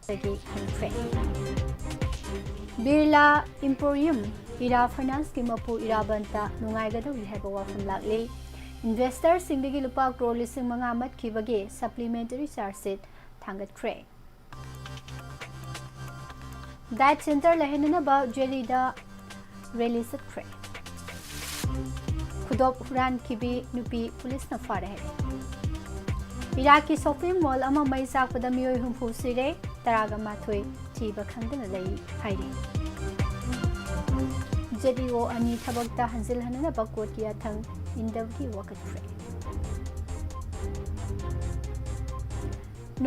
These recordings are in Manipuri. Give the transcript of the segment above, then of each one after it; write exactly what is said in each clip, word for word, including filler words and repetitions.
ꯗꯒꯤ ꯍꯟꯈ꯭ꯔꯦ꯫ ꯕꯤꯔꯂꯥ ꯏꯝꯄꯣꯔꯤꯌꯝ ꯏꯔꯥ ꯐꯥꯏꯅꯥꯟꯁꯀꯤ ꯃꯄꯨ ꯏꯔꯥꯕꯟꯇ ꯅꯨꯡꯉꯥꯏꯒꯗꯧꯔꯤ ꯍꯥꯏꯕ ꯋꯥꯐꯝ ꯂꯥꯛꯂꯤ꯫ ꯏꯟꯚꯦꯁꯇꯔꯁꯤꯡꯗꯒꯤ ꯂꯨꯄꯥ ꯀ꯭ꯔꯣꯔ ꯂꯤꯁꯤꯡ ꯃꯉꯥ ꯃꯠꯈꯤꯕꯒꯤ ꯁꯄ꯭ꯂꯤꯃꯦꯟꯇꯔꯤ ꯆꯥꯔꯖ ꯁꯤꯠ ꯊꯥꯡꯒꯠꯈ꯭ꯔꯦ꯫ ꯗꯥꯏꯠ ꯁꯦꯟꯇꯔ ꯂꯩꯍꯟꯅꯅꯕ ꯖꯦꯂꯤꯗ ꯔꯦꯂꯤ ꯆꯠꯈ꯭ꯔꯦ꯫ ꯈꯨꯗꯣꯞ ꯍꯨꯔꯥꯟꯈꯤꯕꯤ ꯅꯨꯄꯤ ꯄꯨꯂꯤꯁꯅ ꯐꯥꯔꯦ ꯍꯥꯏꯔꯦ꯫ ꯏꯔꯥꯛꯀꯤ ꯁꯣꯞꯄꯤꯡ ꯃꯣꯜ ꯑꯃ ꯃꯩ ꯆꯥꯛꯄꯗ ꯃꯤꯑꯣꯏ ꯍꯨꯝꯐꯨ ꯁꯤꯔꯦ, ꯇꯔꯥꯒ ꯃꯥꯊꯣꯏ ꯊꯤꯕ ꯈꯪꯗꯅ ꯂꯩ ꯍꯥꯏꯔꯤ꯫ ꯖꯦꯗ ꯏ ꯑꯣ ꯑꯅꯤ ꯊꯕꯛꯇ ꯍꯟꯖꯤꯜꯍꯟꯅꯅꯕ ꯀꯣꯔꯠꯀꯤ ꯌꯥꯊꯪ ꯏꯟꯗꯕꯒꯤ ꯋꯥꯀꯠꯈ꯭ꯔꯦ꯫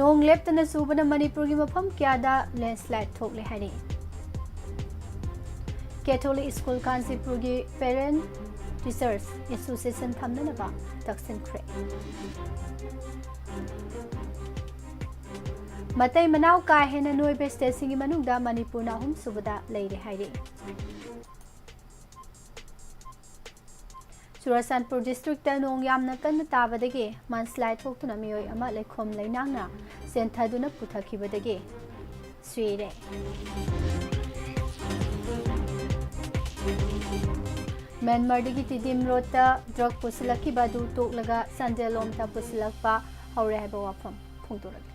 ꯅꯣꯡ ꯂꯦꯞꯇꯅ ꯆꯨꯕꯅ ꯃꯅꯤꯄꯨꯔꯒꯤ ꯃꯐꯝ ꯀꯌꯥꯗ ꯂꯦꯟꯁꯂꯥꯏꯗ ꯊꯣꯛꯂꯦ ꯍꯥꯏꯔꯤ꯫ ꯀꯦꯊꯣꯂꯤꯛ ꯁ꯭ꯀꯨꯜ ꯀꯥꯟꯆꯤꯄꯨꯔꯒꯤ ꯄꯦꯔꯦꯟꯠ ꯇꯤꯆꯔꯁ ꯑꯦꯁꯣꯁꯤꯌꯦꯁꯟ ꯊꯝꯅꯅꯕ ꯇꯛꯁꯤꯟꯈ꯭ꯔꯦ꯫ ꯃꯇꯩ ꯃꯅꯥꯎ ꯀꯥ ꯍꯦꯟꯅ ꯅꯣꯏꯕ ꯁ꯭ꯇꯦꯠꯁꯤꯡꯒꯤ ꯃꯅꯨꯡꯗ ꯃꯅꯤꯄꯨꯔꯅ ꯑꯍꯨꯝꯁꯨꯕꯗ ꯂꯩꯔꯦ ꯍꯥꯏꯔꯤ꯫ ꯆꯨꯔꯆꯥꯟꯄꯨꯔ ꯗꯤꯁꯇ꯭ꯔꯤꯛꯇ ꯅꯣꯡ ꯌꯥꯝꯅ ꯀꯟꯅ ꯇꯥꯕꯗꯒꯤ ꯃꯟꯁꯂꯥꯏ ꯊꯣꯛꯇꯨꯅ ꯃꯤꯑꯣꯏ ꯑꯃ ꯂꯩꯈꯣꯝ ꯂꯩꯅꯥꯡꯅ ꯆꯦꯟꯊꯗꯨꯅ ꯄꯨꯊꯈꯤꯕꯗꯒꯤ ꯁꯤꯔꯦ꯫ ꯃ꯭ꯌꯥꯟꯃꯥꯔꯗꯒꯤ ꯇꯤꯗꯤꯝ ꯔꯣꯗꯇ ꯗ꯭ꯔꯒ ꯄꯨꯁꯤꯜꯂꯛꯈꯤꯕ ꯑꯗꯨ ꯇꯣꯛꯂꯒ ꯆꯥꯟꯗꯦꯜꯂꯣꯝꯗ ꯄꯨꯁꯤꯜꯂꯛꯄ ꯍꯧꯔꯦ ꯍꯥꯏꯕ ꯋꯥꯐꯝ ꯐꯣꯡꯗꯣꯔꯛꯂꯤ꯫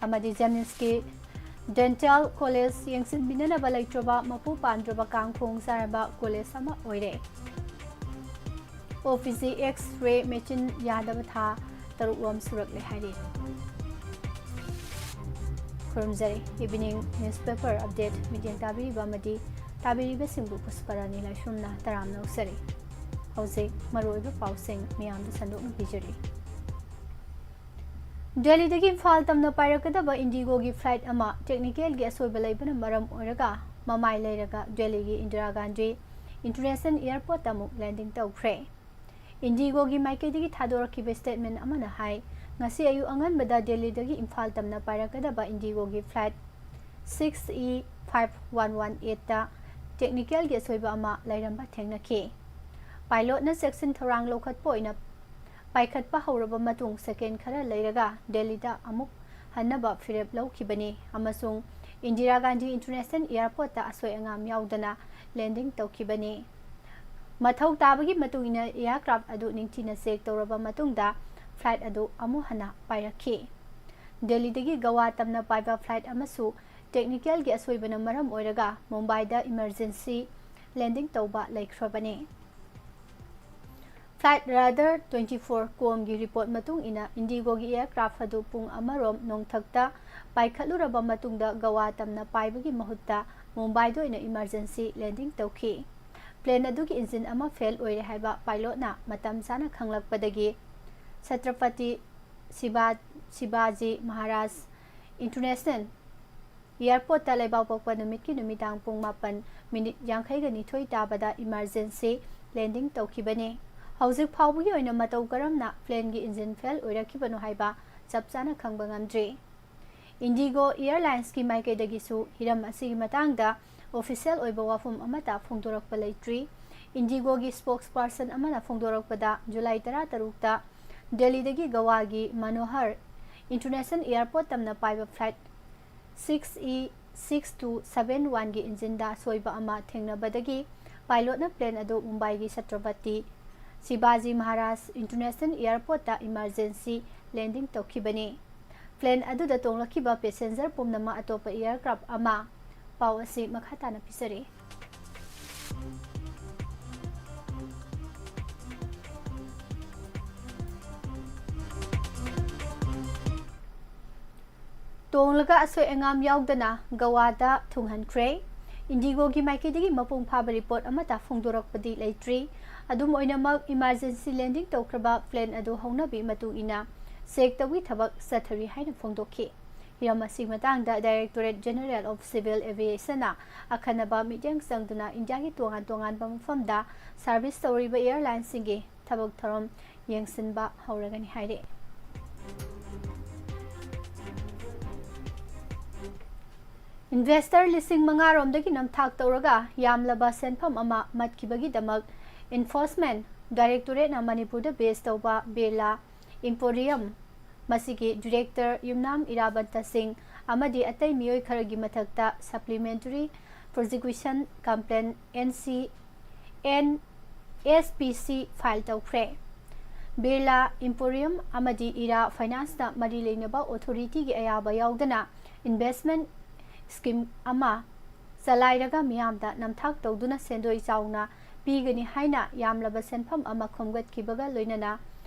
ꯑꯃꯗꯤ ꯖꯦꯅꯤꯝꯁꯀꯤ ꯗꯦꯟꯇꯦꯜ ꯀꯣꯂꯦꯖ ꯌꯦꯡꯁꯤꯟꯕꯤꯅꯅꯕ ꯂꯩꯇ꯭ꯔꯕ, ꯃꯄꯨ ꯄꯥꯟꯗ꯭ꯔꯕ ꯀꯥꯡ ꯈꯣꯡ ꯆꯥꯔꯕ ꯀꯣꯂꯦꯖ ꯑꯃ ꯑꯣꯏꯔꯦ꯫ O P G X ray machine ꯌꯥꯗꯕ ꯊꯥ ꯇꯔꯨꯛ ꯔꯣꯝ ꯁꯨꯔꯛꯂꯦ ꯍꯥꯏꯔꯤ꯫ ꯈꯨꯔꯨꯝꯖꯔꯤ꯫ ꯏꯚꯤꯅꯤꯡ ꯅ꯭ꯌꯨꯁꯄꯦꯄꯔ ꯑꯞꯗꯦꯠ ꯃꯤꯠꯌꯦꯡ ꯇꯥꯕꯤꯔꯤꯕ ꯑꯃꯗꯤ ꯇꯥꯕꯤꯔꯤꯕꯁꯤꯡꯕꯨ ꯄꯨꯁꯄꯔꯥꯅꯤ ꯂꯥꯏꯁ꯭ꯔꯝꯅ ꯇꯔꯥꯝꯅ ꯑꯣꯛꯆꯔꯤ꯫ ꯍꯧꯖꯤꯛ ꯃꯔꯨꯑꯣꯏꯕ ꯄꯥꯎꯁꯤꯡ ꯃꯤꯌꯥꯝꯗ ꯁꯟꯗꯣꯛꯅ ꯄꯤꯖꯔꯤ꯫ ꯗꯦꯜꯂꯤꯗꯒꯤ ꯏꯝꯐꯥꯜ ꯇꯝꯅ ꯄꯥꯏꯔꯛꯀꯗꯕ ꯏꯟꯗꯤꯒꯣꯒꯤ ꯐ꯭ꯂꯥꯏꯠ ꯑꯃ ꯇꯦꯛꯅꯤꯀꯦꯜꯒꯤ ꯑꯁꯣꯏꯕ ꯂꯩꯕꯅ ꯃꯔꯝ ꯑꯣꯏꯔꯒ ꯃꯃꯥꯏ ꯂꯩꯔꯒ ꯗꯦꯜꯂꯤꯒꯤ ꯏꯟꯗꯤꯔꯥ ꯒꯥꯟꯙꯤ ꯏꯟꯇꯔꯅꯦꯁꯅꯦꯜ ꯑꯦꯌꯔꯄꯣꯔꯠꯇ ꯑꯃꯨꯛ ꯂꯦꯟꯗꯤꯡ ꯇꯧꯈ꯭ꯔꯦ꯫ ꯏꯟꯗꯤꯒꯣꯒꯤ ꯃꯥꯏꯀꯩꯗꯒꯤ ꯊꯥꯗꯣꯔꯛꯈꯤꯕ ꯁ꯭ꯇꯦꯠꯃꯦꯟ ꯑꯃꯅ ꯍꯥꯏ, ꯉꯁꯤ ꯑꯌꯨꯛ ꯑꯉꯟꯕꯗ ꯗꯦꯜꯂꯤꯗꯒꯤ ꯏꯝꯐꯥꯜ ꯇꯝꯅ ꯄꯥꯏꯔꯛꯀꯗꯕ ꯏꯟꯗꯤꯒꯣꯒꯤ flight six E five one one ꯑꯩꯠꯇ ꯇꯦꯛꯅꯤꯀꯦꯜꯒꯤ ꯑꯁꯣꯏꯕ ꯑꯃ ꯂꯩꯔꯝꯕ ꯊꯦꯡꯅꯈꯤ꯫ ꯄꯥꯏꯂꯣꯠꯅ ꯆꯦꯛꯁꯤꯟ ꯊꯧꯔꯥꯡ ꯂꯧꯈꯠꯄ ꯑꯣꯏꯅ ꯄꯥꯏꯈꯠꯄ ꯍꯧꯔꯕ ꯃꯇꯨꯡ ꯁꯦꯀꯦꯟ ꯈꯔ ꯂꯩꯔꯒ ꯗꯦꯜꯂꯤꯗ ꯑꯃꯨꯛ ꯍꯟꯅꯕ ꯐꯤꯔꯦꯞ ꯂꯧꯈꯤꯕꯅꯤ ꯑꯃꯁꯨꯡ ꯏꯟꯗꯤꯔꯥ ꯒꯥꯟꯙꯤ ꯏꯟꯇꯔꯅꯦꯁꯅꯦꯜ ꯑꯦꯌꯔꯄꯣꯔꯠꯇ ꯑꯁꯣꯏ ꯑꯉꯥꯝ ꯌꯥꯎꯗꯅ ꯂꯦꯟꯗꯤꯡ ꯇꯧꯈꯤꯕꯅꯤ꯫ ꯃꯊꯧ ꯇꯥꯕꯒꯤ ꯃꯇꯨꯡ ꯏꯟꯅ ꯑꯦꯌꯔꯀ꯭ꯔꯥꯐ ꯑꯗꯨ ꯅꯤꯡꯊꯤꯅ ꯆꯦꯛ ꯇꯧꯔꯕ ꯃꯇꯨꯡꯗ ꯐ꯭ꯂꯥꯏꯠ ꯑꯗꯨ ꯑꯃꯨꯛ ꯍꯟꯅ ꯄꯥꯏꯔꯛꯈꯤ꯫ ꯗꯦꯜꯂꯤꯗꯒꯤ ꯒꯋꯥ ꯇꯝꯅ ꯄꯥꯏꯕ ꯐ꯭ꯂꯥꯏꯠ ꯑꯃꯁꯨ ꯇꯦꯛꯅꯤꯀꯦꯜꯒꯤ ꯑꯁꯣꯏꯕꯅ ꯃꯔꯝ ꯑꯣꯏꯔꯒ ꯃꯨꯝꯕꯥꯏꯗ ꯏꯃꯔꯖꯦꯟꯁꯤ ꯂꯦꯟꯗꯤꯡ ꯇꯧꯕ ꯂꯩꯈ꯭ꯔꯕꯅꯤ꯫ Flight Radar twenty four com ꯒꯤ ꯔꯤꯄꯣꯔꯠ ꯃꯇꯨꯡ ꯏꯟꯅ, ꯏꯟꯗꯤꯒꯣꯒꯤ ꯑꯦꯌꯔꯀ꯭ꯔꯥꯐ ꯑꯗꯨ ꯄꯨꯡ ꯑꯃꯔꯣꯝ ꯅꯣꯡꯊꯛꯇ ꯄꯥꯏꯈꯠꯂꯨꯔꯕ ꯃꯇꯨꯡꯗ ꯒꯋꯥ ꯇꯝꯅ ꯄꯥꯏꯕꯒꯤ ꯃꯍꯨꯠꯇ ꯃꯨꯝꯕꯥꯏꯗ ꯑꯣꯏꯅ ꯏꯃꯔꯖꯦꯟꯁꯤ ꯂꯦꯟꯗꯤꯡ ꯇꯧꯈꯤ꯫ ꯄ꯭ꯂꯦꯟ ꯑꯗꯨꯒꯤ ꯏꯟꯖꯤꯟ ꯑꯃ ꯐꯦꯜ ꯑꯣꯏꯔꯦ ꯍꯥꯏꯕ ꯄꯥꯏꯂꯣꯠꯅ ꯃꯇꯝ ꯆꯥꯅ ꯈꯪꯂꯛꯄꯗꯒꯤ ꯁꯇ꯭ꯔꯄꯇꯤ ꯁꯤꯕꯥ ꯁꯤꯕꯥꯖꯤ ꯃꯍꯥꯔꯥꯖ ꯏꯟꯇꯔꯅꯦꯁꯅꯦꯜ ꯑꯦꯌꯔꯄꯣꯔꯠꯇ ꯂꯩꯕꯥꯛꯄꯣꯛꯄ ꯅꯨꯃꯤꯠꯀꯤ ꯅꯨꯃꯤꯗꯥꯡ ꯄꯨꯡ ꯃꯥꯄꯟ ꯃꯤꯅꯤꯠ ꯌꯥꯡꯈꯩꯒ ꯅꯤꯊꯣꯏ ꯇꯥꯕꯗ ꯏꯃꯔꯖꯦꯟꯁꯤ ꯂꯦꯟꯗꯤꯡ ꯇꯧꯈꯤꯕꯅꯤ꯫ ꯍꯧꯖꯤꯛ ꯐꯥꯎꯕꯒꯤ ꯑꯣꯏꯅ ꯃꯇꯧ ꯀꯔꯝꯅ ꯄ꯭ꯂꯦꯟꯒꯤ ꯏꯟꯖꯤꯟ ꯐꯦꯜ ꯑꯣꯏꯔꯛꯈꯤꯕꯅꯣ ꯍꯥꯏꯕ ꯆꯞ ꯆꯥꯅ ꯈꯪꯕ ꯉꯝꯗ꯭ꯔꯤ꯫ ꯏꯟꯗꯤꯒꯣ ꯑꯦꯌꯔꯂꯥꯏꯟꯁꯀꯤ ꯃꯥꯏꯀꯩꯗꯒꯤꯁꯨ ꯍꯤꯔꯝ ꯑꯁꯤꯒꯤ ꯃꯇꯥꯡꯗ ꯑꯣꯐꯤꯁꯤꯌꯦꯜ ꯑꯣꯏꯕ ꯋꯥꯐꯝ ꯑꯃꯠꯇ ꯐꯣꯡꯗꯣꯔꯛꯄ ꯂꯩꯇ꯭ꯔꯤ꯫ ꯏꯟꯗꯤꯒꯣꯒꯤ ꯁ꯭ꯄꯣꯛꯁꯄꯔꯁꯟ ꯑꯃꯅ ꯐꯣꯡꯗꯣꯔꯛꯄꯗ, ꯖꯨꯂꯥꯏ ꯇꯔꯥꯇꯔꯨꯛꯇ ꯗꯦꯜꯂꯤꯗꯒꯤ ꯒꯋꯥꯒꯤ ꯃꯅꯣꯍꯔ ꯏꯟꯇꯔꯅꯦꯁꯅꯦꯜ ꯑꯦꯌꯔꯄꯣꯔꯠ ꯇꯝꯅ ꯄꯥꯏꯕ flight six E six two seven one ꯒꯤ ꯏꯟꯖꯤꯟꯗ ꯑꯁꯣꯏꯕ ꯑꯃ ꯊꯦꯡꯅꯕꯗꯒꯤ ꯄꯥꯏꯂꯣꯠꯅ ꯄ꯭ꯂꯦꯟ ꯑꯗꯨ ꯃꯨꯝꯕꯥꯏꯒꯤ ꯁꯇ꯭ꯔꯄꯇꯤ ꯁꯤꯕꯥꯖꯤ ꯃꯍꯥꯔꯥꯖ ꯏꯟꯇꯔꯅꯦꯁꯅꯦꯜ ꯑꯦꯌꯔꯄꯣꯔꯠꯇ ꯏꯃꯔꯖꯦꯟꯁꯤ ꯂꯦꯟꯗꯤꯡ ꯇꯧꯈꯤꯕꯅꯤ꯫ ꯄ꯭ꯂꯦꯟ ꯑꯗꯨꯗ ꯇꯣꯡꯂꯛꯈꯤꯕ ꯄꯦꯁꯦꯟꯖꯔ ꯄꯨꯝꯅꯃꯛ ꯑꯇꯣꯞꯄ ꯑꯦꯌꯔꯀ꯭ꯔꯥꯐ ꯑꯃ꯫ ꯄꯥꯎ ꯑꯁꯤ ꯃꯈꯥ ꯇꯥꯅ ꯄꯤꯖꯔꯤ꯫ ꯇꯣꯡꯂꯒ ꯑꯁꯣꯏ ꯑꯉꯥꯝ ꯌꯥꯎꯗꯅ ꯒꯋꯥꯗ ꯊꯨꯡꯍꯟꯈ꯭ꯔꯦ꯫ ꯏꯟꯗꯤꯒꯣꯒꯤ ꯃꯥꯏꯀꯩꯗꯒꯤ ꯃꯄꯨꯡ ꯐꯥꯕ ꯔꯤꯄꯣꯔꯠ ꯑꯃꯠꯇ ꯐꯣꯡꯗꯣꯔꯛꯄꯗꯤ ꯂꯩꯇ꯭ꯔꯤ꯫ ꯑꯗꯨꯝ ꯑꯣꯏꯅꯃꯛ, ꯏꯃꯔꯖꯦꯟꯁꯤ ꯂꯦꯟꯗꯤꯡ ꯇꯧꯈ꯭ꯔꯕ ꯄ꯭ꯂꯦꯟ ꯑꯗꯨ ꯍꯧꯅꯕꯤ ꯃꯇꯨꯡ ꯏꯟꯅ ꯆꯦꯛ ꯇꯧꯕꯒꯤ ꯊꯕꯛ ꯆꯠꯊꯔꯤ ꯍꯥꯏꯅ ꯐꯣꯡꯗꯣꯛꯈꯤ꯫ ꯍꯤꯔꯝ ꯑꯁꯤꯒꯤ ꯃꯇꯥꯡꯗ Directorate General of Civil Aviationꯅ ꯑꯈꯟꯅꯕ ꯃꯤꯠꯌꯦꯡ ꯆꯪꯗꯨꯅ ꯏꯟꯗꯤꯌꯥꯒꯤ ꯇꯣꯉꯥꯟ ꯇꯣꯉꯥꯟꯕ ꯃꯐꯝꯗ ꯁꯔꯚꯤꯁ ꯇꯧꯔꯤꯕ ꯑꯦꯌꯔꯂꯥꯏꯟꯁꯤꯡꯒꯤ ꯊꯕꯛ ꯊꯧꯔꯝ ꯌꯦꯡꯁꯤꯟꯕ ꯍꯧꯔꯒꯅꯤ ꯍꯥꯏꯔꯤ꯫ Investor ꯂꯤꯁꯤꯡ ꯃꯉꯥ ꯔꯣꯝꯗꯒꯤ ꯅꯝꯊꯥꯛ ꯇꯧꯔꯒ ꯌꯥꯝꯂꯕ ꯁꯦꯟꯐꯝ ꯑꯃ ꯃꯠꯈꯤꯕꯒꯤꯗꯃꯛ Enforcement Directorate ꯅ ꯃꯅꯤꯄꯨꯔꯗ base ꯇꯧꯕ ꯕꯤꯔꯂꯥ Emporium ꯃꯁꯤꯒꯤ director ꯌꯨꯝꯅꯥꯝ ꯏꯔꯥꯕꯟꯇ ꯁꯤꯡ ꯑꯃꯗꯤ ꯑꯇꯩ ꯃꯤꯑꯣꯏ ꯈꯔꯒꯤ ꯃꯊꯛꯇ Supplementary Prosecution Complaint, N C, N S P C file ꯇꯧꯈ꯭ꯔꯦ꯫ ꯕꯤꯔꯂꯥ Emporium ꯑꯃꯗꯤ ꯏꯔꯥ Finance ꯅ ꯃꯔꯤ ꯂꯩꯅꯕ authority ꯒꯤ ꯑꯌꯥꯕ ꯌꯥꯎꯗꯅ investment scheme ꯑꯃ ꯆꯂꯥꯏꯔꯒ ꯃꯤꯌꯥꯝꯗ ꯅꯝꯊꯥꯛ ꯇꯧꯗꯨꯅ ꯁꯦꯟꯗꯣꯏ ꯆꯥꯎꯅ ꯄꯤꯒꯅꯤ ꯍꯥꯏꯅ ꯌꯥꯝꯂꯕ ꯁꯦꯟꯐꯝ ꯑꯃ ꯈꯣꯝꯒꯠꯈꯤꯕꯒ ꯂꯣꯏꯅꯅ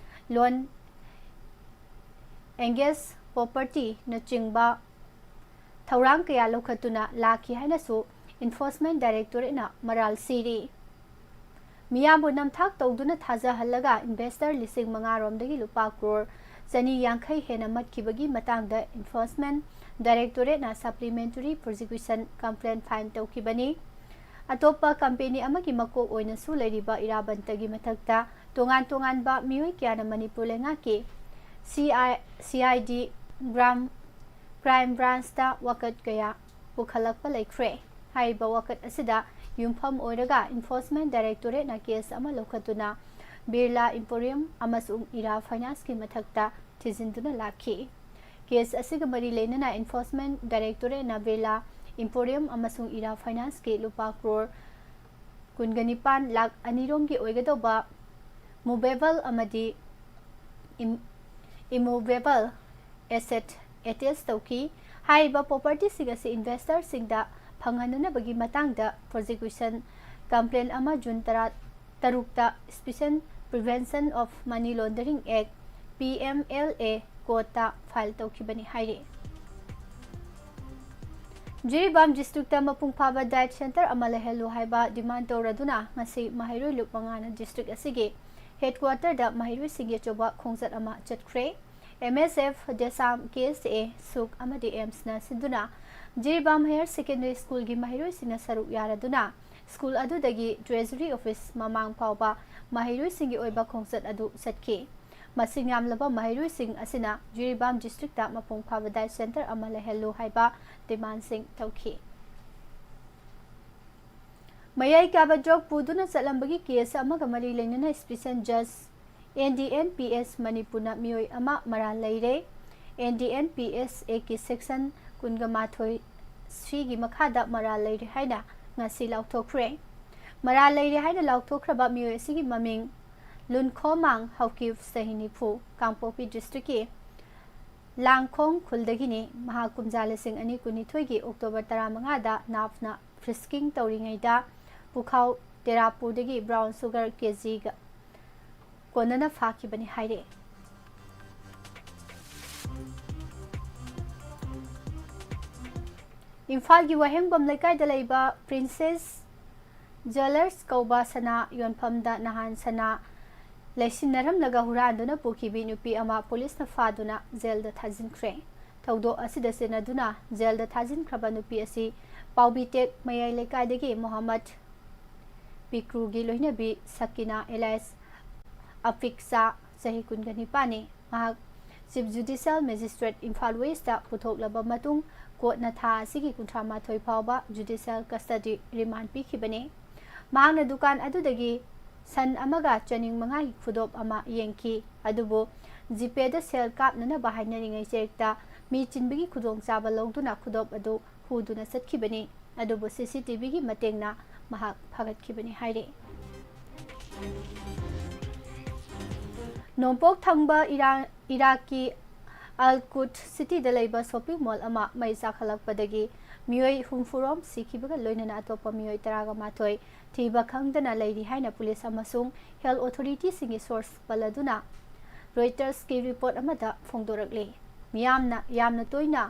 loan against property ꯅꯆꯤꯡꯕ ꯊꯧꯔꯥꯡ ꯀꯌꯥ ꯂꯧꯈꯠꯇꯨꯅ ꯂꯥꯛꯈꯤ ꯍꯥꯏꯅꯁꯨ Enforcement Directorate ꯅ ꯃꯔꯥꯜ ꯁꯤꯔꯤ꯫ ꯃꯤꯌꯥꯝꯕꯨ ꯅꯝꯊꯥꯛ ꯇꯧꯗꯨꯅ ꯊꯥꯖꯍꯜꯂꯒ investor ꯂꯤꯁꯤꯡ ꯃꯉꯥ ꯔꯣꯝꯗꯒꯤ ꯂꯨꯄꯥ ꯀ꯭ꯔꯣꯔ ꯆꯅꯤ ꯌꯥꯡꯈꯩ ꯍꯦꯟꯅ ꯃꯠꯈꯤꯕꯒꯤ ꯃꯇꯥꯡꯗ Enforcement Directorate ꯅ Supplementary Prosecution Complaint file ꯇꯧꯈꯤꯕꯅꯤ꯫ ꯑꯇꯣꯞꯄ company ꯑꯃꯒꯤ ꯃꯀꯣꯛ ꯑꯣꯏꯅꯁꯨ ꯂꯩꯔꯤꯕ ꯏꯔꯥꯕꯟꯇꯒꯤ ꯃꯊꯛꯇ ꯇꯣꯉꯥꯟ ꯇꯣꯉꯥꯟꯕ ꯃꯤꯑꯣꯏ ꯀꯌꯥꯅ ꯃꯅꯤꯄꯨꯔ ꯂꯩꯉꯥꯛꯀꯤ C I, C I D Gram, Crime Branch ꯇ ꯋꯥꯀꯠ ꯀꯌꯥ ꯄꯨꯈꯠꯂꯛꯄ ꯂꯩꯈ꯭ꯔꯦ꯫ ꯍꯥꯏꯔꯤꯕ ꯋꯥꯀꯠ ꯑꯁꯤꯗ ꯌꯨꯝꯐꯝ ꯑꯣꯏꯔꯒ Enforcement Directorate ꯅ case ꯑꯃ ꯂꯧꯈꯠꯇꯨꯅ ꯕꯤꯔꯂꯥ Emporium ꯑꯃꯁꯨꯡ ꯏꯔꯥ Finance ꯀꯤ ꯃꯊꯛꯇ ꯊꯤꯖꯤꯟꯗꯨꯅ ꯂꯥꯛꯈꯤ꯫ Case ꯑꯁꯤꯒ ꯃꯔꯤ ꯂꯩꯅꯅ Enforcement Directorate ꯅ ꯕꯤꯔꯂꯥ Emporium ꯑꯃꯁꯨꯡ ꯏꯔꯥ Finance ꯀꯤ ꯂꯨꯄꯥ ꯀ꯭ꯔꯣꯔ ꯀꯨꯟꯒ ꯅꯤꯄꯥꯟ ꯂꯥꯈ ꯑꯅꯤ ꯔꯣꯝꯒꯤ ꯑꯣꯏꯒꯗꯧꯕ movable ꯑꯃꯗꯤ im-, immovable asset attach ꯇꯧꯈꯤ꯫ ꯍꯥꯏꯔꯤꯕ property ꯁꯤꯡ ꯑꯁꯤ investor ꯁꯤꯡꯗ ꯐꯪꯍꯟꯅꯅꯕꯒꯤ ꯃꯇꯥꯡꯗ prosecution complaint ꯑꯃ June ꯇꯔꯥ ꯇꯔꯨꯛꯇ Special Prevention of Money Laundering Act, P M L A, court ꯇ file ꯇꯧꯈꯤꯕꯅꯤ ꯍꯥꯏꯔꯤ꯫ ꯖꯤꯔꯤꯕꯥꯝ district ꯇ ꯃꯄꯨꯡ ꯐꯥꯕ diet center ꯑꯃ ꯂꯩꯍꯜꯂꯨ ꯍꯥꯏꯕ demand ꯇꯧꯔꯗꯨꯅ ꯉꯁꯤ ꯃꯍꯩꯔꯣꯏ ꯂꯨꯞ ꯃꯉꯥꯅ district ꯑꯁꯤꯒꯤ headquarter ꯗ ꯃꯍꯩꯔꯣꯏꯁꯤꯡꯒꯤ ꯑꯆꯧꯕ ꯈꯣꯡꯆꯠ ꯑꯃ ꯆꯠꯈ꯭ꯔꯦ꯫ M S F, DESAM, K S A, ꯁꯨꯛ ꯑꯃꯗꯤ AIMS ꯅ ꯁꯤꯟꯗꯨꯅ ꯖꯤꯔꯤꯕꯥꯝ Higher Secondary School ꯒꯤ ꯃꯍꯩꯔꯣꯏꯁꯤꯡꯅ ꯁꯔꯨꯛ ꯌꯥꯔꯗꯨꯅ school ꯑꯗꯨꯗꯒꯤ Treasury Office ꯃꯃꯥꯡ ꯐꯥꯎꯕ ꯃꯍꯩꯔꯣꯏꯁꯤꯡꯒꯤ ꯑꯣꯏꯕ ꯈꯣꯡꯆꯠ ꯑꯗꯨ ꯆꯠꯈꯤ꯫ ꯃꯁꯤꯡ ꯌꯥꯝꯂꯕ ꯃꯍꯩꯔꯣꯏꯁꯤꯡ ꯑꯁꯤꯅ ꯖꯤꯔꯤꯕꯥꯝ ꯗꯤꯁꯇ꯭ꯔꯤꯛꯇ ꯃꯄꯨꯡ ꯐꯥꯕ ꯗꯥꯏꯠ ꯁꯦꯟꯇꯔ ꯑꯃ ꯂꯩꯍꯜꯂꯨ ꯍꯥꯏꯕ ꯗꯤꯃꯥꯟꯁꯤꯡ ꯇꯧꯈꯤ꯫ ꯃꯌꯥꯏ ꯀꯥꯕ ꯗ꯭ꯔꯒ ꯄꯨꯗꯨꯅ ꯆꯠꯂꯝꯕꯒꯤ ꯀꯦꯁ ꯑꯃꯒ ꯃꯔꯤ ꯂꯩꯅꯅ ꯏꯁꯄꯤꯁꯦꯜ ꯖꯖ N D N P S ꯃꯅꯤꯄꯨꯔꯅ ꯃꯤꯑꯣꯏ ꯑꯃ ꯃꯔꯥꯜ ꯂꯩꯔꯦ꯫ N D N P S ꯑꯦꯛꯀꯤ ꯁꯦꯛꯁꯟ ꯀꯨꯟꯒ ꯃꯥꯊꯣꯏ ꯁꯤꯒꯤ ꯃꯈꯥꯗ ꯃꯔꯥꯜ ꯂꯩꯔꯦ ꯍꯥꯏꯅ ꯉꯁꯤ ꯂꯥꯎꯊꯣꯛꯈ꯭ꯔꯦ꯫ ꯃꯔꯥꯜ ꯂꯩꯔꯦ ꯍꯥꯏꯅ ꯂꯥꯎꯊꯣꯛꯈ꯭ꯔꯕ ꯃꯤꯑꯣꯏ ꯑꯁꯤꯒꯤ ꯃꯃꯤꯡ ꯂꯨꯟꯈꯣꯃꯥꯡ ꯍꯧꯀꯤꯞ, ꯆꯍꯤ ꯅꯤꯐꯨ, ꯀꯥꯡꯄꯣꯛꯄꯤ ꯗꯤꯁꯇ꯭ꯔꯤꯛꯀꯤ ꯂꯥꯡꯈꯣꯡ ꯈꯨꯜꯗꯒꯤꯅꯤ꯫ ꯃꯍꯥꯛ ꯀꯨꯝꯖꯥ ꯂꯤꯁꯤꯡ ꯑꯅꯤ ꯀꯨꯟꯅꯤꯊꯣꯏꯒꯤ ꯑꯣꯛꯇꯣꯕꯔ ꯇꯔꯥꯃꯉꯥꯗ ꯅꯥꯞꯅ ꯐ꯭ꯔꯤꯁꯀꯤꯡ ꯇꯧꯔꯤꯉꯩꯗ ꯄꯨꯈꯥꯎ ꯇꯦꯔꯥꯄꯨꯔꯗꯒꯤ ꯕ꯭ꯔꯥꯎꯟ ꯁꯨꯒꯔ ꯀꯦꯖꯤꯒ ꯀꯣꯟꯅꯅ ꯐꯥꯈꯤꯕꯅꯤ ꯍꯥꯏꯔꯦ꯫ ꯏꯝꯐꯥꯜꯒꯤ ꯋꯥꯍꯦꯡꯕꯝ ꯂꯩꯀꯥꯏꯗ ꯂꯩꯕ ꯄ꯭ꯔꯤꯟꯁꯦꯁ ꯖ꯭ꯋꯦꯂꯔꯁ ꯀꯧꯕ ꯁꯅꯥ ꯌꯣꯟꯐꯝꯗ ꯅꯍꯥꯟ ꯁꯅꯥ ꯂꯩꯁꯤꯟꯅꯔꯝꯂꯒ ꯍꯨꯔꯥꯟꯗꯨꯅ ꯄꯨꯈꯤꯕꯤ ꯅꯨꯄꯤ ꯑꯃ ꯄꯨꯂꯤꯁꯅ ꯐꯥꯗꯨꯅ ꯖꯦꯜꯗ ꯊꯥꯖꯤꯟꯈ꯭ꯔꯦ꯫ ꯊꯧꯗꯣꯛ ꯑꯁꯤꯗ ꯆꯦꯟꯅꯗꯨꯅ ꯖꯦꯜꯗ ꯊꯥꯖꯤꯟꯈ꯭ꯔꯕ ꯅꯨꯄꯤ ꯑꯁꯤ ꯄꯥꯎꯕꯤꯇꯦꯛ ꯃꯌꯥꯏ ꯂꯩꯀꯥꯏꯗꯒꯤ ꯃꯣꯍꯝꯃꯗ ꯄꯤꯀ꯭ꯔꯨꯒꯤ ꯂꯣꯏꯅꯕꯤ ꯁꯀꯤꯅꯥ ꯑꯦꯂꯥꯏꯁ ꯑꯐꯤꯛꯁꯥ, ꯆꯍꯤ ꯀꯨꯟꯒ ꯅꯤꯄꯥꯟꯅꯤ꯫ ꯃꯍꯥꯛ ꯆꯤꯐ ꯖꯨꯗꯤꯁꯤꯌꯦꯜ ꯃꯦꯖꯤꯁꯇ꯭ꯔꯦꯠ ꯏꯝꯐꯥꯜ ꯋꯦꯁꯇ ꯄꯨꯊꯣꯛꯂꯕ ꯃꯇꯨꯡ ꯀꯣꯔꯠꯅ ꯊꯥ ꯑꯁꯤꯒꯤ ꯀꯨꯟꯊ꯭ꯔꯥ ꯃꯥꯊꯣꯏ ꯐꯥꯎꯕ ꯖꯨꯗꯤꯁꯤꯌꯦꯜ ꯀꯁꯇꯗꯤ ꯔꯤꯃꯥꯟ ꯄꯤꯈꯤꯕꯅꯤ꯫ ꯃꯍꯥꯛꯅ ꯗꯨꯀꯥꯟ ꯑꯗꯨꯗꯒꯤ ꯁꯟ ꯑꯃꯒ ꯆꯅꯤꯡ ꯃꯉꯥꯒꯤ ꯈꯨꯗꯣꯞ ꯑꯃ ꯌꯦꯡꯈꯤ, ꯑꯗꯨꯕꯨ ꯖꯤꯄꯦꯗ ꯁꯦꯜ ꯀꯥꯞꯅꯅꯕ ꯍꯥꯏꯅꯔꯤꯉꯩ ꯆꯦꯛꯇ ꯃꯤ ꯆꯤꯟꯕꯒꯤ ꯈꯨꯗꯣꯡꯆꯥꯕ ꯂꯧꯗꯨꯅ ꯈꯨꯗꯣꯞ ꯑꯗꯨ ꯍꯨꯗꯨꯅ ꯆꯠꯈꯤꯕꯅꯤ꯫ ꯑꯗꯨꯕꯨ ꯁꯤ ꯁꯤ ꯇꯤ ꯚꯤꯒꯤ ꯃꯇꯦꯡꯅ ꯃꯍꯥꯛ ꯐꯥꯒꯠꯈꯤꯕꯅꯤ ꯍꯥꯏꯔꯤ꯫ ꯅꯣꯡꯄꯣꯛ ꯊꯪꯕ ꯏꯔꯥ-, ꯏꯔꯥꯛꯀꯤ ꯑꯜ ꯀꯨꯠ ꯁꯤꯇꯤꯗ ꯂꯩꯕ ꯁꯣꯄꯤꯡ ꯃꯣꯜ ꯑꯃ ꯃꯩ ꯆꯥꯛꯈꯠꯂꯛꯄꯗꯒꯤ ꯃꯤꯑꯣꯏ ꯍꯨꯝꯐꯨꯔꯣꯝ ꯁꯤꯈꯤꯕꯒ ꯂꯣꯏꯅꯅ ꯑꯇꯣꯞꯄ ꯃꯤꯑꯣꯏ ꯇꯔꯥꯒ ꯃꯥꯊꯣꯏ ꯊꯤꯕ ꯈꯪꯗꯅ ꯂꯩꯔꯤ ꯍꯥꯏꯅ ꯄꯨꯂꯤꯁ ꯑꯃꯁꯨꯡ ꯍꯦꯜꯊ ꯑꯣꯊꯣꯔꯤꯇꯤꯁꯤꯡꯒꯤ ꯁꯣꯔꯁ ꯄꯜꯂꯗꯨꯅ ꯔꯣꯏꯇꯔꯁꯀꯤ ꯔꯤꯄꯣꯔꯠ ꯑꯃꯗ ꯐꯣꯡꯗꯣꯔꯛꯂꯤ꯫ ꯃꯤꯌꯥꯝꯅ ꯌꯥꯝꯅ ꯇꯣꯏꯅ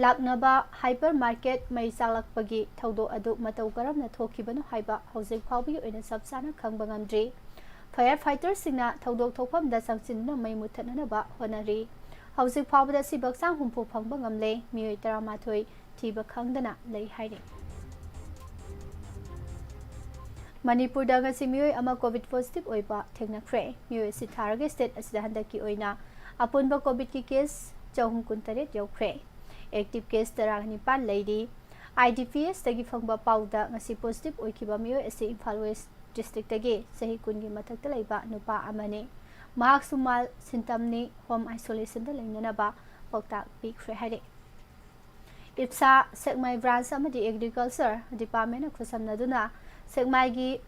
ꯂꯥꯛꯅꯕ ꯍꯥꯏꯄꯔ ꯃꯥꯔꯀꯦꯠ ꯃꯩ ꯆꯥꯛꯂꯛꯄꯒꯤ ꯊꯧꯗꯣꯛ ꯑꯗꯨ ꯃꯇꯧ ꯀꯔꯝꯅ ꯊꯣꯛꯈꯤꯕꯅꯣ ꯍꯥꯏꯕ ꯍꯧꯖꯤꯛ ꯐꯥꯎꯕꯒꯤ ꯑꯣꯏꯅ ꯆꯞ ꯆꯥꯅ ꯈꯪꯕ ꯉꯝꯗ꯭ꯔꯤ꯫ ꯐꯥꯌꯔ ꯐꯥꯏꯇꯔꯁꯤꯡꯅ ꯊꯧꯗꯣꯛ ꯊꯣꯛꯐꯝꯗ ꯆꯪꯁꯤꯟꯗꯨꯅ ꯃꯩ ꯃꯨꯊꯠꯅꯅꯕ ꯍꯣꯠꯅꯔꯤ꯫ ꯍꯧꯖꯤꯛ ꯐꯥꯎꯕꯗ ꯁꯤꯕ ꯍꯛꯆꯥꯡ ꯍꯨꯝꯐꯨ ꯐꯪꯕ ꯉꯝꯂꯦ, ꯃꯤꯑꯣꯏ ꯇꯔꯥꯃꯥꯊꯣꯏ ꯊꯤꯕ ꯈꯪꯗꯅ ꯂꯩ ꯍꯥꯏꯔꯤ꯫ ꯃꯅꯤꯄꯨꯔꯗ ꯉꯁꯤ ꯃꯤꯑꯣꯏ ꯑꯃ COVID positive ꯑꯣꯏꯕ ꯊꯦꯡꯅꯈ꯭ꯔꯦ꯫ ꯃꯤꯑꯣꯏ ꯑꯁꯤ ꯊꯥꯔꯒ state ꯑꯁꯤꯗ ꯍꯟꯗꯛꯀꯤ ꯑꯣꯏꯅ ꯑꯄꯨꯟꯕ COVIDꯀꯤ case ꯆꯍꯨꯝ ꯀꯨꯟꯇꯔꯦꯠ ꯌꯧꯈ꯭ꯔꯦ꯫ Active case ꯇꯔꯥꯅꯤꯄꯥꯟ ꯂꯩꯔꯤ꯫ IDPSꯇꯒꯤ ꯐꯪꯕ ꯄꯥꯎꯗ ꯉꯁꯤ positive ꯑꯣꯏꯈꯤꯕ ꯃꯤꯑꯣꯏ ꯑꯁꯤ ꯏꯝꯐꯥꯜ West districtꯇꯒꯤ ꯆꯍꯤ ꯀꯨꯟꯒꯤ ꯃꯊꯛꯇ ꯂꯩꯕ ꯅꯨꯄꯥ ꯑꯃꯅꯤ꯫ ꯃꯍꯥꯛꯁꯨ mild symptomꯅꯤ, home isolationꯗ ꯂꯩꯅꯅꯕ ꯄꯥꯎꯇꯥꯛ ꯄꯤꯈ꯭ꯔꯦ ꯍꯥꯏꯔꯦ꯫ ꯏꯞꯁꯥ, ꯁꯦꯛꯃꯥꯏ branch ꯑꯃꯗꯤ Agriculture Departmentꯅ ꯈꯨꯠꯁꯝꯅꯗꯨꯅ ꯁꯦꯛꯃꯥꯏꯒꯤ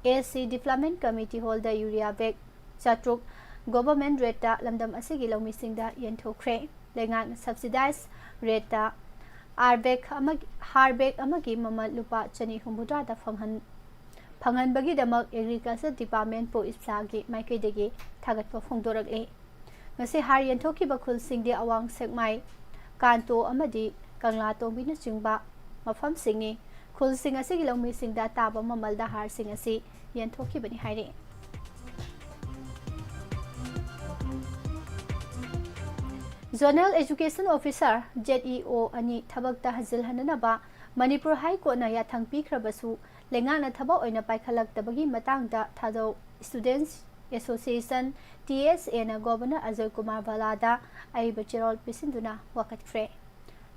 AC Development Committee Hallꯗ urea bag ꯆꯥꯇ꯭ꯔꯨꯛ government rateꯇ ꯂꯝꯗꯝ ꯑꯁꯤꯒꯤ ꯂꯧꯃꯤꯁꯤꯡꯗ ꯌꯦꯟꯊꯣꯛꯈ꯭ꯔꯦ꯫ ꯂꯩꯉꯥꯛꯅ subsidized rateꯇ ꯍꯥꯔ bag ꯑꯃꯒꯤ, ꯍꯥꯔ bag ꯑꯃꯒꯤ ꯃꯃꯜ ꯂꯨꯄꯥ ꯆꯅꯤ ꯍꯨꯝꯐꯨꯇꯔꯥꯗ ꯐꯪꯍꯟ-, ꯐꯪꯍꯟꯕꯒꯤꯗꯃꯛ Agriculture Departmentꯄꯨ ꯏꯞꯁꯥꯒꯤ ꯃꯥꯏꯀꯩꯗꯒꯤ ꯊꯥꯒꯠꯄ ꯐꯣꯡꯗꯣꯔꯛꯂꯤ꯫ ꯉꯁꯤ ꯍꯥꯔ ꯌꯦꯟꯊꯣꯛꯈꯤꯕ ꯈꯨꯜꯁꯤꯡꯗꯤ ꯑꯋꯥꯡ ꯁꯦꯛꯃꯥꯏ, ꯀꯥꯟꯇꯣ ꯑꯃꯗꯤ ꯀꯪꯂꯥꯇꯣꯡꯕꯤꯅꯆꯤꯡꯕ ꯃꯐꯝꯁꯤꯡꯅꯤ꯫ ꯈꯨꯜꯁꯤꯡ ꯑꯁꯤꯒꯤ ꯂꯧꯃꯤꯁꯤꯡꯗ ꯑꯇꯥꯕ ꯃꯃꯜꯗ ꯍꯥꯔꯁꯤꯡ ꯑꯁꯤ ꯌꯦꯟꯊꯣꯛꯈꯤꯕꯅꯤ ꯍꯥꯏꯔꯤ꯫ Zonal Education Officer, ZEO, ꯑꯅꯤ ꯊꯕꯛꯇ ꯍꯟꯖꯤꯜꯍꯟꯅꯅꯕ ꯃꯅꯤꯄꯨꯔ High Courtꯅ ꯌꯥꯊꯪ ꯄꯤꯈ꯭ꯔꯕꯁꯨ, ꯂꯩꯉꯥꯛꯅ ꯊꯕꯛ ꯑꯣꯏꯅ ꯄꯥꯏꯈꯠꯂꯛꯇꯕꯒꯤ ꯃꯇꯥꯡꯗ ꯊꯥꯗꯧ Students Association, TSAꯅ Governor Ajoy Kumar ꯚꯜꯂꯥꯗ ꯑꯏꯕ ꯆꯦꯔꯣꯜ ꯄꯤꯁꯤꯟꯗꯨꯅ ꯋꯥꯀꯠꯈ꯭ꯔꯦ꯫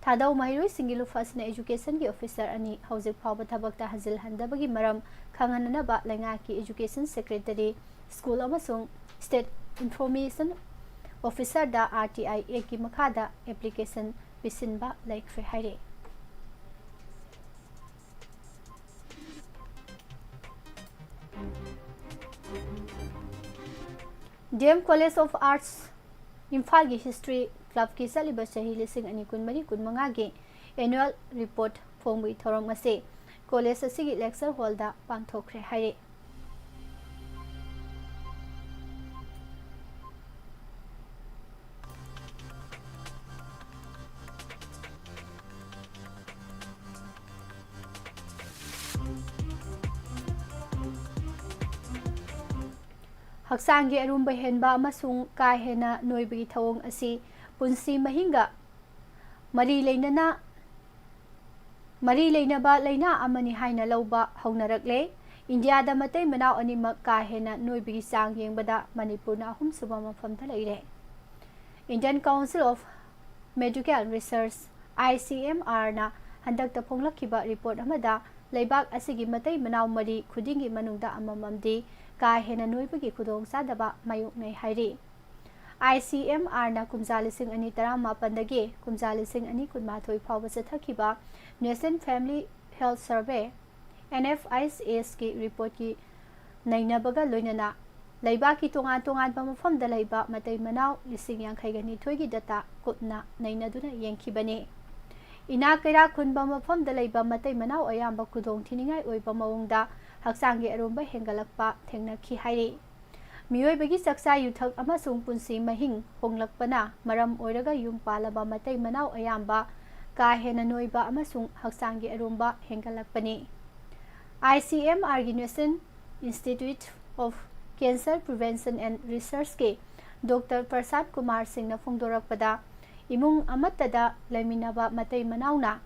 ꯊꯥꯗꯧ ꯃꯍꯩꯔꯣꯏꯁꯤꯡꯒꯤ ꯂꯨꯐꯥꯁꯤꯅ educationꯒꯤ officer ꯑꯅꯤ ꯍꯧꯖꯤꯛ ꯐꯥꯎꯕ ꯊꯕꯛꯇ ꯍꯟꯖꯤꯜꯍꯟꯗꯕꯒꯤ ꯃꯔꯝ ꯈꯪꯍꯟꯅꯅꯕ ꯂꯩꯉꯥꯛꯀꯤ Education Secretary, School ꯑꯃꯁꯨꯡ State Information Officerꯗ RTI Actꯀꯤ ꯃꯈꯥꯗ application ꯄꯤꯁꯤꯟꯕ ꯂꯩꯈ꯭ꯔꯦ ꯍꯥꯏꯔꯤ꯫ DM College of Arts ꯏꯝꯐꯥꯜꯒꯤ History Clubꯀꯤ ꯆꯠꯂꯤꯕ ꯆꯍꯤ ꯂꯤꯁꯤꯡ ꯑꯅꯤ ꯀꯨꯟꯃꯔꯤ ꯀꯨꯟꯃꯉꯥꯒꯤ annual report ꯐꯣꯡꯕꯒꯤ ꯊꯧꯔꯝ ꯑꯁꯤ college ꯑꯁꯤꯒꯤ lecture hallꯗ ꯄꯥꯡꯊꯣꯛꯈ꯭ꯔꯦ ꯍꯥꯏꯔꯤ꯫ ꯍꯛꯆꯥꯡꯒꯤ ꯑꯔꯨꯝꯕ ꯍꯦꯟꯕ ꯑꯃꯁꯨꯡ ꯀꯥ ꯍꯦꯟꯅ ꯅꯣꯏꯕꯒꯤ ꯊꯧꯑꯣꯡ ꯑꯁꯤ ꯄꯨꯟꯁꯤ ꯃꯍꯤꯡꯒ ꯃꯔꯤ ꯂꯩꯅꯅ ꯃꯔꯤ ꯂꯩꯅꯕ ꯂꯩꯅꯥ ꯑꯃꯅꯤ ꯍꯥꯏꯅ ꯂꯧꯕ ꯍꯧꯅꯔꯛꯂꯦ꯫ ꯏꯟꯗꯤꯌꯥꯗ ꯃꯇꯩ ꯃꯅꯥꯎ ꯑꯅꯤꯃꯛ ꯀꯥ ꯍꯦꯟꯅ ꯅꯣꯏꯕꯒꯤ ꯆꯥꯡ ꯌꯦꯡꯕꯗ ꯃꯅꯤꯄꯨꯔꯅ ꯑꯍꯨꯝꯁꯨꯕ ꯃꯐꯝꯗ ꯂꯩꯔꯦ꯫ Indian Council of Medical Research, I C M R ꯅ ꯍꯟꯗꯛꯇ ꯐꯣꯡꯂꯛꯈꯤꯕ ꯔꯤꯄꯣꯔꯠ ꯑꯃꯗ ꯂꯩꯕꯥꯛ ꯑꯁꯤꯒꯤ ꯃꯇꯩ ꯃꯅꯥꯎ ꯃꯔꯤ ꯈꯨꯗꯤꯡꯒꯤ ꯃꯅꯨꯡꯗ ꯑꯃꯃꯝꯗꯤ ꯀꯥ ꯍꯦꯟꯅ ꯅꯣꯏꯕꯒꯤ ꯈꯨꯗꯣꯡꯆꯥꯗꯕ ꯃꯥꯌꯣꯛꯅꯩ ꯍꯥꯏꯔꯤ꯫ I C M R ꯅ ꯀꯨꯝꯖꯥ ꯂꯤꯁꯤꯡ ꯑꯅꯤ ꯇꯔꯥꯃꯥꯄꯟꯗꯒꯤ ꯀꯨꯝꯖꯥ ꯂꯤꯁꯤꯡ ꯑꯅꯤ ꯀꯨꯟꯃꯥꯊꯣꯏ ꯐꯥꯎꯕ ꯆꯠꯊꯈꯤꯕ National Family Health Survey, N F H S ꯀꯤ ꯔꯤꯄꯣꯔꯠꯀꯤ ꯅꯩꯅꯕꯒ ꯂꯣꯏꯅꯅ ꯂꯩꯕꯥꯛꯀꯤ ꯇꯣꯉꯥꯟ ꯇꯣꯉꯥꯟꯕ ꯃꯐꯝꯗ ꯂꯩꯕ ꯃꯇꯩ ꯃꯅꯥꯎ ꯂꯤꯁꯤꯡ ꯌꯥꯡꯈꯩꯒ ꯅꯤꯊꯣꯏꯒꯤ ꯗꯇꯥ ꯀꯨꯞꯅ ꯅꯩꯅꯗꯨꯅ ꯌꯦꯡꯈꯤꯕꯅꯤ꯫ ꯏꯅꯥꯛ ꯀꯩꯔꯥꯛ ꯈꯨꯟꯕ ꯃꯐꯝꯗ ꯂꯩꯕ ꯃꯇꯩ ꯃꯅꯥꯎ ꯑꯌꯥꯝꯕ ꯈꯨꯗꯣꯡ ꯊꯤꯅꯤꯡꯉꯥꯏ ꯑꯣꯏꯕ ꯃꯑꯣꯡꯗ ꯍꯛꯆꯥꯡꯒꯤ ꯑꯔꯨꯝꯕ ꯍꯦꯟꯒꯠꯂꯛꯄ ꯊꯦꯡꯅꯈꯤ ꯍꯥꯏꯔꯤ꯫ ꯃꯤꯑꯣꯏꯕꯒꯤ ꯆꯥꯛꯆꯥ ꯌꯨꯊꯛ ꯑꯃꯁꯨꯡ ꯄꯨꯟꯁꯤ ꯃꯍꯤꯡ ꯍꯣꯡꯂꯛꯄꯅ ꯃꯔꯝ ꯑꯣꯏꯔꯒ ꯌꯨꯝ ꯄꯥꯜꯂꯕ ꯃꯇꯩ ꯃꯅꯥꯎ ꯑꯌꯥꯝꯕ ꯀꯥ ꯍꯦꯟꯅ ꯅꯣꯏꯕ ꯑꯃꯁꯨꯡ ꯍꯛꯆꯥꯡꯒꯤ ꯑꯔꯨꯝꯕ ꯍꯦꯟꯒꯠꯂꯛꯄꯅꯤ꯫ I C M R ꯒꯤ National Institute of Cancer Prevention and Research ꯀꯤ Doctor ꯄ꯭ꯔꯁꯥꯟ ꯀꯨꯃꯥꯔ ꯁꯤꯡꯅ ꯐꯣꯡꯗꯣꯔꯛꯄꯗ, ꯏꯃꯨꯡ ꯑꯃꯠꯇꯗ ꯂꯩꯃꯤꯟꯅꯕ ꯃꯇꯩ ꯃꯅꯥꯎꯅ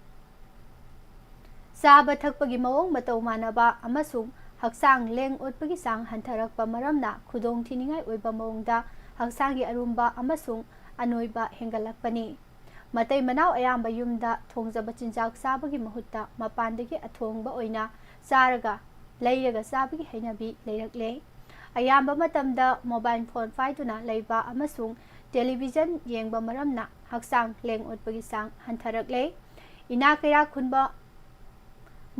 ꯆꯥꯕ ꯊꯛꯄꯒꯤ ꯃꯑꯣꯡ ꯃꯇꯧ ꯃꯥꯟꯅꯕ ꯑꯃꯁꯨꯡ ꯍꯛꯆꯥꯡ ꯂꯦꯡ ꯑꯣꯠꯄꯒꯤ ꯆꯥꯡ ꯍꯟꯊꯔꯛꯄ ꯃꯔꯝꯅ ꯈꯨꯗꯣꯡ ꯊꯤꯅꯤꯡꯉꯥꯏ ꯑꯣꯏꯕ ꯃꯑꯣꯡꯗ ꯍꯛꯆꯥꯡꯒꯤ ꯑꯔꯨꯝꯕ ꯑꯃꯁꯨꯡ ꯑꯅꯣꯏꯕ ꯍꯦꯟꯒꯠꯂꯛꯄꯅꯤ꯫ ꯃꯇꯩ ꯃꯅꯥꯎ ꯑꯌꯥꯝꯕ ꯌꯨꯝꯗ ꯊꯣꯡꯖꯕ ꯆꯤꯟꯖꯥꯛ ꯆꯥꯕꯒꯤ ꯃꯍꯨꯠꯇ ꯃꯄꯥꯟꯗꯒꯤ ꯑꯊꯣꯡꯕ ꯑꯣꯏꯅ ꯆꯥꯔꯒ ꯂꯩꯔꯒ ꯆꯥꯕꯒꯤ ꯍꯩꯅꯕꯤ ꯂꯩꯔꯛꯂꯦ꯫ ꯑꯌꯥꯝꯕ ꯃꯇꯝꯗ mobile phone ꯄꯥꯏꯗꯨꯅ ꯂꯩꯕ ꯑꯃꯁꯨꯡ television ꯌꯦꯡꯕ ꯃꯔꯝꯅ ꯍꯛꯆꯥꯡ ꯂꯦꯡ ꯑꯣꯠꯄꯒꯤ ꯆꯥꯡ ꯍꯟꯊꯔꯛꯂꯦ꯫ ꯏꯅꯥꯛ ꯀꯩꯔꯥꯛ ꯈꯨꯟꯕ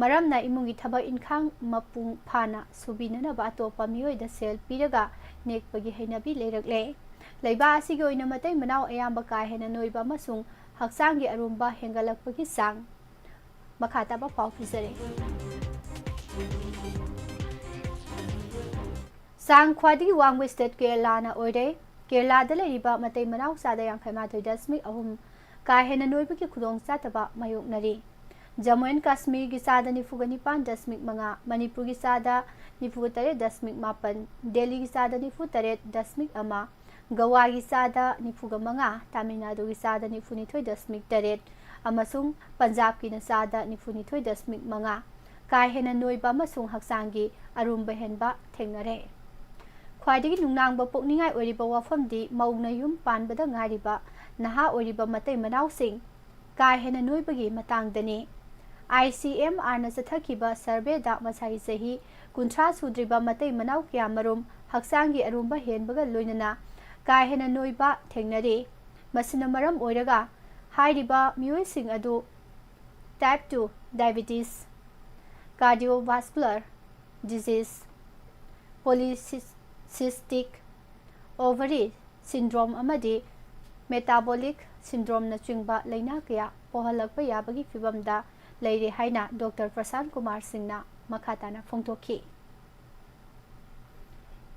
ꯃꯔꯝꯅ ꯏꯃꯨꯡꯒꯤ ꯊꯕꯛ ꯏꯟꯈꯥꯡ ꯃꯄꯨꯡ ꯐꯥꯅ ꯁꯨꯕꯤꯅꯅꯕ ꯑꯇꯣꯞꯄ ꯃꯤꯑꯣꯏꯗ ꯁꯦꯜ ꯄꯤꯔꯒ ꯅꯦꯛꯄꯒꯤ ꯍꯩꯅꯕꯤ ꯂꯩꯔꯛꯂꯦ꯫ ꯂꯩꯕꯥꯛ ꯑꯁꯤꯒꯤ ꯑꯣꯏꯅ ꯃꯇꯩ ꯃꯅꯥꯎ ꯑꯌꯥꯝꯕ ꯀꯥ ꯍꯦꯟꯅ ꯅꯣꯏꯕ ꯑꯃꯁꯨꯡ ꯍꯛꯆꯥꯡꯒꯤ ꯑꯔꯨꯝꯕ ꯍꯦꯟꯒꯠꯂꯛꯄꯒꯤ ꯆꯥꯡ ꯃꯈꯥ ꯇꯥꯕ ꯄꯥꯎ ꯄꯤꯖꯔꯤ꯫ ꯆꯥꯡ ꯈ꯭ꯋꯥꯏꯗꯒꯤ ꯋꯥꯡꯕ state ꯀꯦꯔꯂꯥꯅ ꯑꯣꯏꯔꯦ꯫ ꯀꯦꯔꯂꯥꯗ ꯂꯩꯔꯤꯕ ꯃꯇꯩ ꯃꯅꯥꯎ ꯆꯥꯗ ꯌꯥꯡꯈꯩ ꯃꯥꯊꯣꯏ ꯗꯁꯃꯤꯛ ꯑꯍꯨꯝ ꯀꯥ ꯍꯦꯟꯅ ꯅꯣꯏꯕꯒꯤ ꯈꯨꯗꯣꯡꯆꯥꯗꯕ ꯃꯥꯌꯣꯛꯅꯔꯤ꯫ ꯖꯝꯃꯨ ꯑꯦꯟ ꯀꯥꯁꯃꯤꯔꯒꯤ ꯆꯥꯗ ꯅꯤꯐꯨꯒ ꯅꯤꯄꯥꯟ ꯗꯁꯃꯤꯛ ꯃꯉꯥ, ꯃꯅꯤꯄꯨꯔꯒꯤ ꯆꯥꯗ ꯅꯤꯐꯨꯒ ꯇꯔꯦꯠ ꯗꯁꯃꯤꯛ ꯃꯥꯄꯟ, ꯗꯦꯜꯂꯤꯒꯤ ꯆꯥꯗ ꯅꯤꯐꯨ ꯇꯔꯦꯠ ꯗꯁꯃꯤꯛ ꯑꯃ, ꯒꯋꯥꯒꯤ ꯆꯥꯗ ꯅꯤꯐꯨꯒ ꯃꯉꯥ, ꯇꯥꯃꯤꯜ ꯅꯥꯗꯨꯒꯤ ꯆꯥꯗ ꯅꯤꯐꯨ ꯅꯤꯊꯣꯏ ꯗꯁꯃꯤꯛ ꯇꯔꯦꯠ, ꯑꯃꯁꯨꯡ ꯄꯟꯖꯥꯕꯀꯤꯅ ꯆꯥꯗ ꯅꯤꯐꯨ ꯅꯤꯊꯣꯏ ꯗꯁꯃꯤꯛ ꯃꯉꯥ꯫ ꯀꯥ ꯍꯦꯟꯅ ꯅꯣꯏꯕ ꯑꯃꯁꯨꯡ ꯍꯛꯆꯥꯡꯒꯤ ꯑꯔꯨꯝꯕ ꯍꯦꯟꯕ ꯊꯦꯡꯅꯔꯦ꯫ ꯈ꯭ꯋꯥꯏꯗꯒꯤ ꯅꯨꯡꯅꯥꯡꯕ ꯄꯣꯛꯅꯤꯡꯉꯥꯏ ꯑꯣꯏꯔꯤꯕ ꯋꯥꯐꯝꯗꯤ ꯃꯧꯅ ꯌꯨꯝ ꯄꯥꯟꯕꯗ ꯉꯥꯏꯔꯤꯕ ꯅꯍꯥ ꯑꯣꯏꯔꯤꯕ ꯃꯇꯩ ꯃꯅꯥꯎꯁꯤꯡ ꯀꯥ ꯍꯦꯟꯅ ꯅꯣꯏꯕꯒꯤ ꯃꯇꯥꯡꯗꯅꯤ꯫ ꯑꯥꯏ ꯁꯤ ꯑꯦꯝ ꯑꯥꯔꯅ ꯆꯠꯊꯈꯤꯕ ꯁꯔꯚꯦꯗ ꯃꯁꯥꯏ ꯆꯍꯤ ꯀꯨꯟꯊ꯭ꯔꯥ ꯁꯨꯗ꯭ꯔꯤꯕ ꯃꯇꯩ ꯃꯅꯥꯎ ꯀꯌꯥꯃꯔꯨꯝ ꯍꯛꯆꯥꯡꯒꯤ ꯑꯔꯨꯝꯕ ꯍꯦꯟꯕꯒ ꯂꯣꯏꯅꯅ ꯀꯥ ꯍꯦꯟꯅ ꯅꯣꯏꯕ ꯊꯦꯡꯅꯔꯤ꯫ ꯃꯁꯤꯅ ꯃꯔꯝ ꯑꯣꯏꯔꯒ ꯍꯥꯏꯔꯤꯕ ꯃꯤꯑꯣꯏꯁꯤꯡ ꯑꯗꯨ type two diabetes, cardiovascular disease, polycystic ovary syndrome ꯑꯃꯗꯤ metabolic syndromeꯅꯆꯤꯡꯕ ꯂꯩꯅꯥ ꯀꯌꯥ ꯄꯣꯛꯍꯜꯂꯛꯄ ꯌꯥꯕꯒꯤ ꯐꯤꯚꯝꯗ ꯂꯩꯔꯦ ꯍꯥꯏꯅ ꯗꯣꯛꯇꯔ ꯄ꯭ꯔꯁꯥꯟ ꯀꯨꯃꯥꯔ ꯁꯤꯡꯅ ꯃꯈꯥ ꯇꯥꯅ ꯐꯣꯡꯗꯣꯛꯈꯤ꯫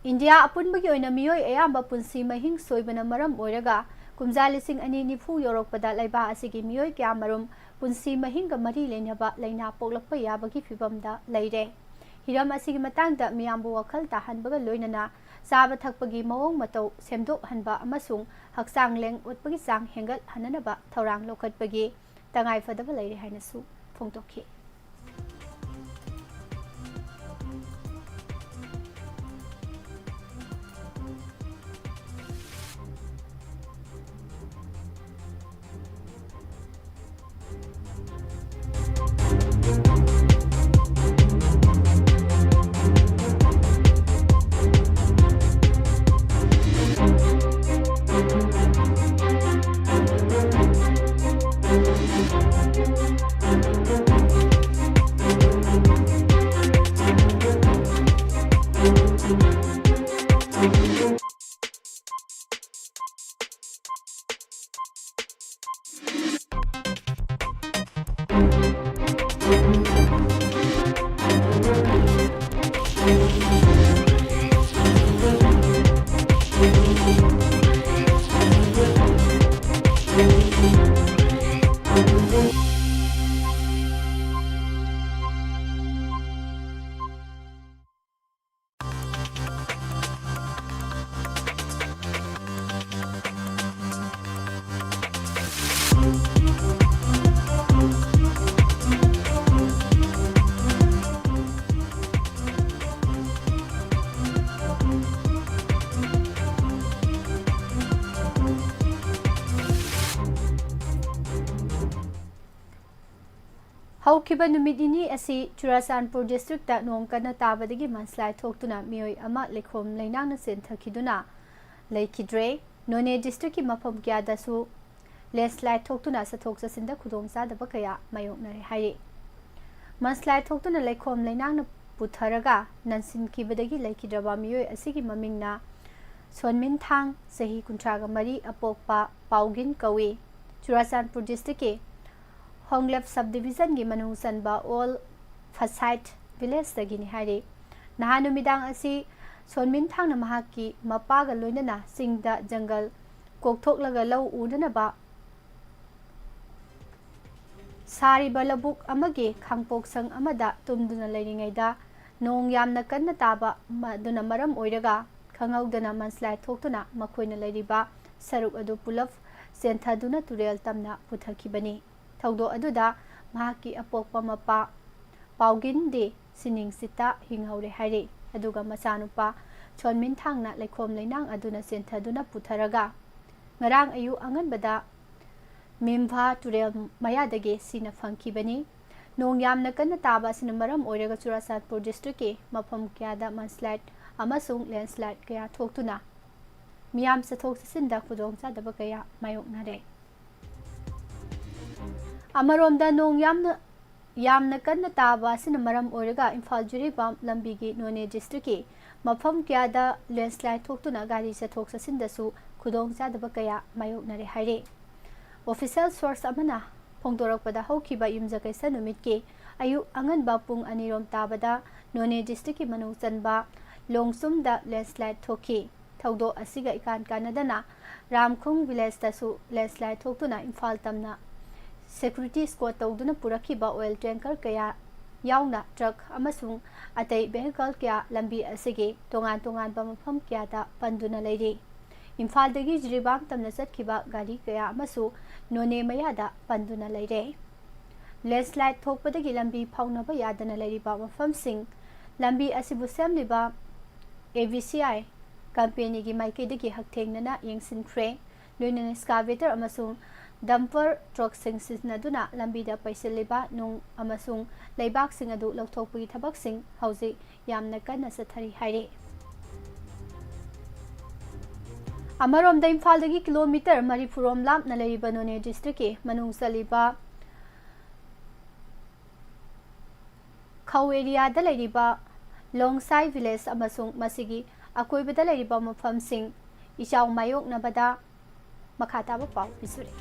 ꯏꯟꯗꯤꯌꯥ ꯑꯄꯨꯟꯕꯒꯤ ꯑꯣꯏꯅ ꯃꯤꯑꯣꯏ ꯑꯌꯥꯝꯕ ꯄꯨꯟꯁꯤ ꯃꯍꯤꯡ ꯁꯣꯏꯕꯅ ꯃꯔꯝ ꯑꯣꯏꯔꯒ ꯀꯨꯝꯖꯥ ꯂꯤꯁꯤꯡ ꯑꯅꯤ ꯅꯤꯐꯨ ꯌꯧꯔꯛꯄꯗ ꯂꯩꯕꯥꯛ ꯑꯁꯤꯒꯤ ꯃꯤꯑꯣꯏ ꯀꯌꯥꯃꯔꯨꯝ ꯄꯨꯟꯁꯤ ꯃꯍꯤꯡꯒ ꯃꯔꯤ ꯂꯩꯅꯕ ꯂꯩꯅꯥ ꯄꯣꯛꯂꯛꯄ ꯌꯥꯕꯒꯤ ꯐꯤꯚꯝꯗ ꯂꯩꯔꯦ꯫ ꯍꯤꯔꯝ ꯑꯁꯤꯒꯤ ꯃꯇꯥꯡꯗ ꯃꯤꯌꯥꯝꯕꯨ ꯋꯥꯈꯜ ꯇꯥꯍꯟꯕꯒ ꯂꯣꯏꯅꯅ ꯆꯥꯕ ꯊꯛꯄꯒꯤ ꯃꯑꯣꯡ ꯃꯇꯧ ꯁꯦꯝꯗꯣꯛꯍꯟꯕ ꯑꯃꯁꯨꯡ ꯍꯛꯆꯥꯡ ꯂꯦꯡ ꯑꯣꯠꯄꯒꯤ ꯆꯥꯡ ꯍꯦꯟꯒꯠꯍꯟꯅꯅꯕ ꯊꯧꯔꯥꯡ ꯂꯧꯈꯠꯄꯒꯤ ꯇꯉꯥꯏ ꯐꯗꯕ ꯂꯩꯔꯦ ꯍꯥꯏꯅꯁꯨ ꯐꯣꯡꯗꯣꯛꯈꯤ꯫ ꯍꯧꯈꯤꯕ ꯅꯨꯃꯤꯠ ꯅꯤꯅꯤ ꯑꯁꯤ ꯆꯨꯔꯥꯆꯥꯟꯄꯨꯔ ꯗꯤꯁꯇ꯭ꯔꯤꯛꯇ ꯅꯣꯡ ꯀꯟꯅ ꯇꯥꯕꯗꯒꯤ ꯃꯟꯁꯂꯥꯏꯠ ꯊꯣꯛꯇꯨꯅ ꯃꯤꯑꯣꯏ ꯑꯃ ꯂꯩꯈꯣꯝ ꯂꯩꯅꯥꯡꯅ ꯆꯦꯟꯊꯈꯤꯗꯨꯅ ꯂꯩꯈꯤꯗ꯭ꯔꯦ꯫ ꯅꯣꯅꯦ ꯗꯤꯁꯇ꯭ꯔꯤꯛꯀꯤ ꯃꯐꯝ ꯀꯌꯥꯗꯁꯨ ꯂꯦꯟꯁꯂꯥꯏꯠ ꯊꯣꯛꯇꯨꯅ ꯆꯠꯊꯣꯛ ꯆꯠꯁꯤꯟꯗ ꯈꯨꯗꯣꯡꯆꯥꯗꯕ ꯀꯌꯥ ꯃꯥꯌꯣꯛꯅꯔꯦ ꯍꯥꯏꯔꯤ꯫ ꯃꯟꯁꯂꯥꯏꯠ ꯊꯣꯛꯇꯨꯅ ꯂꯩꯈꯣꯝ ꯂꯩꯅꯥꯡꯅ ꯄꯨꯊꯔꯒ ꯅꯟꯁꯤꯟꯈꯤꯕꯗꯒꯤ ꯂꯩꯈꯤꯗ꯭ꯔꯕ ꯃꯤꯑꯣꯏ ꯑꯁꯤꯒꯤ ꯃꯃꯤꯡꯅ ꯁꯣꯟꯃꯤꯟꯊꯥꯡ, ꯆꯍꯤ ꯀꯨꯟꯊ꯭ꯔꯥꯒ ꯃꯔꯤ, ꯑꯄꯣꯛꯄ ꯄꯥꯎꯒꯤꯟ ꯀꯧꯏ꯫ ꯆꯨꯔꯥꯆꯥꯟꯄꯨꯔ ꯗꯤꯁꯇ꯭ꯔꯤꯛꯀꯤ ꯍꯣꯡꯂꯦꯞ ꯁꯕ ꯗꯤꯕꯤꯖꯟꯒꯤ ꯃꯅꯨꯡ ꯆꯟꯕ ꯑꯣꯜ ꯐꯁꯥꯏꯠ ꯚꯤꯂꯦꯖꯇꯒꯤꯅꯤ ꯍꯥꯏꯔꯤ꯫ ꯅꯍꯥꯟ ꯅꯨꯃꯤꯗꯥꯡ ꯑꯁꯤ ꯁꯣꯟꯃꯤꯟꯊꯥꯡꯅ ꯃꯍꯥꯛꯀꯤ ꯃꯄꯥꯒ ꯂꯣꯏꯅꯅ ꯆꯤꯡꯗ ꯖꯪꯒꯜ ꯀꯣꯛꯊꯣꯛꯂꯒ ꯂꯧ ꯎꯅꯅꯕ ꯁꯥꯔꯤꯕ ꯂꯧꯕꯨꯛ ꯑꯃꯒꯤ ꯈꯥꯡꯄꯣꯛꯁꯪ ꯑꯃꯗ ꯇꯨꯝꯗꯨꯅ ꯂꯩꯔꯤꯉꯩꯗ ꯅꯣꯡ ꯌꯥꯝꯅ ꯀꯟꯅ ꯇꯥꯕ ꯃ-, ꯑꯗꯨꯅ ꯃꯔꯝ ꯑꯣꯏꯔꯒ ꯈꯪꯍꯧꯗꯅ ꯃꯟꯁꯂꯥꯏꯠ ꯊꯣꯛꯇꯨꯅ ꯃꯈꯣꯏꯅ ꯂꯩꯔꯤꯕ ꯁꯔꯨꯛ ꯑꯗꯨ ꯄꯨꯂꯞ ꯆꯦꯟꯊꯗꯨꯅ ꯇꯨꯔꯦꯜ ꯇꯝꯅ ꯄꯨꯊꯈꯤꯕꯅꯤ꯫ ꯊꯧꯗꯣꯛ ꯑꯗꯨꯗ ꯃꯍꯥꯛꯀꯤ ꯑꯄꯣꯛꯄ ꯃꯄꯥ ꯄꯥꯎꯒꯤꯟꯗꯤ ꯁꯤꯅꯤꯡꯁꯤꯠꯇ ꯍꯤꯡꯍꯧꯔꯦ ꯍꯥꯏꯔꯤ꯫ ꯑꯗꯨꯒ ꯃꯆꯥꯅꯨꯄꯥ ꯁꯣꯟꯃꯤꯟꯊꯥꯡꯅ ꯂꯩꯈꯣꯝ ꯂꯩꯅꯥꯡ ꯑꯗꯨꯅ ꯆꯦꯟꯊꯗꯨꯅ ꯄꯨꯊꯔꯒ ꯉꯔꯥꯡ ꯑꯌꯨꯛ ꯑꯉꯟꯕꯗ ꯃꯤꯝꯚꯥ ꯇꯨꯔꯦꯜ ꯃꯌꯥꯗꯒꯤ ꯁꯤꯅ ꯐꯪꯈꯤꯕꯅꯤ꯫ ꯅꯣꯡ ꯌꯥꯝꯅ ꯀꯟꯅ ꯇꯥꯕ ꯑꯁꯤꯅ ꯃꯔꯝ ꯑꯣꯏꯔꯒ ꯆꯨꯔꯥꯆꯥꯟꯄꯨꯔ ꯗꯤꯁꯇ꯭ꯔꯤꯛꯀꯤ ꯃꯐꯝ ꯀꯌꯥꯗ ꯃꯟꯁꯂꯥꯏꯠ ꯑꯃꯁꯨꯡ ꯂꯦꯟꯁꯂꯥꯏꯠ ꯀꯌꯥ ꯊꯣꯛꯇꯨꯅ ꯃꯤꯌꯥꯝ ꯆꯠꯊꯣꯛ ꯆꯠꯁꯤꯟꯗ ꯈꯨꯗꯣꯡꯆꯥꯗꯕ ꯀꯌꯥ ꯃꯥꯌꯣꯛꯅꯔꯦ꯫ ꯑꯃꯔꯣꯝꯗ ꯅꯣꯡ ꯌꯥꯝꯅ, ꯌꯥꯝꯅ ꯀꯟꯅ ꯇꯥꯕ ꯑꯁꯤꯅ ꯃꯔꯝ ꯑꯣꯏꯔꯒ ꯏꯝꯐꯥꯜ ꯖꯤꯔꯤꯕꯥꯝ ꯂꯝꯕꯤꯒꯤ ꯅꯣꯅꯦ ꯗꯤꯁꯇ꯭ꯔꯤꯛꯀꯤ ꯃꯐꯝ ꯀꯌꯥꯗ ꯂꯦꯟꯁꯂꯥꯏꯠ ꯊꯣꯛꯇꯨꯅ ꯒꯥꯔꯤ ꯆꯠꯊꯣꯛ ꯆꯠꯁꯤꯟꯗꯁꯨ ꯈꯨꯗꯣꯡꯆꯥꯗꯕ ꯀꯌꯥ ꯃꯥꯌꯣꯛꯅꯔꯦ ꯍꯥꯏꯔꯤ꯫ ꯑꯣꯐꯤꯁꯤꯌꯦꯜ ꯁꯣꯔꯁ ꯑꯃꯅ ꯐꯣꯡꯗꯣꯔꯛꯄꯗ ꯍꯧꯈꯤꯕ ꯌꯨꯝꯖꯀꯩꯁ ꯅꯨꯃꯤꯠꯀꯤ ꯑꯌꯨꯛ ꯑꯉꯟꯕ ꯄꯨꯡ ꯑꯅꯤꯔꯣꯝ ꯇꯥꯕꯗ ꯅꯣꯅꯦ ꯗꯤꯁꯇ꯭ꯔꯤꯛꯀꯤ ꯃꯅꯨꯡ ꯆꯟꯕ ꯂꯣꯡꯆꯨꯝꯗ ꯂꯦꯟꯁꯂꯥꯏꯠ ꯊꯣꯛꯈꯤ꯫ ꯊꯧꯗꯣꯛ ꯑꯁꯤꯒ ꯏꯀꯥꯟ ꯀꯥꯟꯅꯗꯅ ꯔꯥꯝꯈꯨꯡ ꯚꯤꯂꯦꯖꯇꯁꯨ ꯂꯦꯟꯁꯂꯥꯏꯠ ꯊꯣꯛꯇꯨꯅ ꯏꯝꯐꯥꯜ ꯇꯝꯅ ꯁꯦꯀ꯭ꯌꯨꯔꯤꯇꯤ ꯏꯁꯀꯣꯔꯠ ꯇꯧꯗꯨꯅ ꯄꯨꯔꯛꯈꯤꯕ ꯑꯣꯏꯜ ꯇꯦꯡꯀꯔ ꯀꯌꯥ ꯌꯥꯎꯅ ꯇ꯭ꯔꯛ ꯑꯃꯁꯨꯡ ꯑꯇꯩ ꯚꯦꯍꯤꯀꯜ ꯀꯌꯥ ꯂꯝꯕꯤ ꯑꯁꯤꯒꯤ ꯇꯣꯉꯥꯟ ꯇꯣꯉꯥꯟꯕ ꯃꯐꯝ ꯀꯌꯥꯗ ꯄꯟꯗꯨꯅ ꯂꯩꯔꯤ꯫ ꯏꯝꯐꯥꯜꯗꯒꯤ ꯖꯤꯔꯤꯕꯥꯝ ꯇꯝꯅ ꯆꯠꯈꯤꯕ ꯒꯥꯔꯤ ꯀꯌꯥ ꯑꯃꯁꯨ ꯅꯣꯅꯦ ꯃꯌꯥꯗ ꯄꯟꯗꯨꯅ ꯂꯩꯔꯦ꯫ ꯂꯦꯟꯁꯂꯥꯏꯠ ꯊꯣꯛꯄꯗꯒꯤ ꯂꯝꯕꯤ ꯐꯥꯎꯅꯕ ꯌꯥꯗꯅ ꯂꯩꯔꯤꯕ ꯃꯐꯝꯁꯤꯡ, ꯂꯝꯕꯤ ꯑꯁꯤꯕꯨ ꯁꯦꯝꯂꯤꯕ ꯑꯦ ꯚꯤ ꯁꯤ ꯑꯥꯏ ꯀꯝꯄꯦꯅꯤꯒꯤ ꯃꯥꯏꯀꯩꯗꯒꯤ ꯍꯛꯊꯦꯡꯅꯅ ꯌꯦꯡꯁꯤꯟꯈ꯭ꯔꯦ꯫ ꯂꯣꯏꯅꯅ ꯏꯁꯀꯥꯚꯦꯇꯔ ꯑꯃꯁꯨꯡ dumper truckꯁꯤꯡ ꯁꯤꯖꯤꯟꯅꯗꯨꯅ ꯂꯝꯕꯤꯗ ꯄꯩꯁꯤꯜꯂꯤꯕ ꯅꯨꯡ ꯑꯃꯁꯨꯡ ꯂꯩꯕꯥꯛꯁꯤꯡ ꯑꯗꯨ ꯂꯧꯊꯣꯛꯄꯒꯤ ꯊꯕꯛꯁꯤꯡ ꯍꯧꯖꯤꯛ ꯌꯥꯝꯅ ꯀꯟꯅ ꯆꯠꯊꯔꯤ ꯍꯥꯏꯔꯤ꯫ ꯑꯃꯔꯣꯝꯗ ꯏꯝꯐꯥꯜꯗꯒꯤ ꯀꯤꯂꯣꯃꯤꯇꯔ ꯃꯔꯤꯐꯨ ꯔꯣꯝ ꯂꯥꯞꯅ ꯂꯩꯔꯤꯕ ꯅꯣꯅꯦ districtꯀꯤ ꯃꯅꯨꯡ ꯆꯜꯂꯤꯕ ꯈꯧ areaꯗ ꯂꯩꯔꯤꯕ ꯂꯣꯡꯁꯥꯏ village ꯑꯃꯁꯨꯡ ꯃꯁꯤꯒꯤ ꯑꯀꯣꯏꯕꯗ ꯂꯩꯔꯤꯕ ꯃꯐꯝꯁꯤꯡ ꯏꯆꯥꯎ ꯃꯥꯌꯣꯛꯅꯕꯗ ꯃꯈꯥ ꯇꯥꯕ ꯄꯥꯎ ꯄꯤꯖꯔꯤ꯫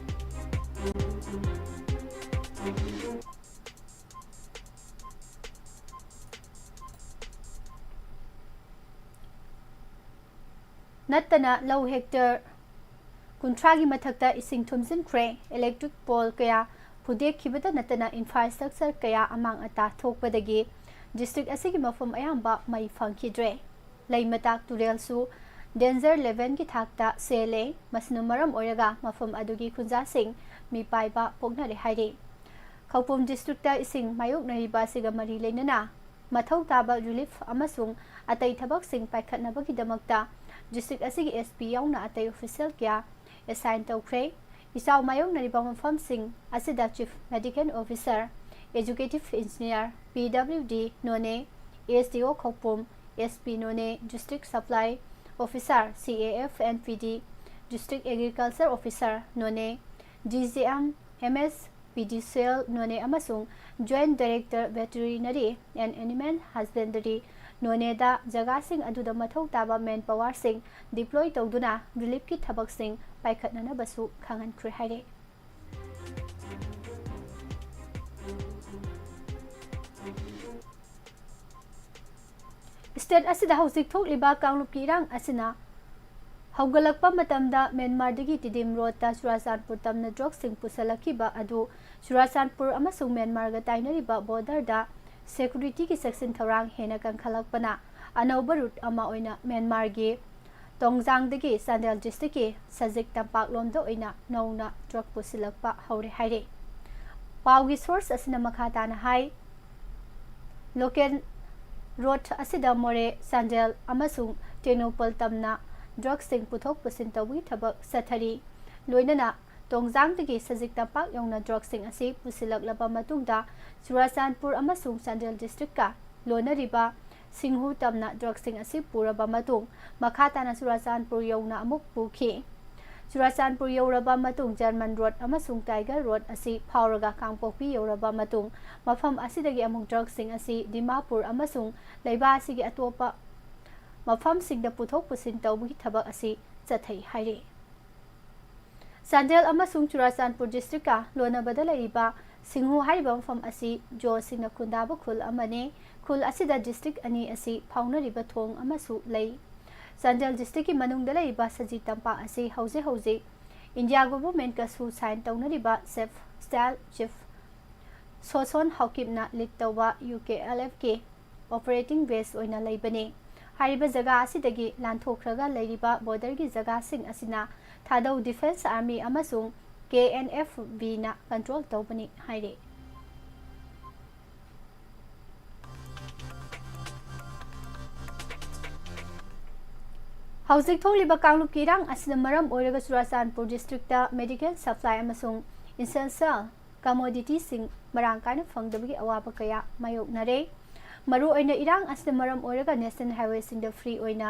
ꯅꯠꯇꯅ ꯂꯧ hectare ꯀꯨꯟꯊ꯭ꯔꯥꯒꯤ ꯃꯊꯛꯇ ꯏꯁꯤꯡ ꯊꯨꯝꯖꯤꯟꯈ꯭ꯔꯦ꯫ Electric pole ꯀꯌꯥ ꯐꯨꯗꯦꯛꯈꯤꯕꯇ ꯅꯠꯇꯅ infrastructure ꯀꯌꯥ ꯑꯃꯥꯡ ꯑꯇꯥ ꯊꯣꯛꯄꯗꯒꯤ district ꯑꯁꯤꯒꯤ ꯃꯐꯝ ꯑꯌꯥꯝꯕ ꯃꯩ ꯐꯪꯈꯤꯗ꯭ꯔꯦ꯫ ꯂꯩꯃꯇꯥꯛ ꯇꯨꯔꯦꯜꯁꯨ danger levelꯒꯤ ꯊꯥꯛꯇ ꯆꯦꯜꯂꯦ꯫ ꯃꯁꯤꯅ ꯃꯔꯝ ꯑꯣꯏꯔꯒ ꯃꯐꯝ ꯑꯗꯨꯒꯤ ꯈꯨꯟꯖꯥꯁꯤꯡ ꯃꯤꯄꯥꯏꯕ ꯄꯣꯛꯅꯔꯦ ꯍꯥꯏꯔꯤ꯫ ꯈꯧꯄꯨꯝ districtꯇ ꯏꯁꯤꯡ ꯃꯥꯌꯣꯛꯅꯔꯤꯕ ꯑꯁꯤꯒ ꯃꯔꯤ ꯂꯩꯅꯅ ꯃꯊꯧ ꯇꯥꯕ relief ꯑꯃꯁꯨꯡ ꯑꯇꯩ ꯊꯕꯛꯁꯤꯡ ꯄꯥꯏꯈꯠꯅꯕꯒꯤꯗꯃꯛꯇ district ꯑꯁꯤꯒꯤ S P ꯌꯥꯎꯅ ꯑꯇꯩ official ꯀꯌꯥ assign ꯇꯧꯈ꯭ꯔꯦ꯫ ꯏꯆꯥꯎ ꯃꯥꯌꯣꯛꯅꯔꯤꯕ ꯃꯐꯝꯁꯤꯡ ꯑꯁꯤꯗ Chief Medical Officer, Executive Engineer, P W D Noney, S D O ꯈꯧꯄꯨꯝ, S P Noney, District Supply Officer, C A F and P D, District Agriculture Officer Noney, D G M, M S, P D Cell Noney ꯑꯃꯁꯨꯡ Joint Director Veterinary and Animal Husbandry Noneyꯗ ꯖꯒꯥꯁꯤꯡ ꯑꯗꯨꯗ ꯃꯊꯧ ꯇꯥꯕ manpowerꯁꯤꯡ deploy ꯇꯧꯗꯨꯅ reliefꯀꯤ ꯊꯕꯛꯁꯤꯡ ꯄꯥꯏꯈꯠꯅꯅꯕꯁꯨ ꯈꯪꯍꯟꯈ꯭ꯔꯦ ꯍꯥꯏꯔꯦ꯫ State ꯑꯁꯤꯗ ꯍꯧꯖꯤꯛ ꯊꯣꯛꯂꯤꯕ ꯀꯥꯡꯂꯨꯞꯀꯤ ꯏꯔꯥꯡ ꯑꯁꯤꯅ ꯍꯧꯒꯠꯂꯛꯄ ꯃꯇꯝꯗ ꯃ꯭ꯌꯥꯟꯃꯥꯔꯗꯒꯤ ꯇꯤꯗꯤꯝ ꯔꯣꯗꯇ ꯆꯨꯔꯥꯆꯥꯟꯄꯨꯔ ꯇꯝꯅ drugsꯁꯤꯡ ꯄꯨꯁꯜꯂꯛꯈꯤꯕ ꯑꯗꯨ ꯆꯨꯔꯥꯆꯥꯟꯄꯨꯔ ꯑꯃꯁꯨꯡ ꯃ꯭ꯌꯥꯟꯃꯥꯔꯒ ꯇꯥꯏꯅꯔꯤꯕ borderꯗ securityꯒꯤ ꯆꯦꯛꯁꯤꯟ ꯊꯧꯔꯥꯡ ꯍꯦꯟꯅ ꯀꯟꯈꯠꯂꯛꯄꯅ ꯑꯅꯧꯕ route ꯑꯃ ꯑꯣꯏꯅ ꯃ꯭ꯌꯥꯟꯃꯥꯔꯒꯤ ꯇꯣꯡꯖꯥꯡꯗꯒꯤ ꯆꯥꯟꯗꯦꯜ districtꯀꯤ ꯁꯖꯤꯛ ꯇꯝꯄꯥꯛꯂꯣꯝꯗ ꯑꯣꯏꯅ ꯅꯧꯅ drug ꯄꯨꯁꯤꯜꯂꯛꯄ ꯍꯧꯔꯦ ꯍꯥꯏꯔꯤ꯫ ꯄꯥꯎꯒꯤ source ꯑꯁꯤꯅ ꯃꯈꯥ ꯇꯥꯅ ꯍꯥꯏ, local road ꯑꯁꯤꯗ ꯃꯣꯔꯦ, ꯆꯥꯟꯗꯦꯜ ꯑꯃꯁꯨꯡ ꯇꯦꯡꯅꯧꯄꯜ ꯇꯝꯅ drugsꯁꯤꯡ ꯄꯨꯊꯣꯛ ꯄꯨꯁꯤꯟ ꯇꯧꯕꯒꯤ ꯊꯕꯛ ꯆꯠꯊꯔꯤ꯫ ꯂꯣꯏꯅꯅ ꯇꯣꯡꯖꯥꯡꯗꯒꯤ ꯁꯖꯤꯛ ꯇꯝꯄꯥꯛ ꯌꯧꯅ ꯗ꯭ꯔꯒꯁꯤꯡ ꯑꯁꯤ ꯄꯨꯁꯤꯜꯂꯛꯂꯕ ꯃꯇꯨꯡꯗ, ꯆꯨꯔꯥꯆꯥꯟꯄꯨꯔ ꯑꯃꯁꯨꯡ ꯆꯥꯟꯗꯦꯜ ꯗꯤꯁꯇ꯭ꯔꯤꯛꯀ ꯂꯣꯟꯅꯔꯤꯕ ꯁꯤꯡꯍꯨ ꯇꯝꯅ ꯗ꯭ꯔꯒꯁꯤꯡ ꯑꯁꯤ ꯄꯨꯔꯕ ꯃꯇꯨꯡ, ꯃꯈꯥ ꯇꯥꯅ ꯆꯨꯔꯥꯆꯥꯟꯄꯨꯔ ꯌꯧꯅ ꯑꯃꯨꯛ ꯄꯨꯈꯤ꯫ ꯆꯨꯔꯥꯆꯥꯟꯄꯨꯔ ꯌꯧꯔꯕ ꯃꯇꯨꯡ, ꯖꯔꯃꯟ ꯔꯣꯗ ꯑꯃꯁꯨꯡ ꯇꯥꯏꯒꯔ ꯔꯣꯗ ꯑꯁꯤ ꯐꯥꯎꯔꯒ ꯀꯥꯡꯄꯣꯛꯄꯤ ꯌꯧꯔꯕ ꯃꯇꯨꯡ, ꯃꯐꯝ ꯑꯁꯤꯗꯒꯤ ꯑꯃꯨꯛ ꯗ꯭ꯔꯒꯁꯤꯡ ꯑꯁꯤ ꯗꯤꯃꯥꯄꯨꯔ ꯑꯃꯁꯨꯡ ꯂꯩꯕꯥꯛ ꯑꯁꯤꯒꯤ ꯑꯇꯣꯞꯄ ꯃꯐꯝꯁꯤꯡꯗ ꯄꯨꯊꯣꯛ ꯄꯨꯁꯤꯟ ꯇꯧꯕꯒꯤ ꯊꯕꯛ ꯑꯁꯤ ꯆꯠꯊꯩ ꯍꯥꯏꯔꯤ꯫ ꯆꯥꯟꯗꯦꯜ ꯑꯃꯁꯨꯡ ꯆꯨꯔꯥꯆꯥꯟꯄꯨꯔ ꯗꯤꯁꯇ꯭ꯔꯤꯛꯀ ꯂꯣꯟꯅꯕꯗ ꯂꯩꯔꯤꯕ ꯁꯤꯡꯍꯨ ꯍꯥꯏꯔꯤꯕ ꯃꯐꯝ ꯑꯁꯤ ꯖꯣꯁꯤꯡꯅ ꯈꯨꯟꯗꯥꯕ ꯈꯨꯜ ꯑꯃꯅꯤ꯫ ꯈꯨꯜ ꯑꯁꯤꯗ ꯗꯤꯁꯇ꯭ꯔꯤꯛ ꯑꯅꯤ ꯑꯁꯤ ꯐꯥꯎꯅꯔꯤꯕ ꯊꯣꯡ ꯑꯃꯁꯨ ꯂꯩ꯫ ꯆꯥꯟꯗꯦꯜ ꯗꯤꯁꯇ꯭ꯔꯤꯛꯀꯤ ꯃꯅꯨꯡꯗ ꯂꯩꯔꯤꯕ ꯁꯖꯤ ꯇꯝꯄꯥꯛ ꯑꯁꯤ ꯍꯧꯖꯤꯛ ꯍꯧꯖꯤꯛ ꯏꯟꯗꯤꯌꯥ ꯒꯣꯚꯔꯟꯃꯦꯟꯠꯀꯁꯨ ꯁꯥꯏꯟ ꯇꯧꯅꯔꯤꯕ ꯁꯦꯐ ꯁ꯭ꯇꯥꯏꯜ ꯆꯤꯐ ꯁꯣꯁꯣꯟ ꯍꯥꯎꯀꯤꯞꯅ ꯂꯤꯗ ꯇꯧꯕ ꯌꯨ ꯀꯦ ꯑꯦꯜ ꯑꯦꯐꯀꯤ ꯑꯣꯄꯔꯦꯇꯤꯡ ꯕꯦꯁ ꯑꯣꯏꯅ ꯂꯩꯕꯅꯤ꯫ ꯍꯥꯏꯔꯤꯕ ꯖꯒꯥ ꯑꯁꯤꯗꯒꯤ ꯂꯥꯟꯊꯣꯛꯈ꯭ꯔꯒ ꯂꯩꯔꯤꯕ ꯕꯣꯔꯗꯔꯒꯤ ꯖꯒꯥꯁꯤꯡ ꯑꯁꯤꯅ ꯊꯥꯗꯧ ꯗꯤꯐꯦꯟꯁ ꯑꯥꯔꯃꯤ ꯑꯃꯁꯨꯡ ꯀꯦ ꯑꯦꯟ ꯑꯦꯐ ꯕꯤꯅ ꯀꯟꯇ꯭ꯔꯣꯜ ꯇꯧꯕꯅꯤ ꯍꯥꯏꯔꯤ꯫ ꯍꯧꯖꯤꯛ ꯊꯣꯛꯂꯤꯕ ꯀꯥꯡꯂꯨꯞꯀꯤ ꯏꯔꯥꯡ ꯑꯁꯤꯅ ꯃꯔꯝ ꯑꯣꯏꯔꯒ ꯆꯨꯔꯥꯆꯥꯟꯄꯨꯔ ꯗꯤꯁꯇ꯭ꯔꯤꯛꯇ ꯃꯦꯗꯤꯀꯦꯜ ꯁꯄ꯭ꯂꯥꯏ ꯑꯃꯁꯨꯡ ꯏꯁꯦꯟꯁꯤꯌꯦꯜ ꯀꯃꯣꯗꯤꯇꯤꯁꯤꯡ ꯃꯔꯥꯡ ꯀꯥꯏꯅ ꯐꯪꯗꯕꯒꯤ ꯑꯋꯥꯕ ꯀꯌꯥ ꯃꯥꯌꯣꯛꯅꯔꯦ꯫ ꯃꯔꯨꯑꯣꯏꯅ ꯏꯔꯥꯡ ꯑꯁꯤꯅ ꯃꯔꯝ ꯑꯣꯏꯔꯒ ꯅꯦꯁꯅꯦꯜ ꯍꯥꯏꯋꯦꯁꯤꯡꯗ ꯐ꯭ꯔꯤ ꯑꯣꯏꯅ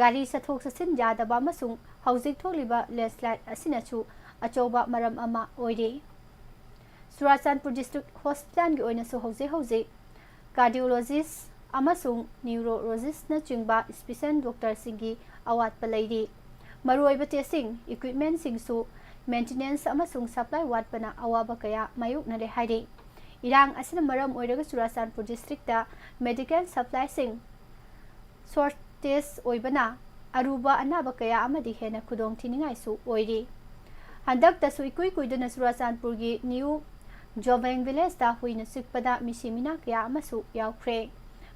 ꯒꯥꯔꯤ ꯆꯠꯊꯣꯛ ꯆꯠꯁꯤꯟ ꯌꯥꯗꯕ ꯑꯃꯁꯨꯡ ꯍꯧꯖꯤꯛ ꯊꯣꯛꯂꯤꯕ ꯂꯦꯟꯁꯂꯥꯏꯗ ꯑꯁꯤꯅꯁꯨ ꯑꯆꯧꯕ ꯃꯔꯝ ꯑꯃ ꯑꯣꯏꯔꯤ꯫ ꯆꯨꯔꯥꯆꯥꯟꯄꯨꯔ ꯗꯤꯁꯇ꯭ꯔꯤꯛ ꯍꯣꯁꯄꯤꯇꯥꯜꯒꯤ ꯑꯣꯏꯅꯁꯨ ꯍꯧꯖꯤꯛ ꯍꯧꯖꯤꯛ ꯀꯥꯔꯗꯤꯑꯣꯂꯣꯖꯤꯁ ꯑꯃꯁꯨꯡ ꯅ꯭ꯌꯨꯔꯣꯂꯣꯖꯤꯁꯅꯆꯤꯡꯕ ꯏꯁꯄꯤꯁꯦꯜ ꯗꯣꯛꯇꯔꯁꯤꯡꯒꯤ ꯑꯋꯥꯠꯄ ꯂꯩꯔꯤ꯫ ꯃꯔꯨꯑꯣꯏꯕ ꯇꯦꯁꯁꯤꯡ, ꯏꯀ꯭ꯋꯤꯞꯃꯦꯟꯁꯤꯡꯁꯨ ꯃꯦꯟꯇꯦꯅꯦꯟꯁ ꯑꯃꯁꯨꯡ ꯁꯄ꯭ꯂꯥꯏ ꯋꯥꯠꯄꯅ ꯑꯋꯥꯕ ꯀꯌꯥ ꯃꯥꯌꯣꯛꯅꯔꯦ ꯍꯥꯏꯔꯤ꯫ ꯏꯔꯥꯡ ꯑꯁꯤꯅ ꯃꯔꯝ ꯑꯣꯏꯔꯒ ꯆꯨꯔꯥꯆꯥꯟꯄꯨꯔ ꯗꯤꯁꯇ꯭ꯔꯤꯛꯇ ꯃꯦꯗꯤꯀꯦꯜ ꯁꯄ꯭ꯂꯥꯏꯁꯤꯡ ꯁꯣꯔꯇꯦꯖ ꯑꯣꯏꯕꯅ ꯑꯔꯨꯕ ꯑꯅꯥꯕ ꯀꯌꯥ ꯑꯃꯗꯤ ꯍꯦꯟꯅ ꯈꯨꯗꯣꯡ ꯊꯤꯅꯤꯡꯉꯥꯏꯁꯨ ꯑꯣꯏꯔꯤ꯫ ꯍꯟꯗꯛꯇꯁꯨ ꯏꯀꯨꯏ ꯀꯨꯏꯗꯅ ꯆꯨꯔꯥꯆꯥꯟꯄꯨꯔꯒꯤ ꯅ꯭ꯌꯨ ꯖꯣꯕꯦꯡ ꯚꯤꯂꯦꯖꯇ ꯍꯨꯏꯅ ꯆꯤꯛꯄꯗ ꯃꯤꯁꯤ ꯃꯤꯅꯥ ꯀꯌꯥ ꯑꯃꯁꯨ ꯌꯥꯎꯈ꯭ꯔꯦ꯫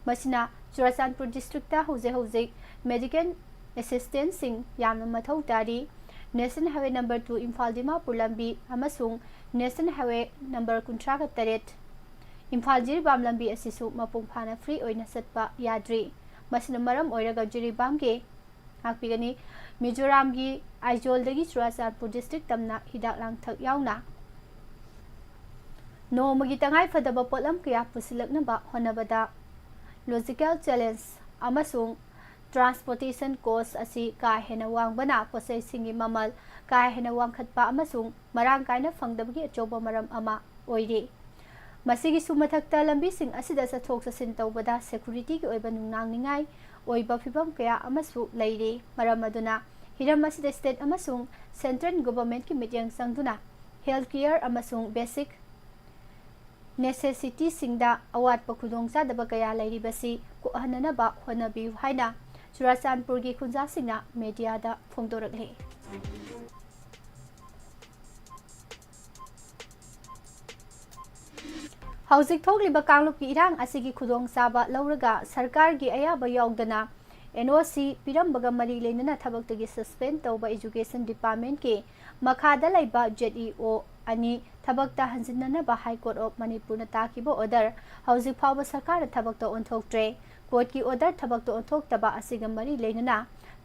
ꯃꯁꯤꯅ ꯆꯨꯔꯥꯆꯥꯟꯄꯨꯔ ꯗꯤꯁꯇ꯭ꯔꯤꯛꯇ ꯍꯧꯖꯤꯛ ꯍꯧꯖꯤꯛ ꯃꯦꯗꯤꯀꯦꯜ ꯑꯦꯁꯤꯁꯇꯦꯟꯁꯁꯤꯡ ꯌꯥꯝꯅ ꯃꯊꯧ ꯇꯥꯔꯤ꯫ National highway number two Imphal Dimapur ꯂꯝꯕꯤ ꯑꯃꯁꯨꯡ ꯅꯦꯁꯅꯦꯜ ꯍꯥꯏꯋꯦ ꯅꯝꯕꯔ ꯀꯨꯟꯊ꯭ꯔꯥꯒ ꯇꯔꯦꯠ ꯏꯝꯐꯥꯜ ꯖꯤꯔꯤꯕꯥꯝ ꯂꯝꯕꯤ ꯑꯁꯤꯁꯨ ꯃꯄꯨꯡ ꯐꯥꯅ ꯐ꯭ꯔꯤ ꯑꯣꯏꯅ ꯆꯠꯄ ꯌꯥꯗ꯭ꯔꯤ꯫ ꯃꯁꯤꯅ ꯃꯔꯝ ꯑꯣꯏꯔꯒ ꯖꯤꯔꯤꯕꯥꯝꯒꯤ ꯉꯥꯛꯄꯤꯒꯅꯤ꯫ ꯃꯤꯖꯣꯔꯥꯝꯒꯤ ꯑꯥꯏꯖꯣꯜꯗꯒꯤ ꯆꯨꯔꯥꯆꯥꯟꯄꯨꯔ ꯗꯤꯁꯇ꯭ꯔꯤꯛ ꯇꯝꯅ ꯍꯤꯗꯥꯛ ꯂꯥꯡꯊꯛ ꯌꯥꯎꯅ ꯅꯣꯡꯃꯒꯤ ꯇꯉꯥꯏꯐꯗꯕ ꯄꯣꯠꯂꯝ ꯀꯌꯥ ꯄꯨꯁꯤꯜꯂꯛꯅꯕ ꯍꯣꯠꯅꯕꯗ ꯂꯣꯖꯤꯀꯦꯜ ꯆꯦꯂꯦꯟꯖ ꯑꯃꯁꯨꯡ ꯇ꯭ꯔꯥꯟꯁꯄꯣꯔꯇꯦꯁꯟ ꯀꯣꯁ ꯑꯁꯤ ꯀꯥ ꯍꯦꯟꯅ ꯋꯥꯡꯕꯅ ꯄꯣꯠꯆꯩꯁꯤꯡꯒꯤ ꯃꯃꯜ ꯀꯥ ꯍꯦꯟꯅ ꯋꯥꯡꯈꯠꯄ ꯑꯃꯁꯨꯡ ꯃꯔꯥꯡ ꯀꯥꯏꯅ ꯐꯪꯗꯕꯒꯤ ꯑꯆꯧꯕ ꯃꯔꯝ ꯑꯃ ꯑꯣꯏꯔꯤ꯫ ꯃꯁꯤꯒꯤꯁꯨ ꯃꯊꯛꯇ ꯂꯝꯕꯤꯁꯤꯡ ꯑꯁꯤꯗ ꯆꯠꯊꯣꯛ ꯆꯠꯁꯤꯟ ꯇꯧꯕꯗ ꯁꯦꯀꯨꯔꯤꯇꯤꯒꯤ ꯑꯣꯏꯕ ꯅꯨꯡꯅꯥꯡꯅꯤꯡꯉꯥꯏ ꯑꯣꯏꯕ ꯐꯤꯚꯝ ꯀꯌꯥ ꯑꯃꯁꯨ ꯂꯩꯔꯤ꯫ ꯃꯔꯝ ꯑꯗꯨꯅ ꯍꯤꯔꯝ ꯑꯁꯤꯗ ꯁ꯭ꯇꯦꯠ ꯑꯃꯁꯨꯡ ꯁꯦꯟꯇ꯭ꯔꯦꯜ ꯒꯣꯚꯔꯟꯃꯦꯟꯠꯀꯤ ꯃꯤꯠꯌꯦꯡ ꯆꯪꯗꯨꯅ ꯍꯦꯜꯊ ꯀꯤꯌꯔ ꯑꯃꯁꯨꯡ ꯕꯦꯁꯤꯛ ꯅꯦꯁꯦꯁꯤꯇꯤꯁꯤꯡꯗ ꯑꯋꯥꯠꯄ ꯈꯨꯗꯣꯡꯆꯥꯗꯕ ꯀꯌꯥ ꯂꯩꯔꯤꯕꯁꯤ ꯀꯣꯛꯍꯟꯅꯅꯕ ꯍꯣꯠꯅꯕꯤꯌꯨ ꯍꯥꯏꯅ ꯆꯨꯔꯥꯆꯥꯟꯄꯨꯔꯒꯤ ꯈꯨꯟꯖꯥꯁꯤꯡꯅ ꯃꯦꯗꯤꯌꯥꯗ ꯐꯣꯡꯗꯣꯔꯛꯂꯤ꯫ ꯍꯧꯖꯤꯛ ꯊꯣꯛꯂꯤꯕ ꯀꯥꯡꯂꯨꯞꯀꯤ ꯏꯔꯥꯡ ꯑꯁꯤꯒꯤ ꯈꯨꯗꯣꯡꯆꯥꯕ ꯂꯧꯔꯒ ꯁꯔꯀꯥꯔꯒꯤ ꯑꯌꯥꯕ ꯌꯥꯎꯗꯅ ꯑꯦꯟ ꯑꯣ ꯁꯤ ꯄꯤꯔꯝꯕꯒ ꯃꯔꯤ ꯂꯩꯅꯅ ꯊꯕꯛꯇꯒꯤ ꯁꯁꯄꯦꯟ ꯇꯧꯕ ꯏꯖꯨꯀꯦꯁꯟ ꯗꯤꯄꯥꯔꯠꯃꯦꯟꯠꯀꯤ ꯃꯈꯥꯗ ꯂꯩꯕ ꯖꯦꯠ ꯏ ꯑꯣ ꯑꯅꯤ ꯊꯕꯛꯇ ꯍꯟꯖꯤꯟꯅꯅꯕ ꯍꯥꯏ ꯀꯣꯔꯠ ꯑꯣꯐ ꯃꯅꯤꯄꯨꯔꯅ ꯇꯥꯈꯤꯕ ꯑꯣꯔꯗꯔ ꯍꯧꯖꯤꯛ ꯐꯥꯎꯕ ꯁꯔꯀꯥꯔꯅ ꯊꯕꯛꯇ ꯑꯣꯟꯊꯣꯛꯇ꯭ꯔꯦ꯫ ꯀꯣꯔꯠꯀꯤ ꯑꯣꯔꯗꯔ ꯊꯕꯛꯇ ꯑꯣꯟꯊꯣꯛꯇꯕ ꯑꯁꯤꯒ ꯃꯔꯤ ꯂꯩꯅꯅ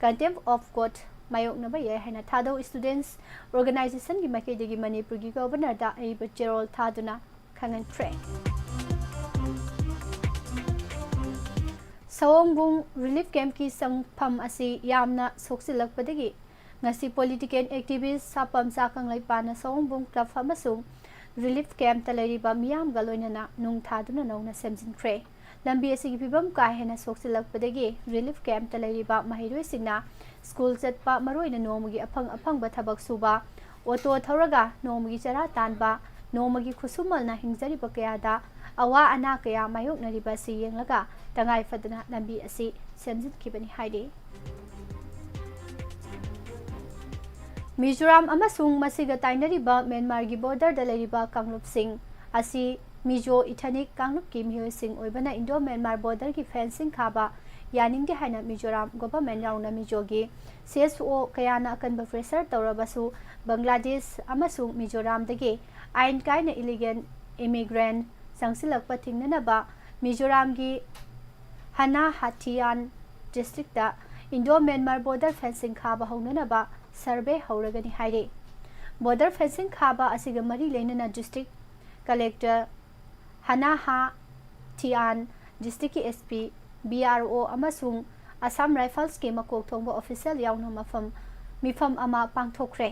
ꯀꯟꯇꯦꯝꯞ ꯑꯣꯐ ꯀꯣꯔꯠ ꯃꯥꯌꯣꯛꯅꯕ ꯌꯥꯏ ꯍꯥꯏꯅ ꯊꯥꯗꯧ ꯁ꯭ꯇꯨꯗꯦꯟꯠꯁ ꯑꯣꯔꯒꯅꯥꯏꯖꯦꯁꯟꯒꯤ ꯃꯥꯏꯀꯩꯗꯒꯤ ꯃꯅꯤꯄꯨꯔꯒꯤ ꯒꯣꯚꯔꯅꯔꯗ ꯑꯏꯕ ꯆꯦꯔꯣꯜ ꯊꯥꯗꯨꯅ ꯈꯪꯍꯟꯈ꯭ꯔꯦ꯫ ꯁꯑꯣꯝꯕꯨꯡ ꯔꯤꯂꯤꯐ ꯀꯦꯝꯞꯀꯤ ꯆꯪꯐꯝ ꯑꯁꯤ ꯌꯥꯝꯅ ꯁꯣꯛꯆꯤꯜꯂꯛꯄꯗꯒꯤ ꯉꯁꯤ ꯄꯣꯂꯤꯇꯤꯀꯦꯜ ꯑꯦꯛꯇꯤꯚꯤꯁ ꯁꯥꯄꯝꯆꯥ ꯀꯪꯂꯩꯄꯥꯟꯅ ꯁꯑꯣꯝꯕꯨꯡ ꯀ꯭ꯂꯕ ꯑꯃꯁꯨꯡ ꯔꯤꯂꯤꯐ ꯀꯦꯝꯞꯇ ꯂꯩꯔꯤꯕ ꯃꯤꯌꯥꯝꯒ ꯂꯣꯏꯅꯅ ꯅꯨꯡ ꯊꯥꯗꯨꯅ ꯅꯧꯅ ꯁꯦꯝꯖꯤꯟꯈ꯭ꯔꯦ꯫ ꯂꯝꯕꯤ ꯑꯁꯤꯒꯤ ꯐꯤꯕꯝ ꯀꯥ ꯍꯦꯟꯅ ꯁꯣꯛꯆꯤꯜꯂꯛꯄꯗꯒꯤ ꯔꯤꯂꯤꯐ ꯀꯦꯝꯞꯇ ꯂꯩꯔꯤꯕ ꯃꯍꯩꯔꯣꯏꯁꯤꯡꯅ ꯁ꯭ꯀꯨꯜ ꯆꯠꯄ, ꯃꯔꯨꯑꯣꯏꯅ ꯅꯣꯡꯃꯒꯤ ꯑꯐꯪ ꯑꯐꯪꯕ ꯊꯕꯛ ꯁꯨꯕ, ꯑꯣꯇꯣ ꯊꯧꯔꯒ ꯅꯣꯡꯃꯒꯤ ꯆꯔꯥ ꯇꯥꯟꯕ, ꯅꯣꯡꯃꯒꯤ ꯈꯨꯠꯁꯨꯃꯜꯅ ꯍꯤꯡꯖꯔꯤꯕ ꯀꯌꯥꯗ ꯑꯋꯥ ꯑꯅꯥ ꯀꯌꯥ ꯃꯥꯌꯣꯛꯅꯔꯤꯕ ꯑꯁꯤ ꯌꯦꯡꯂꯒ ꯇꯉꯥꯏ ꯐꯗꯅ ꯂꯝꯕꯤ ꯑꯁꯤ ꯁꯦꯝꯖꯤꯟꯈꯤꯕꯅꯤ ꯍꯥꯏꯔꯤ꯫ ꯃꯤꯖꯣꯔꯥꯝ ꯑꯃꯁꯨꯡ ꯃꯁꯤꯒ ꯇꯥꯏꯅꯔꯤꯕ ꯃ꯭ꯌꯥꯟꯃꯥꯔꯒꯤ ꯕꯣꯔꯗꯔꯗ ꯂꯩꯔꯤꯕ ꯀꯥꯡꯂꯨꯞꯁꯤꯡ ꯑꯁꯤ ꯃꯤꯖꯣ ꯏꯊꯅꯤꯛ ꯀꯥꯡꯂꯨꯞꯀꯤ ꯃꯤꯑꯣꯏꯁꯤꯡ ꯑꯣꯏꯕꯅ ꯏꯟꯗꯣ ꯃ꯭ꯌꯥꯟꯃꯥꯔ ꯕꯣꯔꯗꯔꯒꯤ ꯐꯦꯟꯁꯤꯡ ꯈꯥꯕ ꯌꯥꯅꯤꯡꯗꯦ ꯍꯥꯏꯅ ꯃꯤꯖꯣꯔꯥꯝ ꯒꯣꯚꯔꯟꯃꯦꯟꯠ ꯌꯥꯎꯅ ꯃꯤꯖꯣꯒꯤ ꯁꯤ ꯑꯦꯁ ꯑꯣ ꯀꯌꯥꯅ ꯑꯀꯟꯕ ꯄ꯭ꯔꯦꯁꯔ ꯇꯧꯔꯕꯁꯨ ꯕꯪꯒ꯭ꯂꯥꯗꯦꯁ ꯑꯃꯁꯨꯡ ꯃꯤꯖꯣꯔꯥꯝꯗꯒꯤ ꯑꯥꯏꯟ ꯀꯥꯏꯅ ꯏꯂꯤꯒꯦꯜ ꯏꯃꯤꯒ꯭ꯔꯦꯟꯠ ꯆꯪꯁꯤꯜꯂꯛꯄ ꯊꯤꯡꯅꯅꯕ ꯃꯤꯖꯣꯔꯥꯝꯒꯤ Hnahthial district Indo Myanmar border fencing ꯈꯥꯕ ꯍꯧꯅꯅꯕ ꯁꯔꯚꯦ ꯍꯧꯔꯒꯅꯤ ꯍꯥꯏꯔꯤ꯫ ꯕꯣꯔꯗꯔ ꯐꯦꯟꯁꯤꯡ ꯈꯥꯕ ꯑꯁꯤꯒ ꯃꯔꯤ ꯂꯩꯅꯅ ꯗꯤꯁꯇ꯭ꯔꯤꯛ ꯀꯂꯦꯛꯇꯔ ꯍꯅꯥꯍꯥ ꯊꯤꯌꯥꯟ, ꯗꯤꯁꯇ꯭ꯔꯤꯛꯀꯤ ꯑꯦꯁ ꯄꯤ, ꯕꯤ ꯑꯥꯔ ꯑꯣ ꯑꯃꯁꯨꯡ ꯑꯁꯥꯝ ꯔꯥꯏꯐꯜꯁꯀꯤ ꯃꯀꯣꯛ ꯊꯣꯡꯕ ꯑꯣꯐꯤꯁꯤꯌꯦꯜ ꯌꯥꯎꯅ ꯃꯐꯝ, ꯃꯤꯐꯝ ꯑꯃ ꯄꯥꯡꯊꯣꯛꯈ꯭ꯔꯦ꯫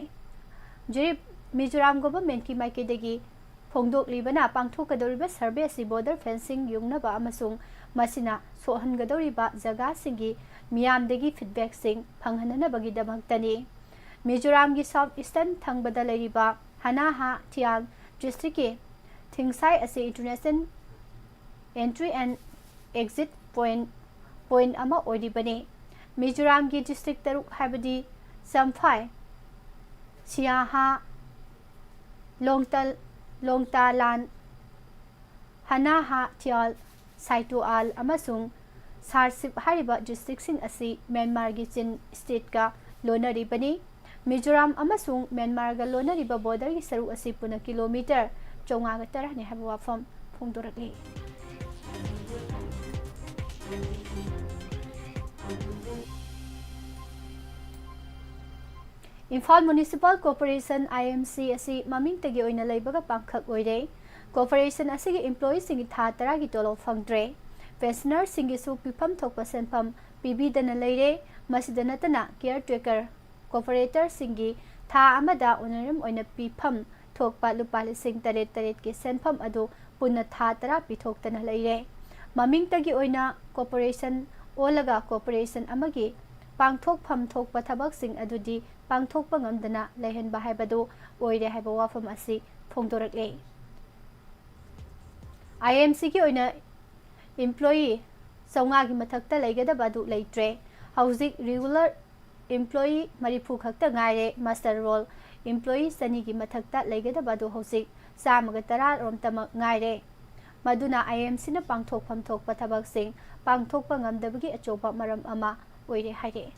ꯖꯤꯔꯤꯞ, ꯃꯤꯖꯣꯔꯥꯝ ꯒꯣꯚꯔꯟꯃꯦꯟꯠꯀꯤ ꯃꯥꯏꯀꯩꯗꯒꯤ ꯐꯣꯡꯗꯣꯛꯂꯤꯕꯅ, ꯄꯥꯡꯊꯣꯛꯀꯗꯧꯔꯤꯕ ꯁꯔꯚꯦ ꯑꯁꯤ ꯕꯣꯔꯗꯔ ꯐꯦꯟꯁꯤꯡ ꯌꯨꯡꯅꯕ ꯑꯃꯁꯨꯡ ꯃꯁꯤꯅ ꯁꯣꯛꯍꯟꯒꯗꯧꯔꯤꯕ ꯖꯒꯥꯁꯤꯡꯒꯤ ꯃꯤꯌꯥꯝꯗꯒꯤ ꯐꯤꯗꯕꯦꯛꯁꯤꯡ ꯐꯪꯍꯟꯅꯅꯕꯒꯤꯗꯃꯛꯇꯅꯤ꯫ ꯃꯤꯖꯣꯔꯥꯝꯒꯤ ꯁꯥꯎꯊ ꯏꯁꯇꯔꯟ ꯊꯪꯕꯗ ꯂꯩꯔꯤꯕ ꯍꯅꯥꯍꯥ ꯊꯤꯌꯥꯜ ꯗꯤꯁꯇ꯭ꯔꯤꯛꯀꯤ ꯊꯤꯡꯁꯥꯏ ꯑꯁꯤ international entry and exit point, point ꯑꯃ ꯑꯣꯏꯔꯤꯕꯅꯤ꯫ ꯃꯤꯖꯣꯔꯥꯝꯒꯤ ꯗꯤꯁꯇ꯭ꯔꯤꯛ ꯇꯔꯨꯛ, ꯍꯥꯏꯕꯗꯤ ꯆꯝꯐꯥꯏ, ꯁꯤꯌꯥꯍꯥ, ꯂꯣꯡꯇꯜ, ꯂꯣꯡꯇꯥꯂꯥꯟ, ꯍꯅꯥꯍꯥ ꯊꯤꯌꯥꯜ, ꯁꯥꯏꯇꯣꯑꯥꯜ ꯑꯃꯁꯨꯡ ꯁꯥꯔꯁꯤꯞ ꯍꯥꯏꯔꯤꯕ ꯗꯤꯁꯇ꯭ꯔꯤꯛꯁꯤꯡ ꯑꯁꯤ ꯃ꯭ꯌꯥꯟꯃꯥꯔꯒꯤ ꯆꯤꯟ ꯁ꯭ꯇꯦꯠꯀ ꯂꯣꯟꯅꯔꯤꯕꯅꯤ꯫ ꯃꯤꯖꯣꯔꯥꯝ ꯑꯃꯁꯨꯡ ꯃ꯭ꯌꯥꯟꯃꯥꯔꯒ ꯂꯣꯟꯅꯔꯤꯕ ꯕꯣꯔꯗꯔꯒꯤ ꯁꯔꯨꯛ ꯑꯁꯤ ꯄꯨꯟꯅ ꯀꯤꯂꯣꯃꯤꯇꯔ ꯆꯥꯝꯃꯉꯥꯒ ꯇꯔꯥꯅꯤ ꯍꯥꯏꯕ ꯋꯥꯐꯝ ꯐꯣꯡꯗꯣꯔꯛꯂꯤ꯫ ꯏꯝꯐꯥꯜ ꯃ꯭ꯌꯨꯅꯤꯁꯤꯄꯥꯜ ꯀꯣꯔꯄꯣꯔꯦꯁꯟ, ꯑꯥꯏ ꯑꯦꯝ ꯁꯤ, ꯑꯁꯤ ꯃꯃꯤꯡꯇꯒꯤ ꯑꯣꯏꯅ ꯂꯩꯕꯒ ꯄꯥꯡꯈꯛ ꯑꯣꯏꯔꯦ꯫ ꯀꯣꯔꯄꯣꯔꯦꯁꯟ ꯑꯁꯤꯒꯤ ꯏꯝꯄ꯭ꯂꯣꯌꯤꯁꯤꯡꯒꯤ ꯊꯥ ꯇꯔꯥꯒꯤ ꯇꯣꯂꯣꯞ ꯐꯪꯗ꯭ꯔꯦ꯫ ꯄꯦꯟꯁꯅꯔꯁꯤꯡꯒꯤꯁꯨ ꯄꯤꯐꯝ ꯊꯣꯛꯄ ꯁꯦꯟꯐꯝ ꯄꯤꯕꯤꯗꯅ ꯂꯩꯔꯦ꯫ ꯃꯁꯤꯗ ꯅꯠꯇꯅ ꯀꯤꯌꯔ ꯇꯦꯀꯔ ꯀꯣꯔꯄꯣꯔꯦꯇꯔꯁꯤꯡꯒꯤ ꯊꯥ ꯑꯃꯗ ꯑꯣꯅꯔꯦꯔꯤꯌꯝ ꯑꯣꯏꯅ ꯄꯤꯐꯝ ꯊꯣꯛꯄ ꯂꯨꯄꯥ ꯂꯤꯁꯤꯡ ꯇꯔꯦꯠ ꯇꯔꯦꯠꯀꯤ ꯁꯦꯟꯐꯝ ꯑꯗꯨ ꯄꯨꯟꯅ ꯊꯥ ꯇꯔꯥ ꯄꯤꯊꯣꯛꯇꯅ ꯂꯩꯔꯦ꯫ ꯃꯃꯤꯡꯇꯒꯤ ꯑꯣꯏꯅ ꯀꯣꯔꯄꯣꯔꯦꯁꯟ ꯑꯣꯜꯂꯒ ꯀꯣꯔꯄꯣꯔꯦꯁꯟ ꯑꯃꯒꯤ ꯄꯥꯡꯊꯣꯛꯐꯝ ꯊꯣꯛꯄ ꯊꯕꯛꯁꯤꯡ ꯑꯗꯨꯗꯤ ꯄꯥꯡꯊꯣꯛꯄ ꯉꯝꯗꯅ ꯂꯩꯍꯟꯕ ꯍꯥꯏꯕꯗꯨ ꯑꯣꯏꯔꯦ ꯍꯥꯏꯕ ꯋꯥꯐꯝ ꯑꯁꯤ ꯐꯣꯡꯗꯣꯔꯛꯂꯦ꯫ ꯑꯥꯏ ꯑꯦꯝ ꯁꯤꯒꯤ ꯑꯣꯏꯅ ꯏꯝꯄ꯭ꯂꯣꯌꯤ ꯆꯥꯝꯃꯉꯥꯒꯤ ꯃꯊꯛꯇ ꯂꯩꯒꯗꯕ ꯑꯗꯨ ꯂꯩꯇ꯭ꯔꯦ꯫ ꯍꯧꯖꯤꯛ ꯔꯤꯒꯨꯂꯔ ꯏꯝꯄ꯭ꯂꯣꯌꯤ ꯃꯔꯤꯐꯨ ꯈꯛꯇ ꯉꯥꯏꯔꯦ꯫ ꯃꯁꯇꯔ ꯔꯣꯜ ꯏꯝꯄ꯭ꯂꯣꯌꯤ ꯆꯅꯤꯒꯤ ꯃꯊꯛꯇ ꯂꯩꯒꯗꯕ ꯑꯗꯨ ꯍꯧꯖꯤꯛ ꯆꯥꯝꯃꯒ ꯇꯔꯥ ꯔꯣꯝꯇꯃꯛ ꯉꯥꯏꯔꯦ꯫ ꯃꯗꯨꯅ ꯑꯥꯏ ꯑꯦꯝ ꯁꯤꯅ ꯄꯥꯡꯊꯣꯛꯐꯝ ꯊꯣꯛꯄ ꯊꯕꯛꯁꯤꯡ ꯄꯥꯡꯊꯣꯛꯄ ꯉꯝꯗꯕꯒꯤ ꯑꯆꯧꯕ ꯃꯔꯝ ꯑꯃ ꯑꯣꯏꯔꯦ ꯍꯥꯏꯔꯛꯑꯦ꯫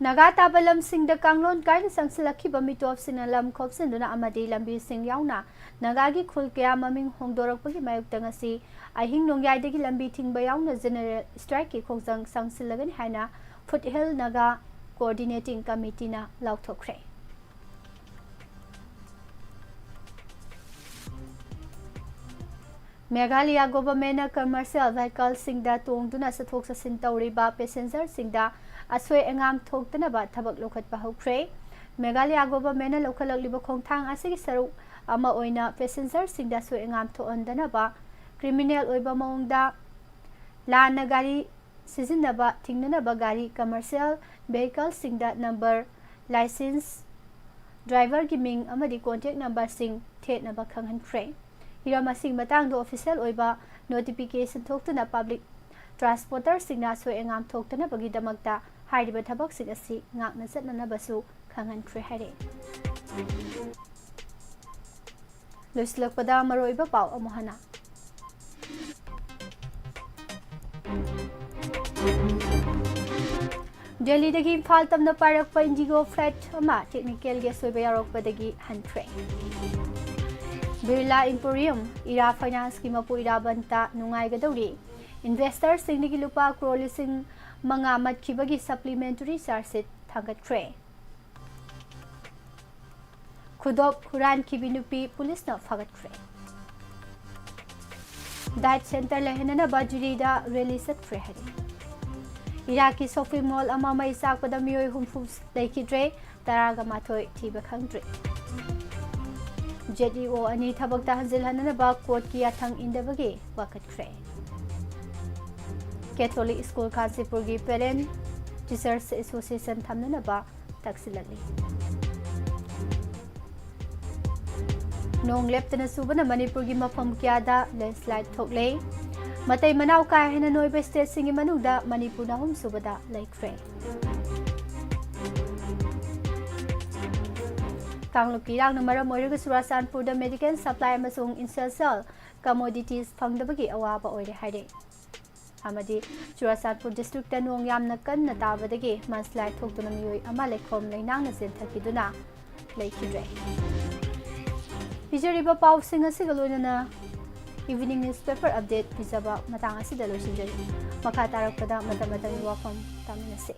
ꯅꯥꯒꯥ ꯇꯥꯕ ꯂꯝꯁꯤꯡꯗ ꯀꯥꯡꯂꯣꯟ ꯀꯥꯏꯅ ꯆꯪꯁꯤꯜꯂꯛꯈꯤꯕ ꯃꯤꯇꯣꯞꯁꯤꯡꯅ ꯂꯝ ꯈꯣꯞꯆꯤꯟꯗꯨꯅ ꯑꯃꯗꯤ ꯂꯝꯕꯤꯁꯤꯡ ꯌꯥꯎꯅ ꯅꯥꯒꯥꯒꯤ ꯈꯨꯜ ꯀꯌꯥ ꯃꯃꯤꯡ ꯍꯣꯡꯗꯣꯔꯛꯄꯒꯤ ꯃꯥꯌꯣꯛꯇ ꯉꯁꯤ ꯑꯍꯤꯡ ꯅꯣꯡꯌꯥꯏꯗꯒꯤ ꯂꯝꯕꯤ ꯊꯤꯡꯕ ꯌꯥꯎꯅ ꯖꯦꯅꯔꯦꯜ ꯁ꯭ꯇ꯭ꯔꯥꯏꯛꯀꯤ ꯈꯣꯡꯖꯪ ꯆꯪꯁꯤꯜꯂꯒꯅꯤ ꯍꯥꯏꯅ ꯐꯨꯠꯍꯤꯜ ꯅꯥꯒꯥ ꯀꯣꯑꯣꯔꯗꯤꯅꯦꯇꯤꯡ ꯀꯃꯤꯇꯤꯅ ꯂꯥꯎꯊꯣꯛꯈ꯭ꯔꯦ꯫ ꯃꯦꯘꯥꯂꯌꯥ ꯒꯣꯚꯔꯟꯃꯦꯟꯠꯅ ꯀꯃꯔꯁꯤꯌꯦꯜ ꯚꯦꯍꯤꯀꯜꯁꯤꯡꯗ ꯇꯣꯡꯗꯨꯅ ꯆꯠꯊꯣꯛ ꯆꯠꯁꯤꯟ ꯇꯧꯔꯤꯕ ꯄꯦꯁꯦꯟꯖꯔꯁꯤꯡꯗ ꯑꯁꯣꯏ ꯑꯉꯥꯝ ꯊꯣꯛꯇꯅꯕ ꯊꯕꯛ ꯂꯧꯈꯠꯄ ꯍꯧꯈ꯭ꯔꯦ꯫ ꯃꯦꯘꯥꯂꯌꯥ ꯒꯣꯚꯔꯟꯃꯦꯟꯠꯅ ꯂꯧꯈꯠꯂꯛꯂꯤꯕ ꯈꯣꯡꯊꯥꯡ ꯑꯁꯤꯒꯤ ꯁꯔꯨꯛ ꯑꯃ ꯑꯣꯏꯅ ꯄꯦꯁꯦꯟꯖꯔꯁꯤꯡꯗ ꯑꯁꯣꯏ ꯑꯉꯥꯝ ꯊꯣꯛꯍꯟꯗꯅꯕ, ꯀ꯭ꯔꯤꯃꯤꯅꯦꯜ ꯑꯣꯏꯕ ꯃꯑꯣꯡꯗ ꯂꯥꯟꯅ ꯒꯥꯔꯤ ꯁꯤꯖꯤꯟꯅꯕ ꯊꯤꯡꯅꯅꯕ ꯒꯥꯔꯤ, ꯀꯃꯔꯁꯤꯌꯦꯜ ꯚꯦꯍꯤꯀꯜꯁꯤꯡꯗ ꯅꯝꯕꯔ, ꯂꯥꯏꯁꯦꯟꯁ, ꯗ꯭ꯔꯥꯏꯚꯔꯒꯤ ꯃꯤꯡ ꯑꯃꯗꯤ ꯀꯣꯟꯇꯦꯛ ꯅꯝꯕꯔꯁꯤꯡ ꯊꯦꯠꯅꯕ ꯈꯪꯍꯟꯈ꯭ꯔꯦ꯫ ꯍꯤꯔꯝ ꯑꯁꯤꯒꯤ ꯃꯇꯥꯡꯗ ꯑꯣꯐꯤꯁꯤꯌꯦꯜ ꯑꯣꯏꯕ ꯅꯣꯇꯤꯐꯤꯀꯦꯁꯟ ꯊꯣꯛꯇꯨꯅ ꯄꯕ꯭ꯂꯤꯛ ꯇ꯭ꯔꯥꯟꯁꯄꯣꯔꯇꯔꯁꯤꯡꯅ ꯑꯁꯣꯏ ꯑꯉꯥꯝ ꯊꯣꯛꯇꯅꯕꯒꯤꯗꯃꯛꯇ ꯍꯥꯏꯔꯤꯕ ꯊꯕꯛꯁꯤꯡ ꯑꯁꯤ ꯉꯥꯛꯅ ꯆꯠꯅꯅꯕꯁꯨ ꯈꯪꯍꯟꯈ꯭ꯔꯦ ꯍꯥꯏꯔꯛꯏ꯫ ꯂꯣꯏꯁꯤꯜꯂꯛꯄꯗ ꯃꯔꯨꯑꯣꯏꯕ ꯄꯥꯎ ꯑꯃꯨꯛ ꯍꯟꯅ꯫ ꯗꯦꯜꯂꯤꯗꯒꯤ ꯏꯝꯐꯥꯜ ꯇꯝꯅ ꯄꯥꯏꯔꯛꯄ ꯏꯟꯗꯤꯒꯣ ꯐ꯭ꯂꯥꯏꯠ ꯑꯃ ꯇꯦꯛꯅꯤꯀꯦꯜꯒꯤ ꯑꯁꯣꯏꯕ ꯌꯥꯎꯔꯛꯄꯗꯒꯤ ꯍꯟꯈ꯭ꯔꯦ꯫ ꯕꯤꯔꯂꯥ ꯏꯝꯄꯣꯔꯤꯌꯝ ꯏꯔꯥ ꯐꯥꯏꯅꯥꯟꯁꯀꯤ ꯃꯄꯨ ꯏꯔꯥꯕꯟꯇ ꯅꯨꯡꯉꯥꯏꯒꯗꯧꯔꯤ꯫ ꯏꯟꯚꯦꯁꯇꯔꯁꯤꯡꯗꯒꯤ ꯂꯨꯄꯥ ꯀ꯭ꯔꯣꯔ ꯂꯤꯁꯤꯡ ꯃꯉꯥ ꯃꯠꯈꯤꯕꯒꯤ ꯁꯄ꯭ꯂꯤꯃꯦꯟꯇꯔꯤ ꯆꯥꯔꯖ ꯁꯤꯠ ꯊꯥꯡꯒꯠꯈ꯭ꯔꯦ꯫ ꯈꯨꯗꯣꯞ ꯍꯨꯔꯥꯟꯈꯤꯕꯤ ꯅꯨꯄꯤ ꯄꯨꯂꯤꯁꯅ ꯐꯥꯒꯠꯈ꯭ꯔꯦ꯫ ꯗꯥꯏꯠ ꯁꯦꯟꯇꯔ ꯂꯩꯍꯟꯅꯅꯕ ꯖꯤꯔꯤꯗ ꯔꯦꯂꯤ ꯆꯠꯈ꯭ꯔꯦ ꯍꯥꯏꯔꯤ꯫ ꯏꯔꯥꯛꯀꯤ ꯁꯣꯄꯤꯡ ꯃꯣꯜ ꯑꯃ ꯃꯩ ꯆꯥꯛꯄꯗ ꯃꯤꯑꯣꯏ ꯍꯨꯝꯐꯨ ꯂꯩꯈꯤꯗ꯭ꯔꯦ, ꯇꯔꯥꯒ ꯃꯥꯊꯣꯏ ꯊꯤꯕ ꯈꯪꯗ꯭ꯔꯤ꯫ ꯖꯦꯠ ꯏ ꯑꯣ ꯑꯅꯤ ꯊꯕꯛꯇ ꯍꯟꯖꯤꯜꯍꯟꯅꯅꯕ ꯀꯣꯔꯠꯀꯤ ꯌꯥꯊꯪ ꯏꯟꯗꯕꯒꯤ ꯋꯥꯀꯠꯈ꯭ꯔꯦ꯫ ꯀꯦꯊꯣꯂꯤꯛ ꯁ꯭ꯀꯨꯜ ꯀꯥꯟꯆꯤꯄꯨꯔꯒꯤ ꯄꯦꯔꯦꯟꯠ ꯇꯤꯆꯔꯁ ꯑꯦꯁꯣꯁꯤꯌꯦꯁꯟ ꯊꯝꯅꯅꯕ ꯇꯛꯁꯤꯜꯂꯛꯂꯤ꯫ ꯅꯣꯡ ꯂꯦꯞꯇꯅ ꯆꯨꯕꯅ ꯃꯅꯤꯄꯨꯔꯒꯤ ꯃꯐꯝ ꯀꯌꯥꯗ ꯂꯦꯟꯁꯂꯥꯏꯠ ꯊꯣꯛꯂꯦ꯫ ꯃꯇꯩ ꯃꯅꯥꯎ ꯀꯥ ꯍꯦꯟꯅ ꯅꯣꯏꯕ ꯁ꯭ꯇꯦꯠꯁꯤꯡꯒꯤ ꯃꯅꯨꯡꯗ ꯃꯅꯤꯄꯨꯔꯅ ꯑꯍꯨꯝꯁꯨꯕꯗ ꯂꯩꯈ꯭ꯔꯦ꯫ ꯀꯥꯡꯂꯨꯞꯀꯤ ꯏꯔꯥꯡꯅ ꯃꯔꯝ ꯑꯣꯏꯔꯒ ꯆꯨꯔꯥꯆꯥꯟꯄꯨꯔꯗ ꯃꯦꯗꯤꯀꯦꯜ ꯁꯄ꯭ꯂꯥꯏ ꯑꯃꯁꯨꯡ ꯏꯁꯦꯟꯁꯤꯌꯦꯜ ꯀꯃꯣꯗꯤꯇꯤꯁ ꯐꯪꯗꯕꯒꯤ ꯑꯋꯥꯕ ꯑꯣꯏꯔꯦ ꯍꯥꯏꯔꯦ꯫ ꯑꯃꯗꯤ ꯆꯨꯔꯥꯆꯥꯟꯄꯨꯔ district ꯇ ꯅꯣꯡ ꯌꯥꯝꯅ ꯀꯟꯅ ꯇꯥꯕꯗꯒꯤ ꯃꯟꯁꯂꯥꯏ ꯊꯣꯛꯇꯨꯅ ꯃꯤꯑꯣꯏ ꯑꯃ ꯂꯩꯈꯣꯝ ꯂꯩꯅꯥꯡꯅ ꯆꯦꯟꯊꯈꯤꯗꯨꯅ ꯂꯩꯈꯤꯗ꯭ꯔꯦ꯫ ꯄꯤꯖꯔꯤꯕ ꯄꯥꯎꯁꯤꯡ ꯑꯁꯤꯒ ꯂꯣꯏꯅꯅ evening newspaper update ꯄꯤꯖꯕ ꯃꯇꯥꯡ ꯑꯁꯤꯗ ꯂꯣꯏꯁꯤꯟꯖꯔꯤ꯫ ꯃꯈꯥ ꯇꯥꯔꯛꯄꯗ ꯃꯇꯝ ꯃꯇꯝꯒꯤ ꯋꯥꯐꯝ ꯇꯥꯃꯤꯟꯅꯁꯤ꯫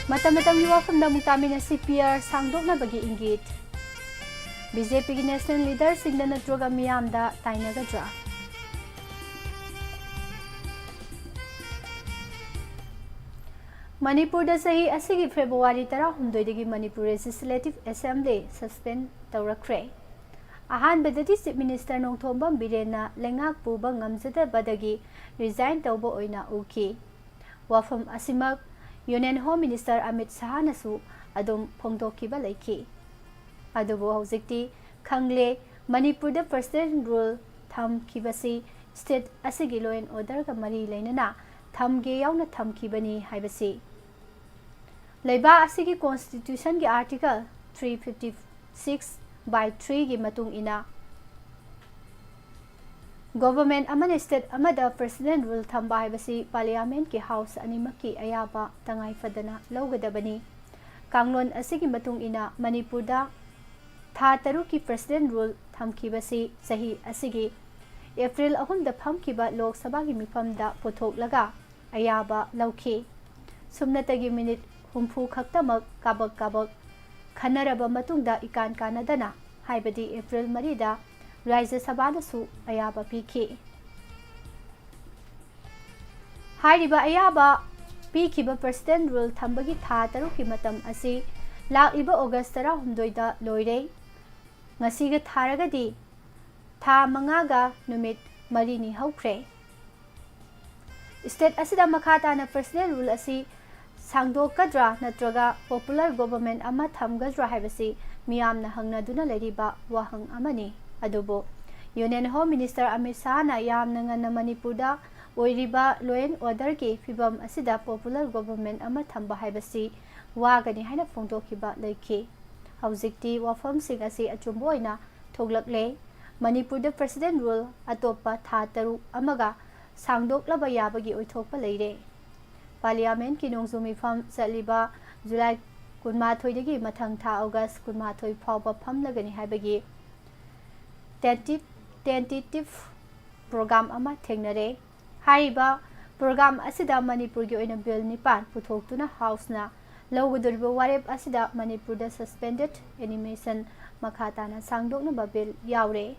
ꯃꯇꯝ ꯃꯇꯝꯒꯤ ꯋꯥꯐꯝꯗ ꯑꯃꯨꯛ ꯇꯥꯃꯤꯟꯅꯁꯤ꯫ ꯄꯤꯌꯔ ꯁꯥꯡꯗꯣꯛꯅꯕꯒꯤ ꯏꯪꯒꯤꯠ꯫ ꯕꯤ ꯖꯦ ꯄꯤꯒꯤ national leaderꯁꯤꯡꯗ ꯅꯠꯇ꯭ꯔꯒ ꯃꯤꯌꯥꯝꯗ ꯇꯥꯏꯅꯒꯗ꯭ꯔꯥ? ꯃꯅꯤꯄꯨꯔꯗ ꯆꯍꯤ ꯑꯁꯤꯒꯤ ꯐꯦꯕ꯭ꯔꯨꯋꯥꯔꯤ ꯇꯔꯥꯍꯨꯝꯗꯣꯏꯗꯒꯤ ꯃꯅꯤꯄꯨꯔ Legislative Assembly suspend ꯇꯧꯔꯛꯈ꯭ꯔꯦ꯫ ꯑꯍꯥꯟꯕꯗꯗꯤ Chief Minister ꯅꯣꯡꯊꯣꯝꯕꯝ ꯕꯤꯔꯦꯟꯅ ꯂꯩꯉꯥꯛ ꯄꯨꯕ ꯉꯝꯖꯗꯕꯗꯒꯤ resign ꯇꯧꯕ ꯑꯣꯏꯅ ꯎꯈꯤ꯫ ꯋꯥꯐꯝ ꯑꯁꯤꯃꯛ Union Home Minister ꯑꯃꯤꯠ ꯁꯍꯥꯅꯁꯨ ꯑꯗꯨꯝ ꯐꯣꯡꯗꯣꯛꯈꯤꯕ ꯂꯩꯈꯤ꯫ ꯑꯗꯨꯕꯨ ꯍꯧꯖꯤꯛꯇꯤ ꯈꯪꯂꯦ, ꯃꯅꯤꯄꯨꯔꯗ President Rule ꯊꯝꯈꯤꯕꯁꯤ state ꯑꯁꯤꯒꯤ law and orderꯒ ꯃꯔꯤ ꯂꯩꯅꯅ ꯊꯝꯒꯦ ꯌꯥꯎꯅ ꯊꯝꯈꯤꯕꯅꯤ ꯍꯥꯏꯕꯁꯤ꯫ ꯂꯩꯕꯥꯛ ꯑꯁꯤꯒꯤ Constitutionꯒꯤ Article three fifty six by threeꯒꯤ ꯃꯇꯨꯡ ꯏꯟꯅ, government ꯑꯃꯅ state ꯑꯃꯗ President Rule ꯊꯝꯕ ꯍꯥꯏꯕꯁꯤ Parliamentꯀꯤ house ꯑꯅꯤꯃꯛꯀꯤ ꯑꯌꯥꯕ ꯇꯉꯥꯏ ꯐꯗꯅ ꯂꯧꯒꯗꯕꯅꯤ꯫ ꯀꯥꯡꯂꯣꯟ ꯑꯁꯤꯒꯤ ꯃꯇꯨꯡ ꯏꯟꯅ ꯃꯅꯤꯄꯨꯔꯗ ꯊꯥ ꯇꯔꯨꯛꯀꯤ President Rule ꯊꯝꯈꯤꯕꯁꯤ ꯆꯍꯤ ꯑꯁꯤꯒꯤ April ꯑꯍꯨꯝꯗ ꯐꯝꯈꯤꯕ Lok Sabhaꯒꯤ ꯃꯤꯐꯝꯗ ꯄꯨꯊꯣꯛꯂꯒ ꯑꯌꯥꯕ ꯂꯧꯈꯤ꯫ ꯁꯨꯞꯅꯇꯒꯤ minute ꯍꯨꯝꯐꯨ ꯈꯛꯇꯃꯛ ꯀꯥꯕꯛ ꯀꯥꯕꯛ ꯈꯟꯅꯔꯕ ꯃꯇꯨꯡꯗ ꯏꯀꯥꯟ ꯀꯥꯟꯅꯗꯅ, ꯍꯥꯏꯕꯗꯤ April ꯃꯔꯤꯗ Rajya Sabhaꯅꯁꯨ ꯑꯌꯥꯕ ꯄꯤꯈꯤ꯫ ꯍꯥꯏꯔꯤꯕ ꯑꯌꯥꯕ ꯄꯤꯈꯤꯕ President Rule ꯊꯝꯕꯒꯤ ꯊꯥ ꯇꯔꯨꯛꯀꯤ ꯃꯇꯝ ꯑꯁꯤ ꯂꯥꯛꯂꯤꯕ August ꯇꯔꯥꯍꯨꯝꯗꯣꯏꯗ ꯂꯣꯏꯔꯦ꯫ ꯉꯁꯤꯒ ꯊꯥꯔꯒꯗꯤ ꯊꯥ ꯃꯉꯥꯒ ꯅꯨꯃꯤꯠ ꯃꯔꯤꯅꯤ ꯍꯧꯈ꯭ꯔꯦ꯫ State ꯑꯁꯤꯗ ꯃꯈꯥ ꯇꯥꯅ President Rule ꯑꯁꯤ ꯁꯥꯡꯗꯣꯛꯀꯗ꯭ꯔꯥ ꯅꯠꯇ꯭ꯔꯒ popular government ꯑꯃ ꯊꯝꯒꯗ꯭ꯔꯥ ꯍꯥꯏꯕꯁꯤ ꯃꯤꯌꯥꯝꯅ ꯍꯪꯅꯗꯨꯅ ꯂꯩꯔꯤꯕ ꯋꯥꯍꯪ ꯑꯃꯅꯤ꯫ ꯑꯗꯨꯕꯨ Union Home Minister ꯑꯃꯤꯠ ꯁꯍꯥꯅ ꯌꯥꯝꯅ ꯉꯟꯅ ꯃꯅꯤꯄꯨꯔꯗ ꯑꯣꯏꯔꯤꯕ law and orderꯒꯤ ꯐꯤꯕꯝ ꯑꯁꯤꯗ popular government ꯑꯃ ꯊꯝꯕ ꯍꯥꯏꯕꯁꯤ ꯋꯥꯒꯅꯤ ꯍꯥꯏꯅ ꯐꯣꯡꯗꯣꯛꯈꯤꯕ ꯂꯩꯈꯤ꯫ ꯍꯧꯖꯤꯛꯇꯤ ꯋꯥꯐꯝꯁꯤꯡ ꯑꯁꯤ ꯑꯆꯨꯝꯕ ꯑꯣꯏꯅ ꯊꯣꯛꯂꯛꯂꯦ꯫ ꯃꯅꯤꯄꯨꯔꯗ President Rule ꯑꯇꯣꯞꯄ ꯊꯥ ꯇꯔꯨꯛ ꯑꯃꯒ ꯁꯥꯡꯗꯣꯛꯂꯕ ꯌꯥꯕꯒꯤ ꯑꯣꯏꯊꯣꯛꯄ ꯂꯩꯔꯦ꯫ Parliamentꯀꯤ ꯅꯣꯡꯖꯨ ꯃꯤꯐꯝ ꯆꯠꯂꯤꯕ July ꯀꯨꯟꯃꯥꯊꯣꯏꯗꯒꯤ ꯃꯊꯪ ꯊꯥ August ꯀꯨꯟꯃꯥꯊꯣꯏ ꯐꯥꯎꯕ ꯐꯝꯂꯒꯅꯤ ꯍꯥꯏꯕꯒꯤ tenti-, tentative program ꯑꯃ ꯊꯦꯡꯅꯔꯦ꯫ ꯍꯥꯏꯔꯤꯕ program ꯑꯁꯤꯗ ꯃꯅꯤꯄꯨꯔꯒꯤ ꯑꯣꯏꯅ bill ꯅꯤꯄꯥꯟ ꯄꯨꯊꯣꯛꯇꯨꯅ Houseꯅ ꯂꯧꯒꯗꯧꯔꯤꯕ ꯋꯥꯔꯦꯞ ꯑꯁꯤꯗ ꯃꯅꯤꯄꯨꯔꯗ suspended animation ꯃꯈꯥ ꯇꯥꯅ ꯁꯥꯡꯗꯣꯛꯅꯕ bill ꯌꯥꯎꯔꯦ꯫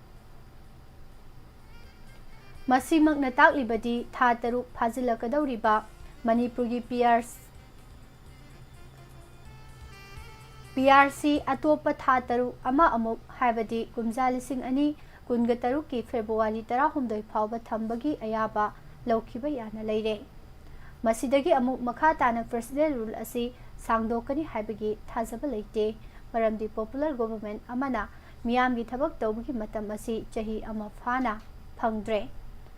ꯃꯁꯤꯃꯛꯅ ꯇꯥꯛꯂꯤꯕꯗꯤ ꯊꯥ ꯇꯔꯨꯛ ꯐꯥꯖꯤꯜꯂꯛꯀꯗꯧꯔꯤꯕ ꯃꯅꯤꯄꯨꯔꯒꯤ P R, P R C ꯑꯇꯣꯞꯄ ꯊꯥ ꯇꯔꯨꯛ ꯑꯃ ꯑꯃꯨꯛ, ꯍꯥꯏꯕꯗꯤ ꯀꯨꯝꯖꯥ ꯂꯤꯁꯤꯡ ꯑꯅꯤ ꯀꯨꯟꯒ ꯇꯔꯨꯛꯀꯤ ꯐꯦꯕ꯭ꯔꯨꯋꯥꯔꯤ ꯇꯔꯥꯍꯨꯝꯗꯣꯏ ꯐꯥꯎꯕ ꯊꯝꯕꯒꯤ ꯑꯌꯥꯕ ꯂꯧꯈꯤꯕ ꯌꯥꯅ ꯂꯩꯔꯦ꯫ ꯃꯁꯤꯗꯒꯤ ꯑꯃꯨꯛ ꯃꯈꯥ ꯇꯥꯅ President Rule ꯑꯁꯤ ꯁꯥꯡꯗꯣꯛꯀꯅꯤ ꯍꯥꯏꯕꯒꯤ ꯊꯥꯖꯕ ꯂꯩꯇꯦ, ꯃꯔꯝꯗꯤ Popular Government ꯑꯃꯅ ꯃꯤꯌꯥꯝꯒꯤ ꯊꯕꯛ ꯇꯧꯕꯒꯤ ꯃꯇꯝ ꯑꯁꯤ ꯆꯍꯤ ꯑꯃ ꯐꯥꯅ ꯐꯪꯗ꯭ꯔꯦ,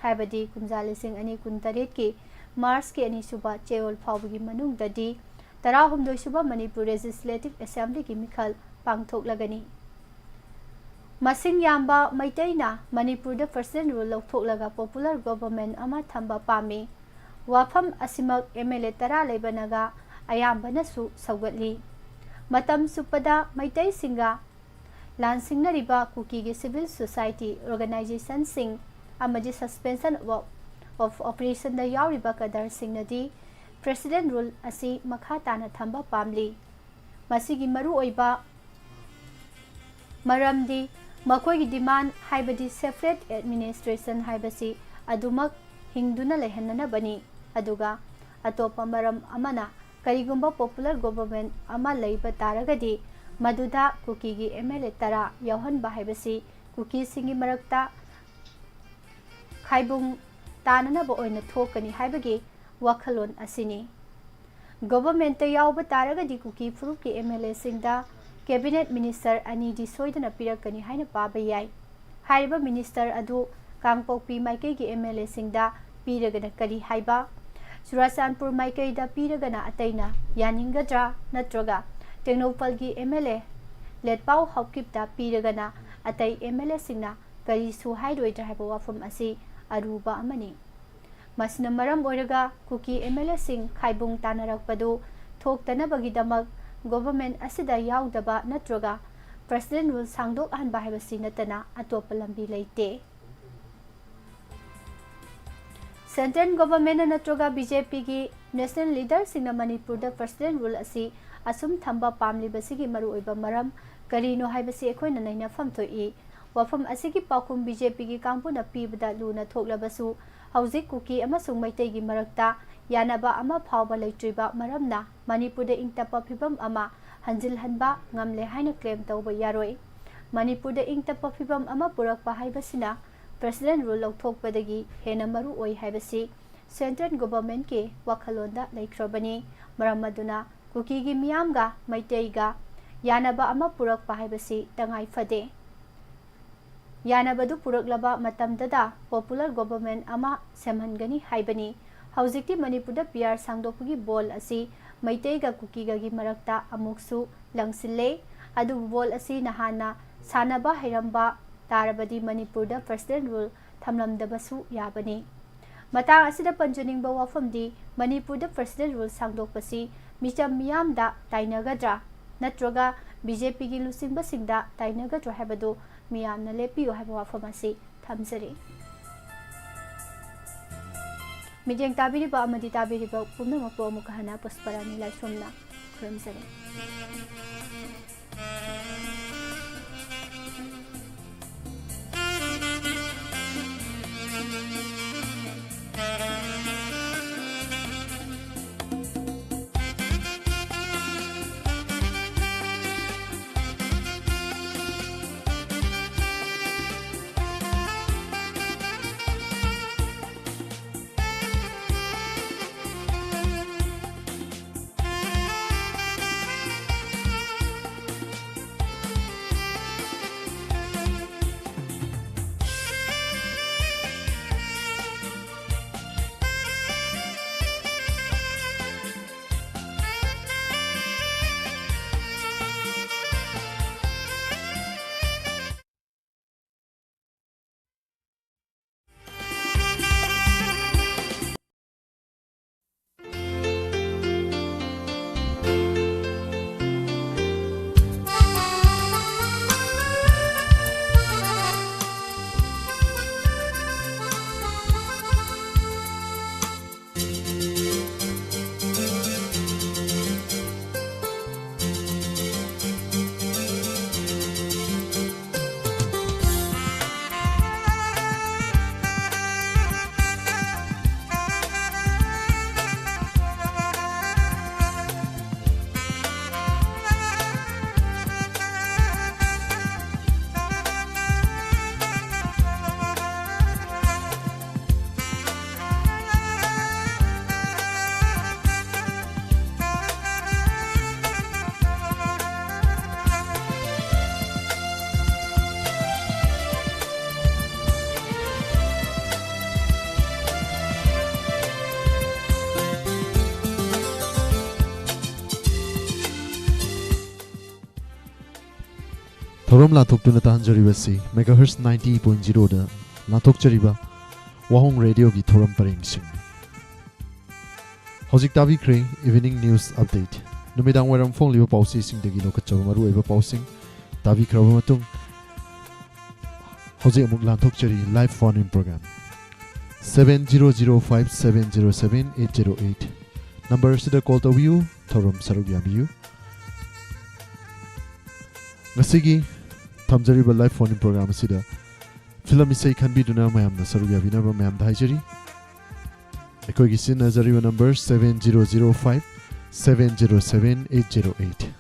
ꯍꯥꯏꯕꯗꯤ ꯀꯨꯝꯖꯥ ꯂꯤꯁꯤꯡ ꯑꯅꯤ ꯀꯨꯟꯇꯔꯦꯠꯀꯤ ꯃꯥꯔꯆꯀꯤ ꯑꯅꯤꯁꯨꯕ ꯆꯌꯣꯜ ꯐꯥꯎꯕꯒꯤ ꯃꯅꯨꯡꯗꯗꯤ ꯇꯔꯥꯍꯨꯝꯗꯣꯏꯁꯨꯕ ꯃꯅꯤꯄꯨꯔ Legislative Assemblyꯒꯤ ꯃꯤꯈꯜ ꯄꯥꯡꯊꯣꯛꯂꯒꯅꯤ꯫ ꯃꯁꯤꯡ ꯌꯥꯝꯕ ꯃꯩꯇꯩꯅ ꯃꯅꯤꯄꯨꯔꯗ President Rule ꯂꯧꯊꯣꯛꯂꯒ Popular Government ꯑꯃ ꯊꯝꯕ ꯄꯥꯝꯃꯤ꯫ ꯋꯥꯐꯝ ꯑꯁꯤꯃꯛ ꯑꯦꯝ ꯑꯦꯜ ꯑꯦ ꯇꯔꯥ ꯂꯩꯕꯅꯒ ꯑꯌꯥꯝꯕꯅꯁꯨ ꯁꯧꯒꯠꯂꯤ꯫ ꯃꯇꯝ ꯆꯨꯞꯄꯗ ꯃꯩꯇꯩꯁꯤꯡꯒ ꯂꯥꯟꯁꯤꯡꯅꯔꯤꯕ ꯀꯨꯀꯤꯒꯤ civil society organizationꯁꯤꯡ ꯑꯃꯗꯤ Suspension of, of Operationꯗ ꯌꯥꯎꯔꯤꯕ ꯀꯗꯔꯁꯤꯡꯅꯗꯤ President Rule ꯑꯁꯤ ꯃꯈꯥ ꯇꯥꯅ ꯊꯝꯕ ꯄꯥꯝꯂꯤ꯫ ꯃꯁꯤꯒꯤ ꯃꯔꯨꯑꯣꯏꯕ ꯃꯔꯝꯗꯤ ꯃꯈꯣꯏꯒꯤ demand, ꯍꯥꯏꯕꯗꯤ separate administration ꯍꯥꯏꯕꯁꯤ ꯑꯗꯨꯃꯛ ꯍꯤꯡꯗꯨꯅ ꯂꯩꯍꯟꯅꯅꯕꯅꯤ꯫ ꯑꯗꯨꯒ ꯑꯇꯣꯞꯄ ꯃꯔꯝ ꯑꯃꯅ, ꯀꯔꯤꯒꯨꯝꯕ Popular Government ꯑꯃ ꯂꯩꯕ ꯇꯥꯔꯒꯗꯤ ꯃꯗꯨꯗ ꯀꯨꯀꯤꯒꯤ ꯑꯦꯝ ꯑꯦꯜ ꯑꯦ ꯇꯔꯥ ꯌꯥꯎꯍꯟꯕ ꯍꯥꯏꯕꯁꯤ ꯀꯨꯀꯤꯁꯤꯡꯒꯤ ꯃꯔꯛꯇ ꯈꯥꯏꯕꯨꯡ ꯇꯥꯅꯅꯕ ꯑꯣꯏꯅ ꯊꯣꯛꯀꯅꯤ ꯍꯥꯏꯕꯒꯤ ꯋꯥꯈꯜꯂꯣꯟ ꯑꯁꯤꯅꯤ꯫ Governmentꯇ ꯌꯥꯎꯕ ꯇꯥꯔꯒꯗꯤ ꯀꯨꯀꯤ ꯐꯨꯔꯨꯞꯀꯤ ꯑꯦꯝ ꯑꯦꯜ ꯑꯦꯁꯤꯡꯗ Cabinet Minister ꯑꯅꯤꯗꯤ ꯁꯣꯏꯗꯅ ꯄꯤꯔꯛꯀꯅꯤ ꯍꯥꯏꯅ ꯄꯥꯕ ꯌꯥꯏ꯫ ꯍꯥꯏꯔꯤꯕ minister ꯑꯗꯨ ꯀꯥꯡꯄꯣꯛꯄꯤ ꯃꯥꯏꯀꯩꯒꯤ ꯑꯦꯝ ꯑꯦꯜ ꯑꯦꯁꯤꯡꯗ ꯄꯤꯔꯒꯅ ꯀꯔꯤ ꯍꯥꯏꯕ, ꯆꯨꯔꯥꯆꯥꯟꯄꯨꯔ ꯃꯥꯏꯀꯩꯗ ꯄꯤꯔꯒꯅ ꯑꯇꯩꯅ ꯌꯥꯅꯤꯡꯒꯗ꯭ꯔꯥ, ꯅꯠꯇ꯭ꯔꯒ ꯇꯦꯡꯅꯧꯄꯜꯒꯤ ꯑꯦꯝ ꯑꯦꯜ ꯑꯦ ꯂꯦꯠꯄꯥꯎ ꯍꯥꯎꯀꯤꯞꯇ ꯄꯤꯔꯒꯅ ꯑꯇꯩ ꯑꯦꯝ ꯑꯦꯜ ꯑꯦꯁꯤꯡꯅ ꯀꯔꯤꯁꯨ ꯍꯥꯏꯔꯣꯏꯗ꯭ꯔꯥ ꯍꯥꯏꯕ ꯋꯥꯐꯝ ꯑꯁꯤ ꯑꯔꯨꯕ ꯑꯃꯅꯤ꯫ ꯃꯁꯤꯅ ꯃꯔꯝ ꯑꯣꯏꯔꯒ ꯀꯨꯀꯤ ꯑꯦꯝ ꯑꯦꯜ ꯑꯦꯁꯤꯡ ꯈꯥꯏꯕꯨꯡ ꯇꯥꯅꯔꯛꯄꯗꯨ ꯊꯣꯛꯇꯅꯕꯒꯤꯗꯃꯛ government ꯑꯁꯤꯗ ꯌꯥꯎꯗꯕ ꯅꯠꯇ꯭ꯔꯒ President Rule ꯁꯥꯡꯗꯣꯛꯍꯟꯕ ꯍꯥꯏꯕꯁꯤ ꯅꯠꯇꯅ ꯑꯇꯣꯞꯄ ꯂꯝꯕꯤ ꯂꯩꯇꯦ꯫ Central Governmentꯅ ꯅꯠꯇ꯭ꯔꯒ ꯕꯤ ꯖꯦ ꯄꯤꯒꯤ national leaderꯁꯤꯡꯅ ꯃꯅꯤꯄꯨꯔꯗ President Rule ꯑꯁꯤ ꯑꯁꯨꯝ ꯊꯝꯕ ꯄꯥꯝꯂꯤꯕꯁꯤꯒꯤ ꯃꯔꯨꯑꯣꯏꯕ ꯃꯔꯝ ꯀꯔꯤꯅꯣ ꯍꯥꯏꯕꯁꯤ ꯑꯩꯈꯣꯏꯅ ꯅꯩꯅꯐꯝ ꯊꯣꯛꯏ꯫ ꯋꯥꯐꯝ ꯑꯁꯤꯒꯤ ꯄꯥꯎꯈꯨꯝ ꯕꯤ ꯖꯦ ꯄꯤꯒꯤ ꯀꯥꯡꯕꯨꯅ ꯄꯤꯕꯗ ꯂꯨꯅ ꯊꯣꯛꯂꯕꯁꯨ, ꯍꯧꯖꯤꯛ ꯀꯨꯀꯤ ꯑꯃꯁꯨꯡ ꯃꯩꯇꯩꯒꯤ ꯃꯔꯛꯇ ꯌꯥꯅꯕ ꯑꯃ ꯐꯥꯎꯕ ꯂꯩꯇ꯭ꯔꯤꯕ ꯃꯔꯝꯅ ꯃꯅꯤꯄꯨꯔꯗ ꯏꯪ ꯇꯞꯄ ꯐꯤꯕꯝ ꯑꯃ ꯍꯟꯖꯤꯜꯍꯟꯕ ꯉꯝꯂꯦ ꯍꯥꯏꯅ claim ꯇꯧꯕ ꯌꯥꯔꯣꯏ꯫ ꯃꯅꯤꯄꯨꯔꯗ ꯏꯪ ꯇꯞꯄ ꯐꯤꯕꯝ ꯑꯃ ꯄꯨꯔꯛꯄ ꯍꯥꯏꯕꯁꯤꯅ President Rule ꯂꯧꯊꯣꯛꯄꯗꯒꯤ ꯍꯦꯟꯅ ꯃꯔꯨ ꯑꯣꯏ ꯍꯥꯏꯕꯁꯤ Central Governmentꯀꯤ ꯋꯥꯈꯜꯂꯣꯟꯗ ꯂꯩꯈ꯭ꯔꯕꯅꯤ꯫ ꯃꯔꯝ ꯑꯗꯨꯅ ꯀꯨꯀꯤꯒꯤ ꯃꯤꯌꯥꯝꯒ ꯃꯩꯇꯩꯒ ꯌꯥꯅꯕ ꯑꯃ ꯄꯨꯔꯛꯄ ꯍꯥꯏꯕꯁꯤ ꯇꯉꯥꯏ ꯐꯗꯦ꯫ ꯌꯥꯅꯕꯗꯨ ꯄꯨꯔꯛꯂꯕ ꯃꯇꯝꯗꯗ popular government ꯑꯃ ꯁꯦꯝꯍꯟꯒꯅꯤ ꯍꯥꯏꯕꯅꯤ꯫ ꯍꯧꯖꯤꯛꯇꯤ ꯃꯅꯤꯄꯨꯔꯗ PR ꯁꯥꯡꯗꯣꯛꯄꯒꯤ ꯕꯣꯜ ꯑꯁꯤ ꯃꯩꯇꯩꯒ ꯀꯨꯀꯤꯒꯒꯤ ꯃꯔꯛꯇ ꯑꯃꯨꯛꯁꯨ ꯂꯪꯁꯤꯜꯂꯦ꯫ ꯑꯗꯨꯕꯨ ꯕꯣꯜ ꯑꯁꯤ ꯅꯍꯥꯟꯅ ꯁꯥꯟꯅꯕ ꯍꯩꯔꯝꯕ ꯇꯥꯔꯕꯗꯤ ꯃꯅꯤꯄꯨꯔꯗ President Rule ꯊꯝꯂꯝꯗꯕꯁꯨ ꯌꯥꯕꯅꯤ꯫ ꯃꯇꯥꯡ ꯑꯁꯤꯗ ꯄꯟꯖꯅꯤꯡꯕ ꯋꯥꯐꯝꯗꯤ, ꯃꯅꯤꯄꯨꯔꯗ President Rule ꯁꯥꯡꯗꯣꯛꯄꯁꯤ ꯃꯤꯆꯝ ꯃꯤꯌꯥꯝꯗ ꯇꯥꯏꯅꯒꯗ꯭ꯔꯥ ꯅꯠꯇ꯭ꯔꯒ BJPꯒꯤ ꯂꯨꯆꯤꯡꯕꯁꯤꯡꯗ ꯇꯥꯏꯅꯒꯗ꯭ꯔꯥ ꯍꯥꯏꯕꯗꯨ ꯃꯤꯌꯥꯝꯅ ꯂꯦꯞꯄꯤꯌꯨ ꯍꯥꯏꯕ ꯋꯥꯐꯝ ꯑꯁꯤ ꯊꯝꯖꯔꯤ꯫ ꯃꯤꯠꯌꯦꯡ ꯇꯥꯕꯤꯔꯤꯕ ꯑꯃꯗꯤ ꯇꯥꯕꯤꯔꯤꯕ ꯄꯨꯝꯅꯃꯛꯄꯨ ꯑꯃꯨꯛꯀ ꯍꯟꯅ ꯄꯨꯁꯄꯔꯥꯅꯤ ꯂꯥꯏꯁ꯭ꯔꯝꯅ ꯈꯨꯔꯨꯝꯖꯔꯤ꯫ ꯊꯧꯔꯝ ꯂꯥꯟꯊꯣꯛꯇꯨꯅ ꯇꯥꯍꯟꯖꯔꯤꯕꯁꯤ megahertz ninety point zero ꯗ ꯂꯥꯟꯊꯣꯛꯆꯔꯤꯕ ꯋꯥꯍꯣꯡ ꯔꯦꯗꯤꯑꯣꯒꯤ ꯊꯧꯔꯝ ꯄꯔꯦꯡꯁꯤꯡꯅꯤ꯫ ꯍꯧꯖꯤꯛ ꯇꯥꯕꯤꯈ꯭ꯔꯦ Evening News Update, ꯅꯨꯃꯤꯗꯥꯡ ꯋꯥꯏꯔꯝ ꯐꯣꯡꯂꯤꯕ ꯄꯥꯎꯆꯦꯁꯤꯡꯗꯒꯤ ꯂꯧꯈꯠꯆꯕ ꯃꯔꯨꯑꯣꯏꯕ ꯄꯥꯎꯁꯤꯡ ꯇꯥꯕꯤꯈ꯭ꯔꯕ ꯃꯇꯨꯡ, ꯍꯧꯖꯤꯛ ꯑꯃꯨꯛ ꯂꯥꯟꯊꯣꯛꯆꯔꯤ live phone in program, seven zero zero five seven zero seven eight zero eight number ꯑꯁꯤꯗ call ꯇꯧꯕꯤꯌꯨ, ꯊꯧꯔꯝ ꯁꯔꯨꯛ ꯌꯥꯕꯤꯌꯨ꯫ ꯉꯁꯤꯒꯤ ꯊꯝꯖꯔꯤꯕ live phone in program ꯑꯁꯤꯗ ꯐꯤꯂꯝ ꯏꯁꯩ ꯈꯟꯕꯤꯗꯨꯅ ꯃꯌꯥꯝꯅ ꯁꯔꯨꯛ ꯌꯥꯕꯤꯅꯕ ꯃꯌꯥꯝꯗ ꯍꯥꯏꯖꯔꯤ꯫ ꯑꯩꯈꯣꯏꯒꯤ ꯁꯤꯖꯤꯟꯅꯖꯔꯤꯕ number seven zero zero five seven zero seven eight zero eight꯫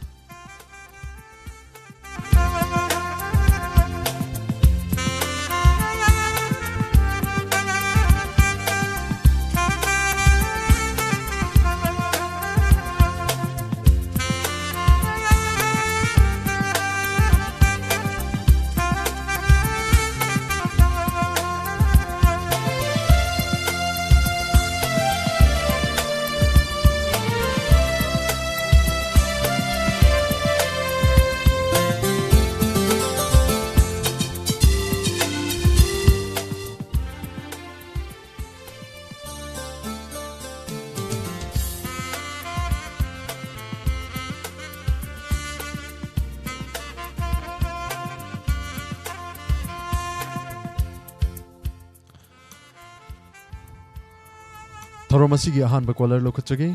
ꯊꯧꯔꯝ ꯑꯁꯤꯒꯤ ꯑꯍꯥꯟꯕ caller ꯂꯧꯈꯠꯆꯒꯦ꯫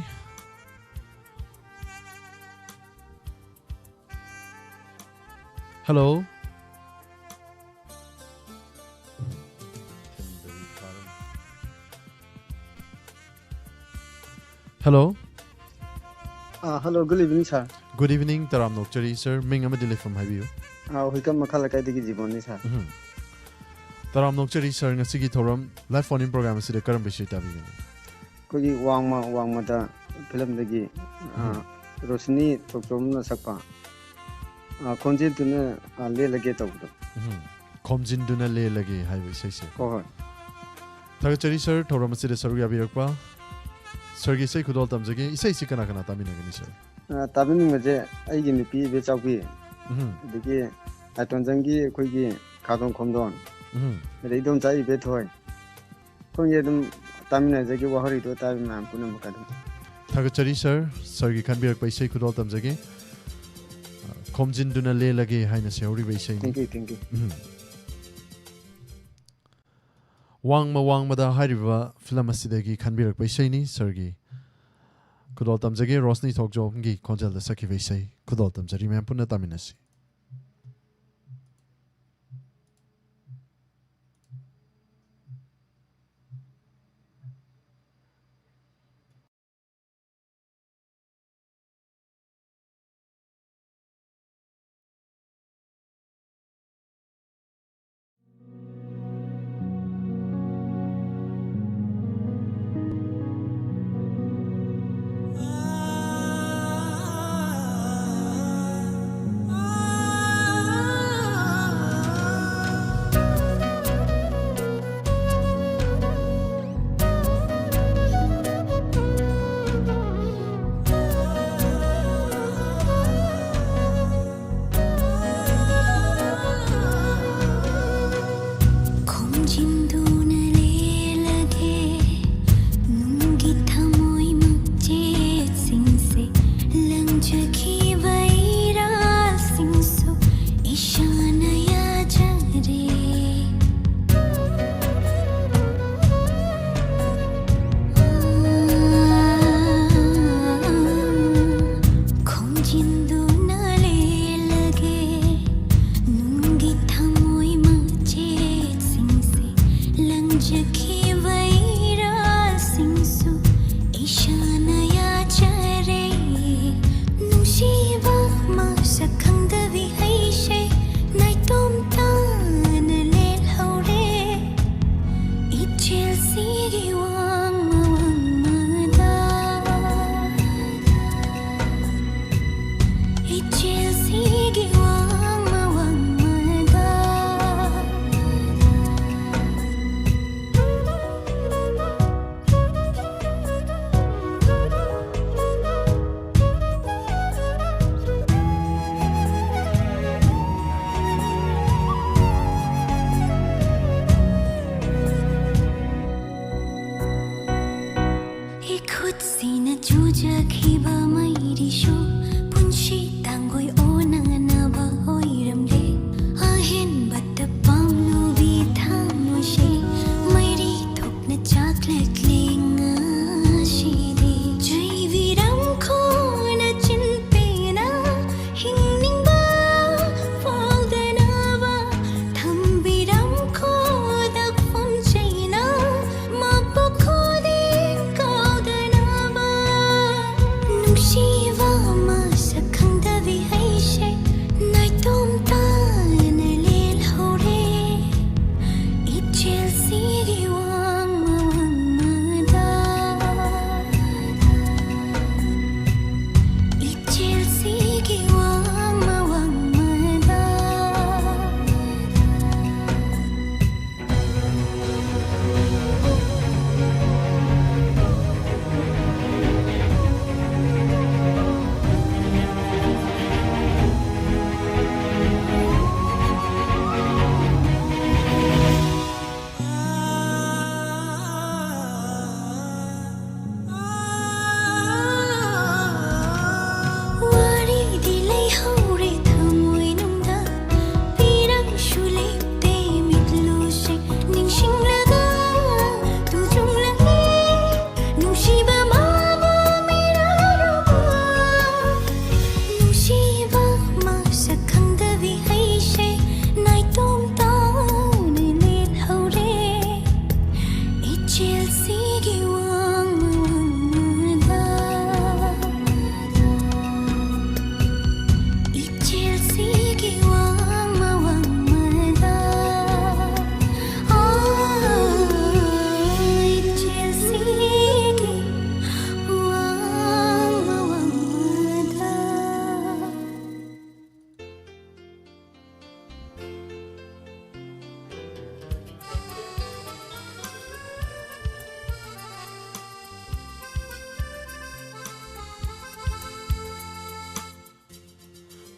Hello꯫ Hello꯫ ꯑꯥ, hello, good evening, sir. Good evening, ꯇꯔꯥꯝꯅ ꯑꯣꯛꯆꯔꯤ, sir꯫ ꯃꯤꯡ ꯑꯃꯗꯤ ꯂꯩꯐꯝ ꯍꯥꯏꯕꯤꯌꯨ꯫ ꯑꯥ, ꯍꯨꯏꯀꯝ ꯃꯈꯥ ꯂꯩꯀꯥꯏꯗꯒꯤ ꯖꯤꯕꯣꯟꯅꯤ, sir꯫ ꯎꯝ꯫ ꯇꯔꯥꯝꯅ ꯑꯣꯛꯆꯔꯤ, sir꯫ ꯉꯁꯤꯒꯤ ꯊꯧꯔꯝ live phone in program ꯑꯁꯤꯗ ꯀꯔꯝꯕ ꯏꯁꯩ ꯇꯥꯕꯤꯒꯅꯤ? ꯑꯩꯈꯣꯏꯒꯤ ꯋꯥꯡꯃ ꯋꯥꯡꯃꯗ ꯐꯤꯂꯝꯗꯒꯤ, ꯑꯥ, ꯎꯝ꯫ ꯔꯣꯁꯤꯅꯤ ꯇꯣꯛꯆꯣꯝꯅ ꯁꯛꯄ, ꯑꯥ, ꯈꯣꯟꯖꯦꯜꯗꯨꯅ, ꯑꯥ, ꯂꯦꯜꯂꯒꯦ ꯇꯧꯕꯗꯣ꯫ ꯎꯝ꯫ ꯈꯣꯝꯖꯤꯟꯗꯨꯅ ꯂꯦꯜꯂꯒꯦ ꯍꯥꯏꯕ ꯏꯁꯩꯁꯦ꯫ ꯍꯣꯏ, ꯍꯣꯏ꯫ ꯊꯥꯒꯠꯆꯔꯤ, sir, ꯊꯧꯔꯝ ꯑꯁꯤꯗ ꯁꯔꯨꯛ ꯌꯥꯕꯤꯔꯛꯄ꯫ Sirꯒꯤ ꯏꯁꯩ ꯈꯨꯗꯣꯜ ꯇꯝꯖꯒꯦ꯫ ꯏꯁꯩꯁꯤ ꯀꯅꯥ ꯀꯅꯥ ꯇꯥꯃꯤꯟꯅꯒꯅꯤ, sir? ꯑꯥ, ꯇꯥꯕꯤꯅꯤꯡꯕꯁꯦ ꯑꯩꯒꯤ ꯅꯨꯄꯤ ꯏꯕꯦꯆꯥꯎꯕꯤ, ꯎꯝ꯫ ꯑꯗꯒꯤ ꯑꯇꯣꯟꯖꯪꯒꯤ ꯑꯩꯈꯣꯏꯒꯤ ꯈꯥꯗꯣꯟ ꯈꯣꯝꯗꯣꯟ, ꯎꯝ꯫ ꯑꯗꯩ ꯏꯗꯣꯝꯆꯥ ꯏꯕꯦꯊꯣꯏ, ꯑꯩꯈꯣꯏꯒꯤ ꯑꯗꯨꯝ ꯇꯥꯃꯤꯟꯅꯖꯒꯦ ꯋꯥꯍꯩꯗꯣ ꯇꯥꯕ ꯃꯌꯥꯝ ꯄꯨꯝꯅꯃꯛ ꯑꯗꯨꯝ꯫ ꯊꯥꯒꯠꯆꯔꯤ ꯁꯥꯔ, ꯁꯥꯔꯒꯤ ꯈꯟꯕꯤꯔꯛꯄ ꯏꯁꯩ ꯈꯨꯗꯣꯜ ꯇꯝꯖꯒꯦ꯫ ꯈꯣꯝꯖꯤꯟꯗꯨꯅ ꯂꯦꯜꯂꯒꯦ ꯍꯥꯏꯅ ꯁꯩꯍꯧꯔꯤꯕ ꯏꯁꯩꯅꯤ꯫ Thank you, thank you꯫ ꯎꯝ꯫ ꯋꯥꯡꯃ ꯋꯥꯡꯃꯗ ꯍꯥꯏꯔꯤꯕ ꯐꯤꯂꯝ ꯑꯁꯤꯗꯒꯤ ꯈꯟꯕꯤꯔꯛꯄ ꯏꯁꯩꯅꯤ꯫ ꯁꯥꯔꯒꯤ ꯈꯨꯗꯣꯜ ꯇꯝꯖꯒꯦ, ꯔꯣꯁꯅꯤ ꯊꯣꯛꯖꯣꯝꯒꯤ ꯈꯣꯟꯖꯦꯜꯗ ꯁꯛꯈꯤꯕ ꯏꯁꯩ ꯈꯨꯗꯣꯜ ꯇꯝꯖꯔꯤ꯫ ꯃꯌꯥꯝ ꯄꯨꯟꯅ ꯇꯥꯃꯤꯟꯅꯁꯤ꯫ ꯈꯣꯝꯖꯤꯟꯗꯨꯅ ꯂꯦꯜꯂꯒꯦ ꯅꯨꯡꯒꯤ ꯊꯃꯣꯏ ꯃꯆꯦꯠꯁꯤꯡꯁꯦ, ꯂꯪꯖꯈꯤꯕ ꯏꯔꯥꯜꯁꯤꯡꯁꯨ ꯏꯁꯥꯅ ꯌꯥꯖꯔꯦ꯫ ꯈꯣꯝꯖꯤꯟꯗꯨꯅ ꯂꯦꯜꯂꯒꯦ ꯅꯨꯡꯒꯤ ꯊꯃꯣꯏ ꯃꯆꯦꯠꯁꯤꯡꯁꯦ, ꯂꯪꯖꯈꯤꯕ ꯏꯔꯥꯜꯁꯤꯡꯁꯨ ꯏꯁꯥꯅ ꯌꯥꯖꯔꯦ꯫ ꯅꯨꯡꯁꯤꯕ ꯃꯁꯛ ꯈꯪꯗꯕꯤ ꯑꯩꯁꯦ ꯅꯥꯏꯇꯣꯝ ꯇꯥꯅ ꯂꯦꯜꯍꯧꯔꯦ꯫ ꯏꯆꯦꯜꯁꯤꯒꯤ ꯋꯥꯡꯃ ꯋꯥꯡꯃꯗ, ꯏꯆꯦꯜꯁꯤꯒꯤ ꯋꯥꯡꯃ ꯋꯥꯡꯃꯗ,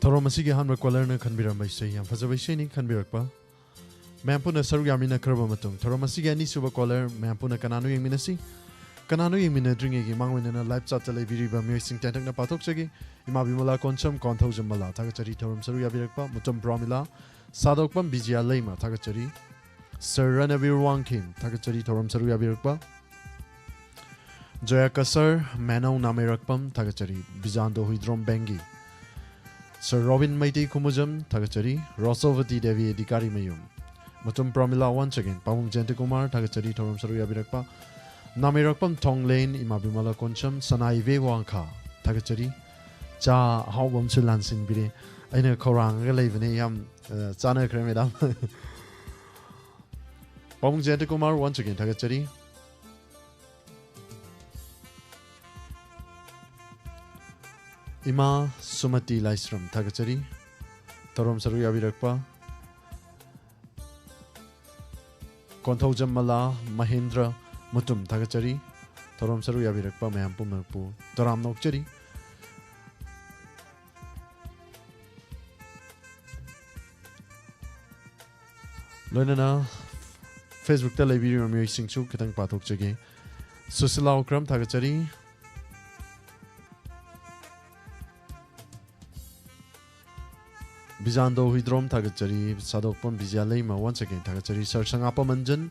ꯊꯧꯔꯝ ꯑꯁꯤꯒꯤ ꯑꯍꯥꯟꯕ ꯀꯣꯂꯔꯅ ꯈꯟꯕꯤꯔꯝꯕ ꯏꯁꯩ ꯌꯥꯝ ꯐꯖꯕ ꯏꯁꯩꯅꯤ ꯈꯟꯕꯤꯔꯛꯄ꯫ ꯃꯌꯥꯝ ꯄꯨꯟꯅ ꯁꯔꯨꯛ ꯌꯥꯃꯤꯟꯅꯈ꯭ꯔꯕ ꯃꯇꯨꯡ ꯊꯧꯔꯝ ꯑꯁꯤꯒꯤ ꯑꯅꯤꯁꯨꯕ ꯀꯣꯂꯔ ꯃꯌꯥꯝ ꯄꯨꯟꯅ ꯀꯅꯥꯅꯣ ꯌꯦꯡꯃꯤꯟꯅꯁꯤ꯫ ꯀꯅꯥꯅꯣ ꯌꯦꯡꯃꯤꯟꯅꯗ꯭ꯔꯤꯉꯩꯒꯤ ꯃꯥꯡꯑꯣꯏꯅꯅ ꯂꯥꯏꯚ ꯆꯥꯠꯇ ꯂꯩꯕꯤꯔꯤꯕ ꯃꯤꯑꯣꯏꯁꯤꯡ ꯇꯦꯟꯇꯛꯅ ꯄꯥꯊꯣꯛꯆꯒꯦ꯫ ꯏꯃꯥ ꯕꯤꯃꯂꯥ ꯀꯣꯟꯁꯝ, ꯀꯣꯟꯊꯧꯖꯝ ꯃꯂꯥ ꯊꯥꯒꯠꯆꯔꯤ ꯊꯧꯔꯝ ꯁꯔꯨꯛ ꯌꯥꯕꯤꯔꯛꯄ꯫ ꯃꯨꯇꯨꯝ ꯄ꯭ꯔꯣꯃꯤꯂꯥ, ꯁꯥꯗꯣꯛꯄꯝ ꯕꯤꯖꯤꯌꯥ ꯂꯩꯃ ꯊꯥꯒꯠꯆꯔꯤ꯫ ꯁꯔ ꯔꯅꯕꯤꯔ ꯋꯥꯡꯈꯦꯝ ꯊꯥꯒꯠꯆꯔꯤ ꯊꯧꯔꯝ ꯁꯔꯨꯛ ꯌꯥꯕꯤꯔꯛꯄ꯫ ꯖꯌꯥ ꯀꯁꯔ, ꯃꯦꯅꯧ ꯅꯥꯃꯩꯔꯛꯄꯝ ꯊꯥꯒꯠꯆꯔꯤ ꯕꯤꯖꯥꯟꯗꯣ ꯍꯨꯏꯗ꯭ꯔꯣꯝ ꯕꯦꯡꯒꯤ꯫ ꯁꯔ ꯔꯣꯕꯤꯟ ꯃꯩꯇꯩ ꯈꯨꯃꯨꯖꯝ ꯊꯥꯒꯠꯆꯔꯤ꯫ ꯔꯣꯁꯣꯕꯇꯤ ꯗꯦꯕꯤ ꯑꯙꯤꯀꯥꯔꯤ ꯃꯌꯨꯝ꯫ ꯃꯨꯇꯨꯝ ꯄ꯭ꯔꯣꯃꯤꯂꯥ once again, ꯄꯥꯕꯨꯡ ꯖꯌꯟꯇ ꯀꯨꯃꯥꯔ ꯊꯥꯒꯠꯆꯔꯤ ꯊꯧꯔꯝ ꯁꯔꯨꯛ ꯌꯥꯕꯤꯔꯛꯄ꯫ ꯅꯥꯃꯩꯔꯛꯄꯝ ꯊꯣꯡꯂꯦꯟ, ꯏꯃꯥ ꯕꯤꯃꯂꯥ ꯀꯣꯟꯁꯝ, ꯁꯅꯥ ꯏꯕꯦ ꯋꯥꯡꯈꯥ ꯊꯥꯒꯠꯆꯔꯤ꯫ ꯆꯥ ꯑꯍꯥꯎꯕ ꯑꯃꯁꯨ ꯂꯥꯟꯁꯤꯟꯕꯤꯔꯦ꯫ ꯑꯩꯅ ꯈꯧꯔꯥꯡꯉꯒ ꯂꯩꯕꯅꯦ, ꯌꯥꯝ, ꯑ, ꯆꯥꯟꯅꯈ꯭ꯔꯦ ꯃꯦꯗꯥꯝ꯫ ꯄꯥꯕꯨꯡ ꯖꯌꯟꯇ ꯀꯨꯃꯥꯔ once again ꯊꯥꯒꯠꯆꯔꯤ꯫ ꯏꯃꯥ ꯁꯨꯃꯇꯤ ꯂꯥꯏꯁ꯭ꯔꯝ ꯊꯥꯒꯠꯆꯔꯤ ꯊꯧꯔꯝ ꯁꯔꯨꯛ ꯌꯥꯕꯤꯔꯛꯄ꯫ ꯀꯣꯟꯊꯧꯖꯝ ꯃꯂꯥ ꯃꯍꯦꯟꯗ꯭ꯔ ꯃꯨꯇꯨꯝ ꯊꯥꯒꯠꯆꯔꯤ ꯊꯧꯔꯝ ꯁꯔꯨꯛ ꯌꯥꯕꯤꯔꯛꯄ ꯃꯌꯥꯝ ꯄꯨꯝꯅꯃꯛꯄꯨ ꯇꯔꯥꯝꯅ ꯑꯣꯛꯆꯔꯤ꯫ ꯂꯣꯏꯅꯅ Facebook-ꯇ ꯂꯩꯕꯤꯔꯤꯕ ꯃꯤꯑꯣꯏꯁꯤꯡꯁꯨ ꯈꯤꯇꯪ ꯄꯥꯊꯣꯛꯆꯒꯦ꯫ ꯁꯨꯁꯤꯂꯥ ꯑꯣꯀ꯭ꯔꯝ ꯊꯥꯒꯠꯆꯔꯤ꯫ ꯕꯤꯖꯥꯟꯗꯣ ꯍꯨꯏꯗ꯭ꯔꯣꯝ ꯊꯥꯒꯠꯆꯔꯤ꯫ ꯁꯥꯗꯣꯛꯄꯝ ꯕꯤꯖꯌꯥ ꯂꯩꯃ once again ꯊꯥꯒꯠꯆꯔꯤ꯫ ꯁꯔ ꯁꯉꯥꯄꯝ ꯑꯟꯖꯟ,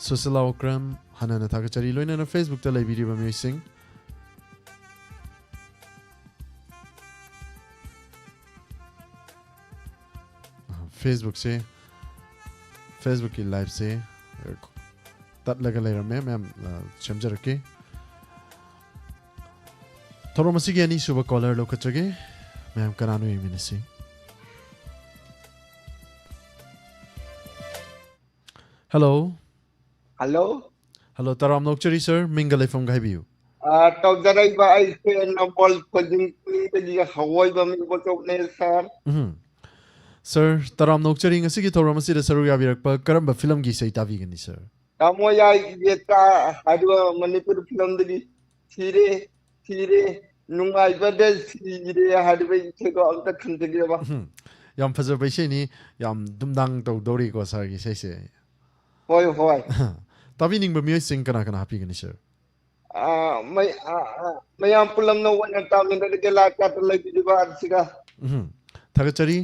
ꯁꯨꯁꯤꯂꯥ ꯑꯣꯀ꯭ꯔꯝ ꯍꯟꯅ ꯍꯟꯅ ꯊꯥꯒꯠꯆꯔꯤ꯫ ꯂꯣꯏꯅꯅ Facebook-ꯇ ꯂꯩꯕꯤꯔꯤꯕ ꯃꯤꯑꯣꯏꯁꯤꯡ꯫ Facebook-ꯁꯦ, Facebook-ꯀꯤ live-ꯁꯦ, ꯑ, ꯇꯠꯂꯒ ꯂꯩꯔꯝꯃꯦ꯫ ꯃꯌꯥꯝ, ꯑ, ꯁꯦꯝꯖꯔꯛꯀꯦ꯫ ꯊꯧꯔꯝ ꯑꯁꯤꯒꯤ ꯑꯅꯤꯁꯨꯕ caller ꯂꯧꯈꯠꯆꯒꯦ꯫ ꯃꯌꯥꯝ ꯀꯅꯥꯅꯣ ꯌꯦꯡꯃꯤꯟꯅꯁꯤ꯫ Hello꯫ Hello꯫ Hello, ꯇꯔꯥꯝꯅ ꯑꯣꯛꯆꯔꯤ sir, ꯃꯤꯡꯒ ꯂꯩꯐꯝꯒ ꯍꯥꯏꯕꯤꯌꯨ꯫ ꯑ, ꯇꯧꯖꯔꯛꯏꯕ ꯑꯩꯁꯦ ꯅꯝꯕꯣꯜ ꯈꯣꯏꯖꯤꯡꯄꯨꯏꯗꯒꯤ ꯍꯧꯑꯣꯏꯕ ꯃꯤꯡꯕꯣꯆꯧꯅꯦ sir꯫ ꯎꯝ꯫ Sir, ꯇꯔꯥꯝꯅ ꯑꯣꯛꯆꯔꯤ, ꯉꯁꯤꯒꯤ ꯊꯧꯔꯝ ꯑꯁꯤꯗ ꯁꯔꯨꯛ ꯌꯥꯕꯤꯔꯛꯄ ꯀꯔꯝꯕ film-ꯒꯤ ꯏꯁꯩ ꯇꯥꯕꯤꯒꯅꯤ sir? ꯇꯥꯃꯣ ꯌꯥꯏ ꯌꯦꯠꯇ ꯍꯥꯏꯔꯤꯕ ꯃꯅꯤꯄꯨꯔ film-ꯗꯒꯤ ꯊꯤꯔꯦ, ꯊꯤꯔꯦ, ꯅꯨꯡꯉꯥꯏꯕꯗ ꯁꯤꯔꯦ ꯍꯥꯏꯔꯤꯕ ꯏꯁꯩꯗꯣ ꯑꯝꯇ ꯈꯟꯖꯒꯦꯕ꯫ ꯎꯝ, ꯌꯥꯝ ꯐꯖꯕ ꯏꯁꯩꯅꯤ꯫ ꯌꯥꯝ ꯗꯨꯝꯗꯥꯡ ꯇꯧꯗꯧꯔꯤꯀꯣ ꯁꯥꯔꯒꯤ ꯏꯁꯩꯁꯦ꯫ ꯍꯣꯏ, ꯍꯣꯏ꯫ ꯇꯥꯕꯤꯅꯤꯡꯕ ꯃꯤꯑꯣꯏꯁꯤꯡ ꯀꯅꯥ ꯀꯅꯥ ꯍꯥꯞꯄꯤꯒꯅꯤ ꯁꯥꯔ? ꯑꯥ, ꯃꯩ-, ꯑꯥ, ꯑꯥ, ꯃꯌꯥꯝ ꯄꯨꯂꯞꯅ ꯋꯥꯌꯦꯜ ꯇꯥꯃꯤꯟꯅꯔꯒꯦ ꯂꯥꯛ ꯆꯥꯠꯇ ꯂꯩꯕꯤꯔꯤꯕ ꯑꯁꯤꯒ꯫ ꯎꯝ, ꯊꯥꯒꯠꯆꯔꯤ꯫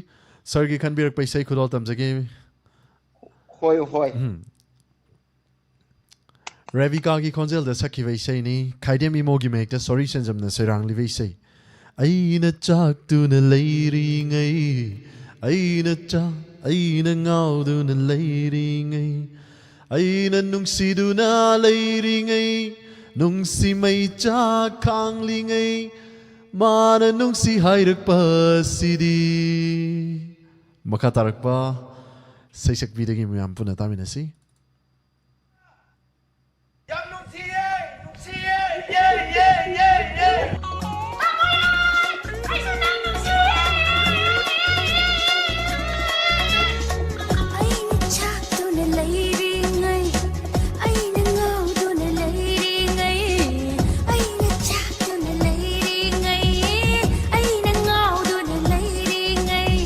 ꯁꯥꯔꯒꯤ ꯈꯟꯕꯤꯔꯛꯄ ꯏꯁꯩ ꯈꯨꯗꯣꯜ ꯇꯝꯖꯒꯦ꯫ ꯍꯣꯏ, ꯍꯣꯏ꯫ ꯎꯝ꯫ ꯔꯦꯕꯤꯀꯥꯒꯤ ꯈꯣꯟꯖꯦꯜꯗ ꯁꯛꯈꯤꯕ ꯏꯁꯩꯅꯤ꯫ ꯈꯥꯏꯗꯦꯝ ꯏꯃꯣꯒꯤ ꯃꯌꯦꯛꯇ ꯁꯣꯔꯤ ꯁꯦꯟꯖꯝꯅ ꯁꯩꯔꯥꯡꯂꯤꯕ ꯏꯁꯩ꯫ ꯑꯩꯅ ꯆꯥꯛꯇꯨꯅ ꯂꯩꯔꯤꯉꯩ, ꯑꯩꯅ ꯆꯥ-, ꯑꯩꯅ ꯉꯥꯎꯗꯨꯅ ꯂꯩꯔꯤꯉꯩ, ꯑꯩꯅ ꯅꯨꯡꯁꯤꯗꯨꯅ ꯂꯩꯔꯤꯉꯩ, ꯅꯨꯡꯁꯤ ꯃꯩꯆꯥꯛ ꯈꯥꯡꯂꯤꯉꯩ, ꯃꯥꯅ ꯅꯨꯡꯁꯤ ꯍꯥꯏꯔꯛꯄꯁꯤꯗꯤ꯫ ꯃꯈꯥ ꯇꯥꯔꯛꯄ ꯁꯩꯁꯛꯄꯤꯗꯒꯤ ꯃꯌꯥꯝ ꯄꯨꯟꯅ ꯇꯥꯃꯤꯟꯅꯁꯤ꯫ ꯌꯥꯝ ꯅꯨꯡꯁꯤꯌꯦ, ꯅꯨꯡꯁꯤꯌꯦ, ꯌꯦ, ꯌꯦ, ꯌꯦ, ꯌꯦ꯫ ꯑꯩꯅ ꯆꯥꯛꯇꯨꯅ ꯂꯩꯔꯤꯉꯩ, ꯑꯩꯅ ꯉꯥꯎꯗꯨꯅ ꯂꯩꯔꯤꯉꯩ, ꯑꯩꯅ ꯆꯥꯛꯇꯨꯅ ꯂꯩꯔꯤꯉꯩ, ꯑꯩꯅ ꯉꯥꯎꯗꯨꯅ ꯂꯩꯔꯤꯉꯩ,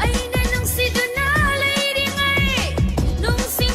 ꯑꯩꯅ ꯅꯨꯡꯁꯤꯗꯨꯅ ꯂꯩꯔꯤꯉꯩ, ꯅꯨꯡꯁꯤ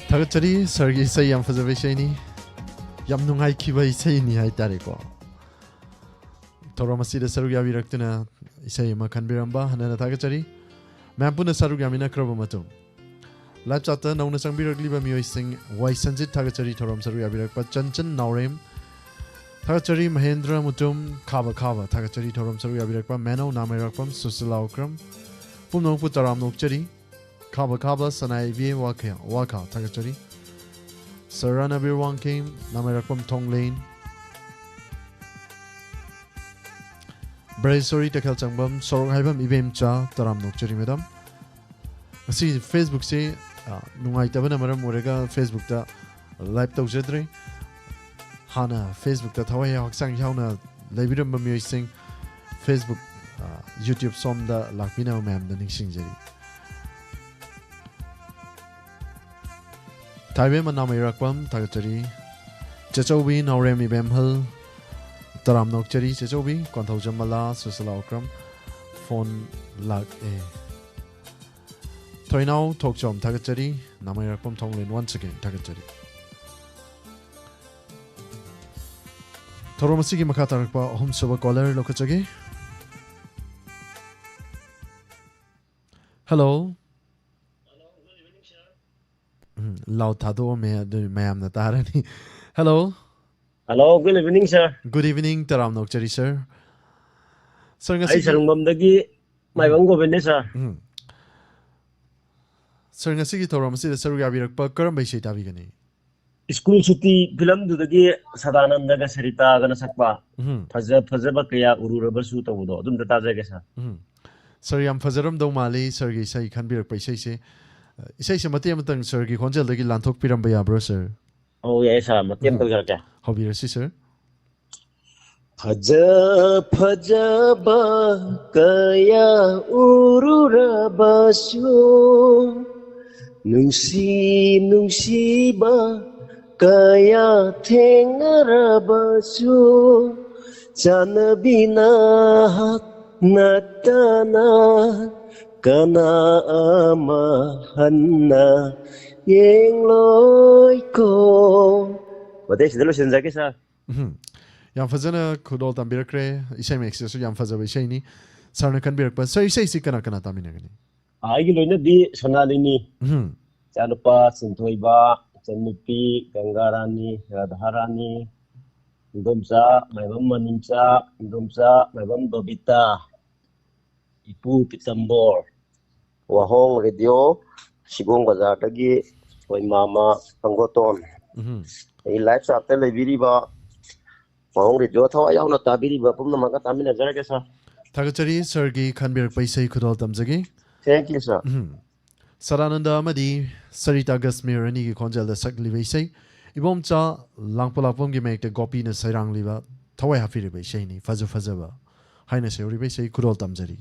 ꯊꯥꯒꯠꯆꯔꯤ ꯁꯥꯔꯒꯤ ꯏꯁꯩ, ꯌꯥꯝ ꯐꯖꯕ ꯏꯁꯩꯅꯤ, ꯌꯥꯝ ꯅꯨꯡꯉꯥꯏꯈꯤꯕ ꯏꯁꯩꯅꯤ ꯍꯥꯏꯇꯥꯔꯦꯀꯣ꯫ ꯊꯧꯔꯝ ꯑꯁꯤꯗ ꯁꯔꯨꯛ ꯌꯥꯕꯤꯔꯛꯇꯨꯅ ꯏꯁꯩ ꯑꯃ ꯈꯟꯕꯤꯔꯝꯕ ꯍꯟꯅꯅ ꯊꯥꯒꯠꯆꯔꯤ꯫ ꯃꯌꯥꯝ ꯄꯨꯟꯅ ꯁꯔꯨꯛ ꯌꯥꯃꯤꯟꯅꯈ꯭ꯔꯕ ꯃꯇꯨꯡ, ꯂꯥꯏꯞ ꯆꯥꯠꯇ ꯅꯧꯅ ꯆꯪꯕꯤꯔꯛꯂꯤꯕ ꯃꯤꯑꯣꯏꯁꯤꯡ, ꯋꯥꯏ ꯁꯟꯖꯤꯠ ꯊꯥꯒꯠꯆꯔꯤ ꯊꯧꯔꯝ ꯁꯔꯨꯛ ꯌꯥꯕꯤꯔꯛꯄ, ꯆꯟꯆꯟ ꯅꯥꯎꯔꯦꯝ ꯊꯥꯒꯠꯆꯔꯤ, ꯃꯍꯦꯟꯗ꯭ꯔ ꯃꯨꯇꯨꯝ, ꯈꯥꯕ ꯈꯥꯕ ꯊꯥꯒꯠꯆꯔꯤ ꯊꯧꯔꯝ ꯁꯔꯨꯛ ꯌꯥꯕꯤꯔꯛꯄ, ꯃꯦꯅꯧ ꯅꯥꯃꯩꯔꯥꯛꯄꯝ, ꯁꯨꯁꯤꯂꯥ ꯎꯀ꯭ꯔꯝ, ꯄꯨꯝꯅꯃꯛꯄꯨ ꯇꯔꯥꯝꯅ ꯑꯣꯛꯆꯔꯤ꯫ ꯈꯥꯕ ꯈꯥꯕ ꯁꯅꯥꯏꯕꯤ ꯋꯥꯈꯥ, ꯋꯥꯈꯥ ꯊꯥꯒꯠꯆꯔꯤ꯫ ꯁꯔ ꯔꯥꯅꯕꯤꯔ ꯋꯥꯡꯈꯦꯝ, ꯅꯥꯃꯩꯔꯥꯛꯄꯝ ꯊꯣꯡꯂꯦꯟ, ꯕ꯭ꯔꯦꯁꯣꯔꯤ ꯇꯦꯈꯦꯜ ꯆꯪꯕꯝ, ꯁꯣꯔꯣꯛ ꯍꯥꯏꯕꯝ ꯏꯕꯦꯝꯆꯥ, ꯇꯔꯥꯝꯅ ꯑꯣꯛꯆꯔꯤ ꯃꯦꯗꯥꯝ꯫ ꯉꯁꯤ ꯐꯦꯁꯕꯨꯛꯁꯤ, ꯑ, ꯅꯨꯡꯉꯥꯏꯇꯕꯅ ꯃꯔꯝ ꯑꯣꯏꯔꯒ ꯐꯦꯁꯕꯨꯛꯇ ꯂꯥꯏꯚ ꯇꯧꯖꯗ꯭ꯔꯦ꯫ ꯍꯥꯟꯅ ꯐꯦꯁꯕꯨꯛꯇ ꯊꯋꯥꯏ ꯍꯛꯆꯥꯡ ꯌꯥꯎꯅ ꯂꯩꯕꯤꯔꯝꯕ ꯃꯤꯑꯣꯏꯁꯤꯡ, ꯐꯦꯁꯕꯨꯛ, ꯑ, ꯌꯨꯇ꯭ꯌꯨꯕ ꯁꯣꯝꯗ ꯂꯥꯛꯄꯤꯅꯕ ꯃꯌꯥꯝꯗ ꯅꯤꯡꯁꯤꯡꯖꯔꯤ꯫ ꯊꯥꯏꯕꯦꯝ ꯅꯥꯃꯩꯔꯥꯛꯄꯝ ꯊꯥꯒꯠꯆꯔꯤ꯫ ꯆꯦꯆꯧꯕꯤ ꯅꯥꯎꯔꯦꯝ ꯏꯕꯦꯝꯍꯜ, ꯇꯔꯥꯝꯅ ꯑꯣꯛꯆꯔꯤ꯫ ꯆꯦꯆꯧꯕꯤ ꯀꯣꯟꯊꯧꯖꯝ ꯃꯂꯥ, ꯁꯨꯁꯂꯥ ꯎꯀ꯭ꯔꯝ, ꯐꯣꯟ ꯂꯥꯛꯑꯦ꯫ ꯊꯣꯏꯅꯥꯎ ꯊꯣꯛꯆꯣꯝ ꯊꯥꯒꯠꯆꯔꯤ꯫ ꯅꯥꯃꯩꯔꯥꯛꯄꯝ ꯊꯣꯡꯂꯦꯟ once again ꯊꯥꯒꯠꯆꯔꯤ꯫ ꯊꯧꯔꯝ ꯑꯁꯤꯒꯤ ꯃꯈꯥ ꯇꯥꯔꯛꯄ ꯑꯍꯨꯝꯁꯨꯕ ꯀꯣꯂꯔ ꯂꯧꯈꯠꯆꯒꯦ꯫ ꯍꯜꯂꯣ꯫ ꯎꯝ, ꯂꯥꯎꯗ ꯊꯥꯗꯣꯛꯑꯝꯃꯦ, ꯑꯗꯨ ꯃꯌꯥꯝꯅ ꯇꯥꯔꯅꯤ꯫ Hello. Hello, good evening, sir. Good evening, ꯇꯔꯥꯝꯅ ꯑꯣꯛꯆꯔꯤ, ꯁꯔ꯫ ꯁꯔ, ꯑꯩ ꯉꯁꯤꯒꯤ ꯁꯔꯨꯡꯕꯝꯗꯒꯤ ꯎꯝ꯫ ꯃꯥꯏꯕꯝ ꯒꯣꯕꯤꯟꯅꯦ, ꯁꯔ꯫ ꯎꯝ꯫ ꯁꯔ, ꯉꯁꯤꯒꯤ ꯊꯧꯔꯝ ꯑꯁꯤꯗ ꯁꯔꯨꯛ ꯌꯥꯕꯤꯔꯛꯄ ꯀꯔꯝꯕ ꯏꯁꯩ ꯇꯥꯕꯤꯒꯅꯤ? ꯁ꯭ꯀꯨꯜ ꯁꯨꯇꯤ ꯐꯤꯂꯝꯗꯨꯗꯒꯤ ꯁꯗꯥꯅꯟꯗꯒ ꯁꯔꯤꯇꯥꯒꯅ ꯁꯛꯄ ꯎꯝ꯫ ꯐꯖ ꯐꯖꯕ ꯀꯌꯥ ꯎꯔꯨꯔꯕꯁꯨ ꯇꯧꯕꯗꯣ, ꯑꯗꯨꯝꯇ ꯇꯥꯖꯒꯦ, ꯁꯔ꯫ ꯎꯝ꯫ ꯁꯔ, ꯌꯥꯝ ꯐꯖꯔꯝꯗꯧ ꯃꯥꯜꯂꯤ ꯁꯔꯒꯤ ꯏꯁꯩ ꯈꯟꯕꯤꯔꯛꯄ ꯏꯁꯩꯁꯦ꯫ ꯏꯁꯩꯁꯦ ꯃꯇꯦꯛ ꯑꯃꯇꯪ ꯁꯔꯒꯤ ꯈꯣꯟꯖꯦꯜꯗꯒꯤ ꯂꯥꯟꯊꯣꯛꯄꯤꯔꯝꯕ ꯌꯥꯕ꯭ꯔꯣ, ꯁꯔ? ꯑꯧ, ꯌꯥꯏ, ꯁꯔ꯫ ꯃꯇꯦꯛ ꯑꯃ ꯎꯝ꯫ ꯇꯧꯖꯔꯛꯀꯦ꯫ ꯍꯧꯕꯤꯔꯁꯤ, ꯁꯔ꯫ ꯐꯖ ꯐꯖꯕ ꯀꯌꯥ ꯎꯔꯨꯔꯕꯁꯨ, ꯅꯨꯡꯁꯤ ꯅꯨꯡꯁꯤꯕ ꯀꯌꯥ ꯊꯦꯡꯅꯔꯕꯁꯨ, ꯆꯥꯟꯅꯕꯤꯅ ꯅꯠꯇꯅ ꯀꯅꯥ ꯑꯃ ꯍꯟꯅ ꯌꯦꯡꯂꯣꯏꯀꯣ꯫ ꯃꯇꯦꯛꯁꯤꯗ ꯂꯣꯏꯁꯤꯟꯖꯒꯦ, ꯁꯥꯔ꯫ ꯎꯝ꯫ ꯌꯥꯝ ꯐꯖꯅ ꯈꯨꯗꯣꯜ ꯇꯝꯕꯤꯔꯛꯈ꯭ꯔꯦ꯫ ꯏꯁꯩ ꯃꯌꯦꯛꯁꯤꯗꯁꯨ ꯌꯥꯝ ꯐꯖꯕ ꯏꯁꯩꯅꯤ꯫ ꯁꯥꯔꯅ ꯈꯟꯕꯤꯔꯛꯄ, ꯁꯥꯔ, ꯏꯁꯩꯁꯤ ꯀꯅꯥ ꯀꯅꯥ ꯇꯥꯃꯤꯟꯅꯒꯅꯤ? ꯑꯩꯒꯤ ꯂꯣꯏꯅꯕꯤ ꯁꯣꯅꯥꯂꯤꯅꯤ, ꯎꯝ꯫ ꯏꯆꯥꯅꯨꯄꯥ ꯆꯤꯟꯊꯣꯏꯕ, ꯏꯆꯟꯅꯨꯄꯤ ꯒꯪꯒꯥꯔꯥꯅꯤ, ꯔꯥꯙꯥꯔꯥꯅꯤ, ꯏꯟꯗꯣꯝꯆꯥ ꯃꯥꯏꯕꯝ ꯃꯅꯤꯝꯆꯥ, ꯏꯟꯗꯣꯝꯆꯥ ꯃꯥꯏꯕꯝ ꯕꯕꯤꯇꯥ, ꯏꯄꯨ ꯄꯤꯇꯝꯕꯣꯔ꯫ ꯋꯥꯍꯣꯡ ꯔꯦꯗꯤꯑꯣ, ꯁꯤꯒꯣꯡ ꯕꯖꯥꯔꯗꯒꯤ ꯑꯩꯈꯣꯏ ꯃꯥꯃ ꯁꯪꯒꯣꯇꯣꯟ꯫ ꯎꯝ꯫ ꯑꯩ ꯂꯥꯏꯚ ꯆꯥꯠꯇ ꯂꯩꯕꯤꯔꯤꯕ ꯋꯥꯍꯣꯡ ꯔꯦꯗꯤꯑꯣ ꯊꯋꯥꯏ ꯌꯥꯎꯅ ꯇꯥꯕꯤꯔꯤꯕ ꯄꯨꯝꯅꯃꯛꯀ ꯇꯥꯃꯤꯟꯅꯖꯔꯒꯦ, ꯁꯥꯔ꯫ ꯊꯥꯒꯠꯆꯔꯤ, ꯁꯥꯔꯒꯤ ꯈꯟꯕꯤꯔꯛꯄ ꯏꯁꯩ ꯈꯨꯗꯣꯜ ꯇꯝꯖꯒꯦ꯫ Thank you, sir. ꯎꯝ꯫ ꯁꯗꯥꯅꯟꯗ ꯑꯃꯗꯤ ꯁꯔꯤꯇꯥ ꯒꯁꯃꯤꯔ ꯑꯅꯤꯒꯤ ꯈꯣꯟꯖꯦꯜꯗ ꯁꯛꯂꯤꯕ ꯏꯁꯩ, ꯏꯕꯣꯝꯆꯥ ꯂꯥꯡꯄꯣꯛꯂꯥꯛꯄꯝꯒꯤ ꯃꯥꯌꯦꯛꯇ ꯒꯣꯄꯤꯅ ꯁꯩꯔꯥꯡꯂꯤꯕ ꯊꯋꯥꯏ ꯍꯥꯞꯄꯤꯔꯤꯕ ꯏꯁꯩꯅꯤ꯫ ꯐꯖ ꯐꯖꯕ ꯍꯥꯏꯅ ꯁꯩꯍꯧꯔꯤꯕ ꯏꯁꯩ ꯈꯨꯗꯣꯜ ꯇꯝꯖꯔꯤ꯫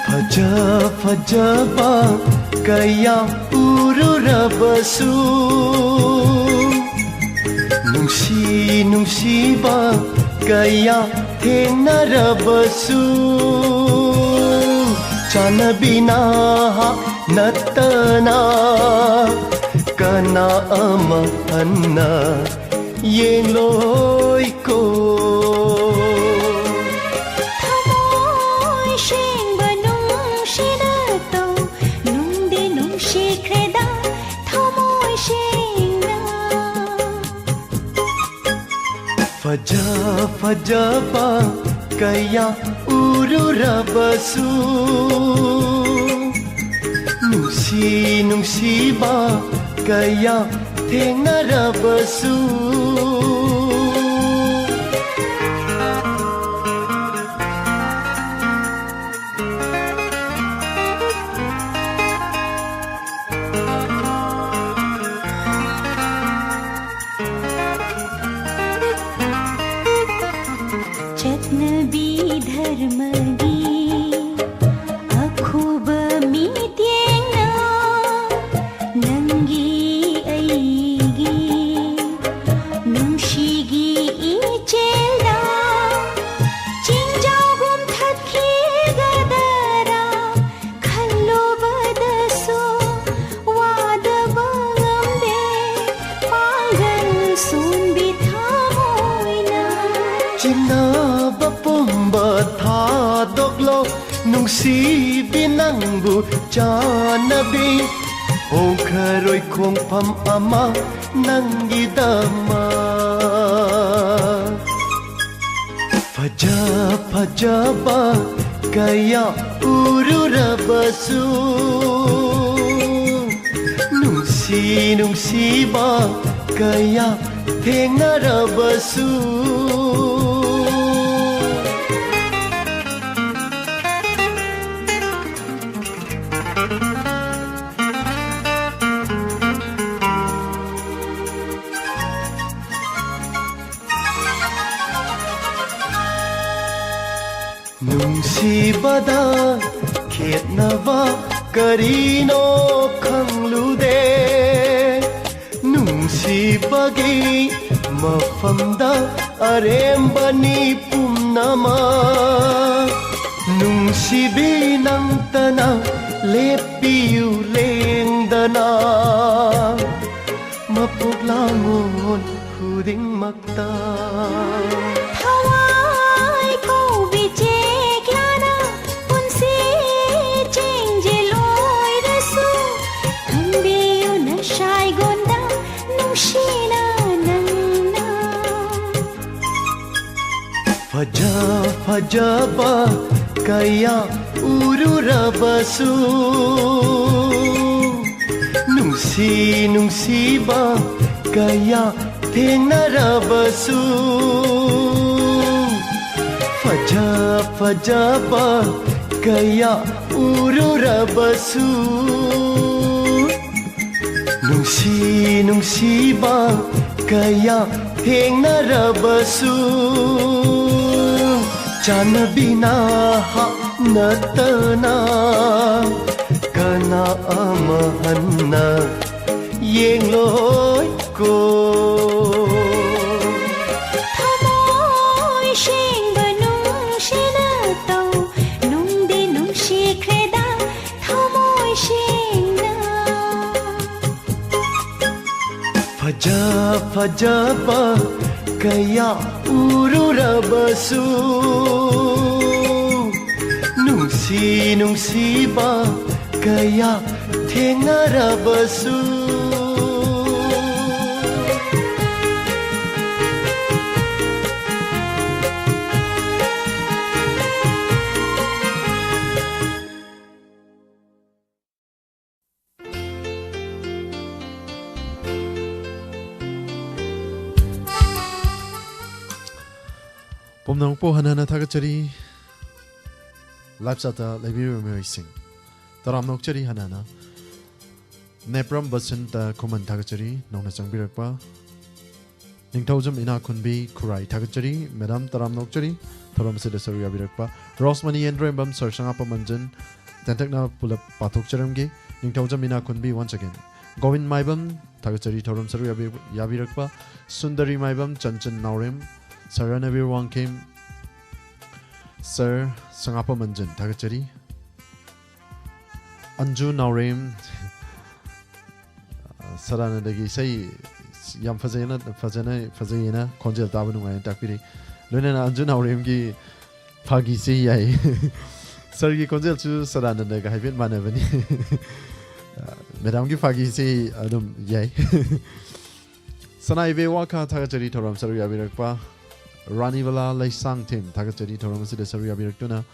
ꯐꯖ ꯐꯖꯕ ꯀꯌꯥ ꯎꯔꯨꯔꯕꯁꯨ, ꯅꯨꯡꯁꯤ ꯅꯨꯡꯁꯤꯕ ꯀꯌꯥ ꯊꯦꯡꯅꯔꯕꯁꯨ, ꯆꯥꯟꯅꯕꯤꯅ ꯅꯠꯇꯅ ꯀꯅꯥ ꯑꯃ ꯍꯟꯅ ꯌꯦꯡꯂꯣꯏꯀꯣ꯫ ꯊꯃꯣꯏ ꯁꯦꯡꯕ ꯅꯨꯡꯁꯤꯅ ꯇꯧ, ꯅꯨꯡꯗꯤ ꯅꯨꯡꯁꯤꯈ꯭ꯔꯦꯗ ꯊꯃꯣꯏ ꯁꯦꯡꯅ꯫ ꯐꯖ ꯐꯖꯕ ꯀꯌꯥ ꯎꯔꯨꯔꯕꯁꯨ, ꯅꯨꯡꯁꯤ ꯅꯨꯡꯁꯤꯕ ꯀꯌꯥ ꯊꯦꯡꯅꯔꯕꯁꯨ, ꯆꯠꯅꯕꯤ ꯙꯔꯃꯒꯤ ꯅꯨꯡꯁꯤꯕꯤ ꯅꯪꯕꯨ ꯆꯥꯟꯅꯕꯤ, ꯍꯣꯡꯈ꯭ꯔꯔꯣꯏ ꯈꯣꯡꯐꯝ ꯑꯃ ꯅꯪꯒꯤꯗꯃꯛ꯫ ꯐꯖ ꯐꯖꯕ ꯀꯌꯥ ꯎꯔꯨꯔꯕꯁꯨ, ꯅꯨꯡꯁꯤ ꯅꯨꯡꯁꯤꯕ ꯀꯌꯥ ꯊꯦꯡꯅꯔꯕꯁꯨ, ꯅꯨꯡꯁꯤꯕꯗ ꯈꯦꯠꯅꯕ ꯀꯔꯤꯅꯣ ꯈꯪꯂꯨꯗꯦ꯫ ꯅꯨꯡꯁꯤꯕꯒꯤ ꯃꯐꯝꯗ ꯑꯔꯦꯝꯕꯅꯤ ꯄꯨꯝꯅꯃꯛ꯫ ꯅꯨꯡꯁꯤꯕꯤ ꯅꯪꯇꯅ ꯂꯦꯞꯄꯤꯌꯨ ꯂꯦꯡꯗꯅ꯫ ꯃꯄꯣꯛ ꯂꯥꯡꯉꯣꯟ ꯈꯨꯗꯤꯡꯃꯛꯇ꯫ ꯊꯋꯥꯏ ꯀꯧꯕꯤ ꯆꯦꯛꯂꯥꯅ ꯄꯨꯟꯁꯤ ꯆꯦꯡꯖꯦꯜ ꯑꯣꯏꯔꯁꯨ, ꯊꯝꯕꯤꯌꯨ ꯅꯁꯥꯏꯒꯣꯟꯗ ꯅꯨꯡꯁꯤꯅ ꯅꯪꯅ꯫ ꯐꯖ ꯐꯖꯕ ꯀꯌꯥ ꯎꯔꯨꯔꯕꯁꯨ, ꯅꯨꯡꯁꯤ ꯅꯨꯡꯁꯤꯕ ꯀꯌꯥ ꯊꯦꯡꯅꯔꯕꯁꯨ, ꯐꯖ ꯐꯖꯕ ꯀꯌꯥ ꯎꯔꯨꯔꯕꯁꯨ, ꯅꯨꯡꯁꯤ ꯅꯨꯡꯁꯤꯕ ꯀꯌꯥ ꯊꯦꯡꯅꯔꯕꯁꯨ, ꯆꯥꯟꯅꯕꯤꯅ ꯍꯥꯞ ꯅꯠꯇꯅ ꯀꯅꯥ ꯑꯃ ꯍꯟꯅ ꯌꯦꯡꯂꯣꯏꯀꯣ꯫ ꯊꯃꯣꯏ ꯁꯦꯡꯕ ꯅꯨꯡꯁꯤꯅ ꯇꯧ, ꯅꯨꯡꯗꯤ ꯅꯨꯡꯁꯤꯈ꯭ꯔꯦꯗ ꯊꯃꯣꯏ ꯁꯦꯡꯅ꯫ ꯐꯖ ꯐꯖꯕ ꯀꯌꯥ ꯎꯔꯨꯔꯕꯁꯨ, ꯅꯨꯡꯁꯤ ꯅꯨꯡꯁꯤꯕ ꯀꯌꯥ ꯊꯦꯡꯅꯔꯕꯁꯨ꯫ ꯄꯨꯝꯅꯃꯛꯄꯨ ꯍꯟꯅ ꯍꯟꯅ ꯊꯥꯒꯠꯆꯔꯤ꯫ Live chat ꯇ ꯂꯩꯕꯤꯔꯤꯕ ꯃꯤꯑꯣꯏꯁꯤꯡ, ꯇꯔꯥꯝꯅ ꯑꯣꯛꯆꯔꯤ꯫ ꯍꯟꯅ ꯍꯟꯅ ꯅꯦꯄ꯭ꯔꯝ ꯕꯁꯟꯇ ꯈꯨꯃꯟ, ꯊꯥꯒꯠꯆꯔꯤ ꯅꯧꯅ ꯆꯪꯕꯤꯔꯛꯄ꯫ ꯅꯤꯡꯊꯧꯖꯝ ꯏꯅꯥꯈꯨꯟꯕꯤ ꯈꯨꯔꯥꯏ, ꯊꯥꯒꯠꯆꯔꯤ ꯃꯦꯗꯥꯝ, ꯇꯔꯥꯝꯅ ꯑꯣꯛꯆꯔꯤ ꯊꯧꯔꯝ ꯑꯁꯤꯗ ꯁꯔꯨꯛ ꯌꯥꯕꯤꯔꯛꯄ꯫ ꯔꯣꯁꯃꯅꯤ ꯌꯦꯟꯗ꯭ꯔꯦꯝꯕꯝ, ꯁꯔ ꯁꯉꯥꯄꯝ ꯃꯟꯖꯟ, ꯇꯦꯟꯊꯛꯅ ꯄꯨꯂꯞ ꯄꯥꯊꯣꯛꯆꯔꯝꯒꯦ꯫ ꯅꯤꯡꯊꯧꯖꯝ ꯏꯅꯥꯈꯨꯟꯕꯤ, once again, ꯒꯣꯕꯤꯟ ꯃꯥꯏꯕꯝ, ꯊꯥꯒꯠꯆꯔꯤ ꯊꯧꯔꯝ ꯁꯔꯨꯛ ꯌꯥꯕꯤ-, ꯌꯥꯕꯤꯔꯛꯄ꯫ ꯁꯨꯟꯗꯔꯤ ꯃꯥꯏꯕꯝ, ꯆꯟꯆꯟ ꯅꯥꯎꯔꯦꯝ, ꯁꯔ ꯔꯅꯕꯤꯔ ꯋꯥꯡꯈꯦꯝ, ꯁꯔ ꯁꯉꯥꯄꯝ ꯃꯟꯖꯟ, ꯊꯥꯒꯠꯆꯔꯤ꯫ ꯑꯟꯖꯨ ꯅꯥꯎꯔꯦꯝ, ꯁꯗꯥꯅꯟꯗꯒꯤ ꯏꯁꯩ ꯌꯥꯝ ꯐꯖꯩꯅ, ꯐꯖꯅ, ꯐꯖꯩꯌꯦꯅ, ꯈꯣꯟꯖꯦꯜ ꯇꯥꯕ ꯅꯨꯡꯉꯥꯏꯅ ꯇꯥꯛꯄꯤꯔꯤ꯫ ꯂꯣꯏꯅꯅ ꯑꯟꯖꯨ ꯅꯥꯎꯔꯦꯝꯒꯤ ꯐꯥꯒꯤꯁꯤ ꯌꯥꯏ꯫ ꯁꯔꯒꯤ ꯈꯣꯟꯖꯦꯜꯁꯨ ꯁꯗꯥꯅꯟꯗꯒ ꯍꯥꯏꯐꯦꯠ ꯃꯥꯟꯅꯕꯅꯤ꯫ ꯃꯦꯗꯥꯝꯒꯤ ꯐꯥꯒꯤꯁꯤ ꯑꯗꯨꯝ ꯌꯥꯏ꯫ ꯁꯅꯥ ꯏꯕꯦ ꯋꯥꯈꯥ, ꯊꯥꯒꯠꯆꯔꯤ ꯊꯧꯔꯝ ꯁꯔꯨꯛ ꯌꯥꯕꯤꯔꯛꯄ꯫ ꯔꯥꯅꯤꯕꯂꯥ ꯂꯩꯁꯥꯡꯊꯦꯝ, ꯊꯥꯒꯠꯆꯔꯤ ꯊꯧꯔꯝ ꯑꯁꯤꯗ ꯁꯔꯨꯛ ꯌꯥꯕꯤꯔꯛꯇꯨꯅ꯫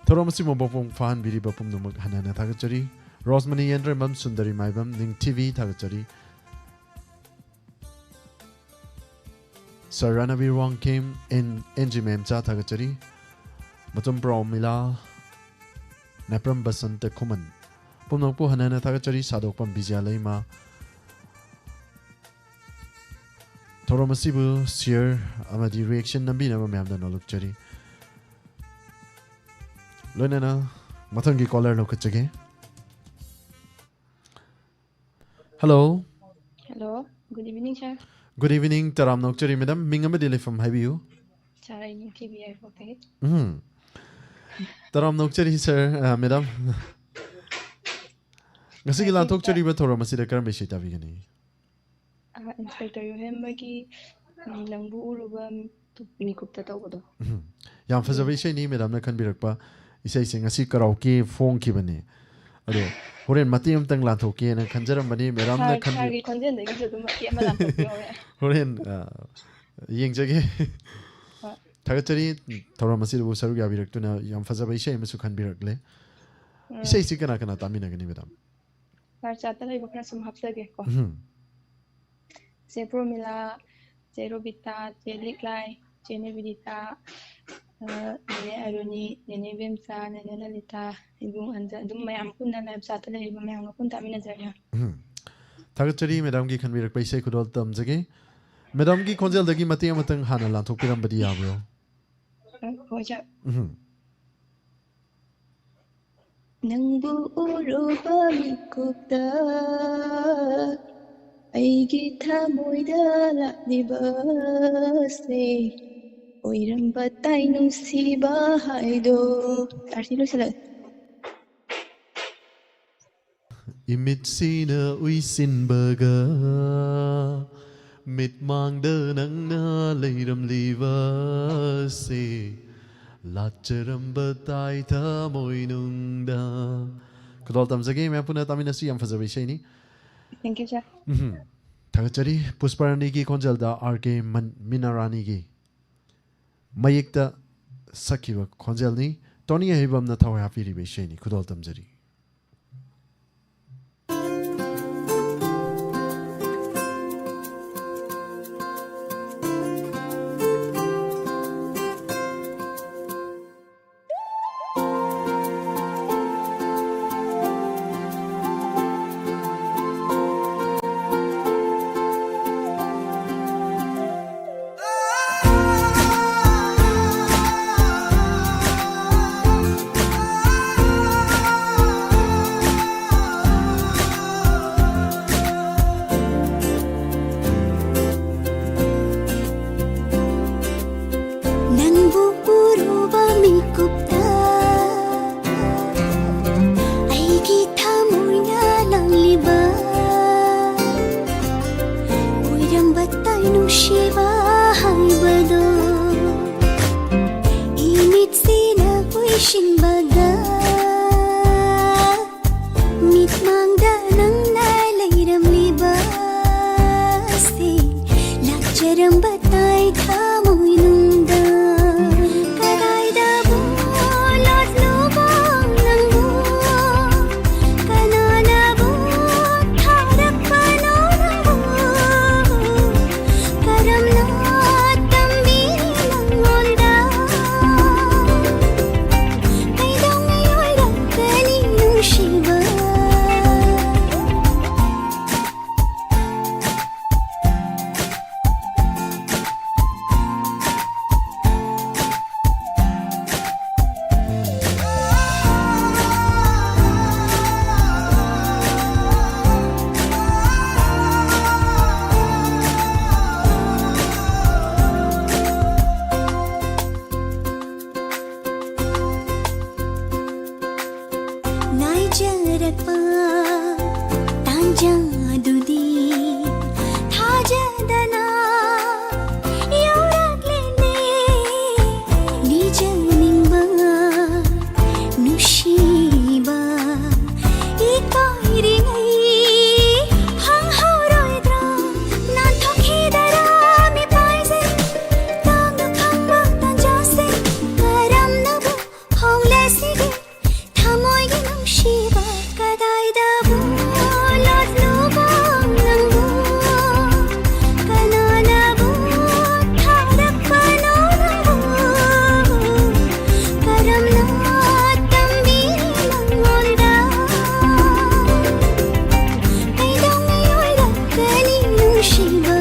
ꯊꯧꯔꯝ ꯑꯁꯤꯕꯨ ꯃꯄꯨꯡ ꯐꯥꯍꯟꯕꯤꯔꯤꯕ ꯄꯨꯝꯅꯃꯛ ꯍꯟꯅ ꯍꯟꯅ ꯊꯥꯒꯠꯆꯔꯤ꯫ ꯔꯣꯁꯃꯅꯤ ꯌꯦꯟꯗ꯭ꯔꯦꯝꯕꯝ, ꯁꯨꯟꯗꯔꯤ ꯃꯥꯏꯕꯝ, ꯅꯤꯡꯊꯤꯕꯤ, ꯊꯥꯒꯠꯆꯔꯤ꯫ Sir Ranbir Wangkhem, N, N G Memcha, ꯊꯥꯒꯠꯆꯔꯤ꯫ ꯃꯆꯨꯝ ꯄ꯭ꯔꯣꯃꯤꯂꯥ, ꯅꯦꯄ꯭ꯔꯝ ꯕꯁꯟꯇ ꯈꯨꯃꯟ, ꯄꯨꯝꯅꯃꯛꯄꯨ ꯍꯟꯅ ꯍꯟꯅ ꯊꯥꯒꯠꯆꯔꯤ꯫ ꯁꯥꯗꯣꯛꯄꯝ ꯕꯤꯖꯌ ꯂꯩꯃ, ꯊꯧꯔꯝ ꯑꯁꯤꯕꯨ share ꯑꯃꯗꯤ reaction ꯅꯝꯕꯤꯅꯕ ꯃꯌꯥꯝꯗ ꯅꯣꯜꯂꯛꯆꯔꯤ꯫ ꯂꯣꯏꯅꯅ ꯃꯊꯪꯒꯤ caller ꯂꯧꯈꯠꯆꯒꯦ꯫ Hello꯫ Hello, good evening, sir. Good evening, ꯇꯔꯥꯝꯅ ꯑꯣꯛꯆꯔꯤ ꯃꯦꯗꯥꯝ꯫ ꯃꯤꯡ ꯑꯃꯗꯤ ꯂꯩꯐꯝ ꯍꯥꯏꯕꯤꯌꯨ꯫ Sir, ꯑꯩ ꯅꯤꯡꯊꯤꯕꯤ ꯌꯥꯏꯐꯕꯒꯤ꯫ ꯎꯝ꯫ ꯇꯔꯥꯝꯅ ꯑꯣꯛꯆꯔꯤ, sir, ꯑ, ꯃꯦꯗꯥꯝ꯫ ꯉꯁꯤꯒꯤ ꯂꯥꯟꯊꯣꯛꯆꯔꯤꯕ ꯊꯧꯔꯝ ꯑꯁꯤꯗ ꯀꯔꯝꯕ ꯏꯁꯩ ꯇꯥꯕꯤꯒꯅꯤ? ꯑ, Inspector ꯌꯣꯍꯦꯟꯕꯒꯤ, ꯎꯝ, ꯅꯪꯕꯨ ꯎꯔꯨꯕ ꯃꯤꯀꯨꯞꯇ ꯇꯧꯕꯗꯣ꯫ ꯎꯝ꯫ ꯌꯥꯝ ꯐꯖꯕ ꯏꯁꯩꯅꯤ ꯃꯦꯗꯥꯝꯅ ꯈꯟꯕꯤꯔꯛꯄ꯫ ꯏꯁꯩꯁꯦ ꯉꯁꯤ ꯀꯔꯥꯎꯀꯦ ꯐꯣꯡꯈꯤꯕꯅꯤ꯫ ꯑꯗꯣ ꯍꯣꯔꯦꯟ ꯃꯇꯦꯛ ꯑꯃꯇꯪ ꯂꯥꯟꯊꯣꯛꯀꯦꯅ ꯈꯟꯖꯔꯝꯕꯅꯤ꯫ ꯃꯦꯗꯥꯝꯅ ꯁꯥꯔ- ꯈꯟꯕꯤ- ꯁꯥꯔꯒꯤ ꯈꯣꯟꯖꯦꯜꯗꯒꯤꯁꯨ ꯑꯗꯨꯝ ꯃꯇꯦꯛ ꯑꯃ ꯂꯥꯟꯊꯣꯛꯄꯤꯔꯛꯑꯣ꯫ ꯍꯣꯔꯦꯟ, ꯑ, ꯌꯦꯡꯖꯒꯦ꯫ ꯍꯣꯏ꯫ ꯊꯥꯒꯠꯆꯔꯤ, ꯊꯧꯔꯝ ꯑꯁꯤꯗꯕꯨ ꯁꯔꯨꯛ ꯌꯥꯕꯤꯔꯛꯇꯨꯅ ꯌꯥꯝ ꯐꯖꯕ ꯏꯁꯩ ꯑꯃꯁꯨ ꯈꯟꯕꯤꯔꯛꯂꯦ꯫ ꯎꯝ꯫ ꯏꯁꯩꯁꯤ ꯀꯅꯥ ꯀꯅꯥ ꯇꯥꯃꯤꯟꯅꯒꯅꯤ, ꯃꯦꯗꯥꯝ? ꯁꯥꯔ ꯆꯥꯠꯇ ꯂꯩꯕ ꯈꯔ ꯁꯨꯝ ꯍꯥꯞꯆꯒꯦꯀꯣ꯫ ꯎꯝ꯫ ꯆꯦ ꯄ꯭ꯔꯣꯃꯤꯂꯥ, ꯆꯦ ꯔꯣꯕꯤꯇꯥ, ꯆꯦ ꯂꯤꯛꯂꯥꯏ, ꯆꯦ ꯅꯦꯕꯤꯗꯤꯇꯥ, ꯑ, ꯅꯦꯅꯦ ꯑꯔꯨꯅꯤ, ꯅꯦꯅꯦ ꯕꯦꯝꯆꯥ, ꯅꯦꯅꯦ ꯂꯂꯤꯇꯥ, ꯏꯕꯨꯡ ꯑꯟꯖ-, ꯑꯗꯨꯝ ꯃꯌꯥꯝ ꯄꯨꯟꯅ ꯂꯥꯏꯞ ꯆꯥꯠꯇ ꯂꯩꯔꯤꯕ ꯃꯌꯥꯝꯒ ꯄꯨꯟꯅ ꯇꯥꯃꯤꯟꯅꯖꯔꯤ꯫ ꯎꯝ꯫ ꯊꯥꯒꯠꯆꯔꯤ ꯃꯦꯗꯥꯝꯒꯤ ꯈꯟꯕꯤꯔꯛꯄ ꯏꯁꯩ ꯈꯨꯗꯣꯜ ꯇꯝꯖꯒꯦ꯫ ꯃꯦꯗꯥꯝꯒꯤ ꯈꯣꯟꯖꯦꯜꯗꯒꯤ ꯃꯇꯦꯛ ꯑꯃꯇꯪ ꯍꯥꯟꯅ ꯂꯥꯟꯊꯣꯛꯄꯤꯔꯝꯕꯗꯤ ꯌꯥꯕ꯭ꯔꯣ? ꯎꯝ, ꯍꯣꯏ, ꯁꯥꯔ꯫ ꯎꯝ꯫ ꯅꯪꯕꯨ ꯎꯔꯨꯕ ꯃꯤꯀꯨꯞꯇ ꯑꯩꯒꯤ ꯊꯃꯣꯏꯗ ꯂꯥꯛꯂꯤꯕꯁꯦ ꯑꯣꯏꯔꯝꯕ ꯇꯥꯏ ꯅꯨꯡꯁꯤꯕ ꯍꯥꯏꯗꯣ꯫ ꯁꯥꯔ, ꯁꯤ ꯂꯣꯏꯁꯤꯜꯂꯒꯦ꯫ ꯏꯃꯤꯠꯁꯤꯅ ꯎꯏꯁꯤꯟꯕꯒ ꯃꯤꯠꯃꯥꯡꯗ ꯅꯪꯅ ꯂꯩꯔꯝꯂꯤꯕꯁꯦ ꯂꯥꯠꯆꯔꯝꯕ ꯇꯥꯏ ꯊꯃꯣꯏꯅꯨꯡꯗ꯫ ꯈꯨꯗꯣꯜ ꯇꯝꯖꯒꯦ ꯃꯌꯥꯝ ꯄꯨꯟꯅ ꯇꯥꯃꯤꯟꯅꯁꯤ꯫ ꯌꯥꯝ ꯐꯖꯕ ꯏꯁꯩꯅꯤ꯫ Thank you, sir. ꯎꯝ꯫ ꯊꯥꯒꯠꯆꯔꯤ꯫ ꯄꯨꯁꯄꯥꯔꯥꯅꯤꯒꯤ ꯈꯣꯟꯖꯦꯜꯗ ꯑꯥꯔ ꯀꯦ ꯃꯟ-, ꯃꯤꯅꯥꯔꯥꯅꯤꯒꯤ ꯃꯌꯦꯛꯇ ꯁꯛꯈꯤꯕ ꯈꯣꯟꯖꯦꯜꯅꯤ꯫ ꯇꯣꯅꯤ ꯑꯍꯩꯕꯝꯅ ꯊꯋꯥꯏ ꯍꯥꯞꯄꯤꯔꯤꯕ ꯏꯁꯩꯅꯤ꯫ ꯈꯨꯗꯣꯜ ꯇꯝꯖꯔꯤ꯫ ꯅꯪꯕꯨ ꯎꯔꯨꯕ ꯃꯤꯀꯨꯞꯇ ꯑꯩꯒꯤ ꯊꯃꯣꯏꯅ ꯂꯪꯂꯤꯕ ꯑꯣꯏꯔꯝꯕ ꯇꯥꯏ ꯅꯨꯡꯁꯤꯕ ꯍꯥꯏꯕꯗꯣ ꯏꯃꯤꯠꯁꯤꯅ ꯎꯏꯁꯤꯟꯕ ꯉꯥꯏꯖꯔꯛꯄ ꯇꯥꯟꯖꯥꯗꯨꯗꯤ ꯊꯥꯖꯗꯅ ꯌꯧꯔꯛꯂꯦꯅꯦ꯫ ꯅꯤꯖꯅꯤꯡꯕ ꯅꯨꯡꯁꯤꯕ ꯏꯀꯥꯏꯔꯤꯉꯩ ꯐꯪꯍꯧꯔꯣꯏꯗ꯭ꯔꯥ? ꯅꯥꯟꯊꯣꯛꯈꯤꯗꯔꯥ ꯃꯤꯄꯥꯏꯁꯦ? ꯇꯥꯡꯅ ꯐꯪꯕ ꯇꯥꯟꯖꯥꯁꯦ ꯀꯔꯝꯅꯕꯨ ꯍꯧꯂꯁꯤꯒꯦ? ꯊꯃꯣꯏꯒꯤ ꯅꯨꯡꯁꯤꯕ ꯀꯗꯥꯏꯗꯕꯨ ꯂꯣꯠꯂꯨꯕ ꯅꯪꯕꯨ? ꯀꯅꯥꯅꯕꯨ ꯊꯥꯔꯛꯄꯅꯣ ꯅꯪꯕꯨ? ꯀꯔꯝꯅ ꯇꯝꯕꯤ ꯅꯪꯉꯣꯟꯗ? ꯀꯩꯗꯧꯉꯩ ꯑꯣꯏꯔꯛꯀꯅꯤ ꯅꯨꯡꯁꯤꯕ?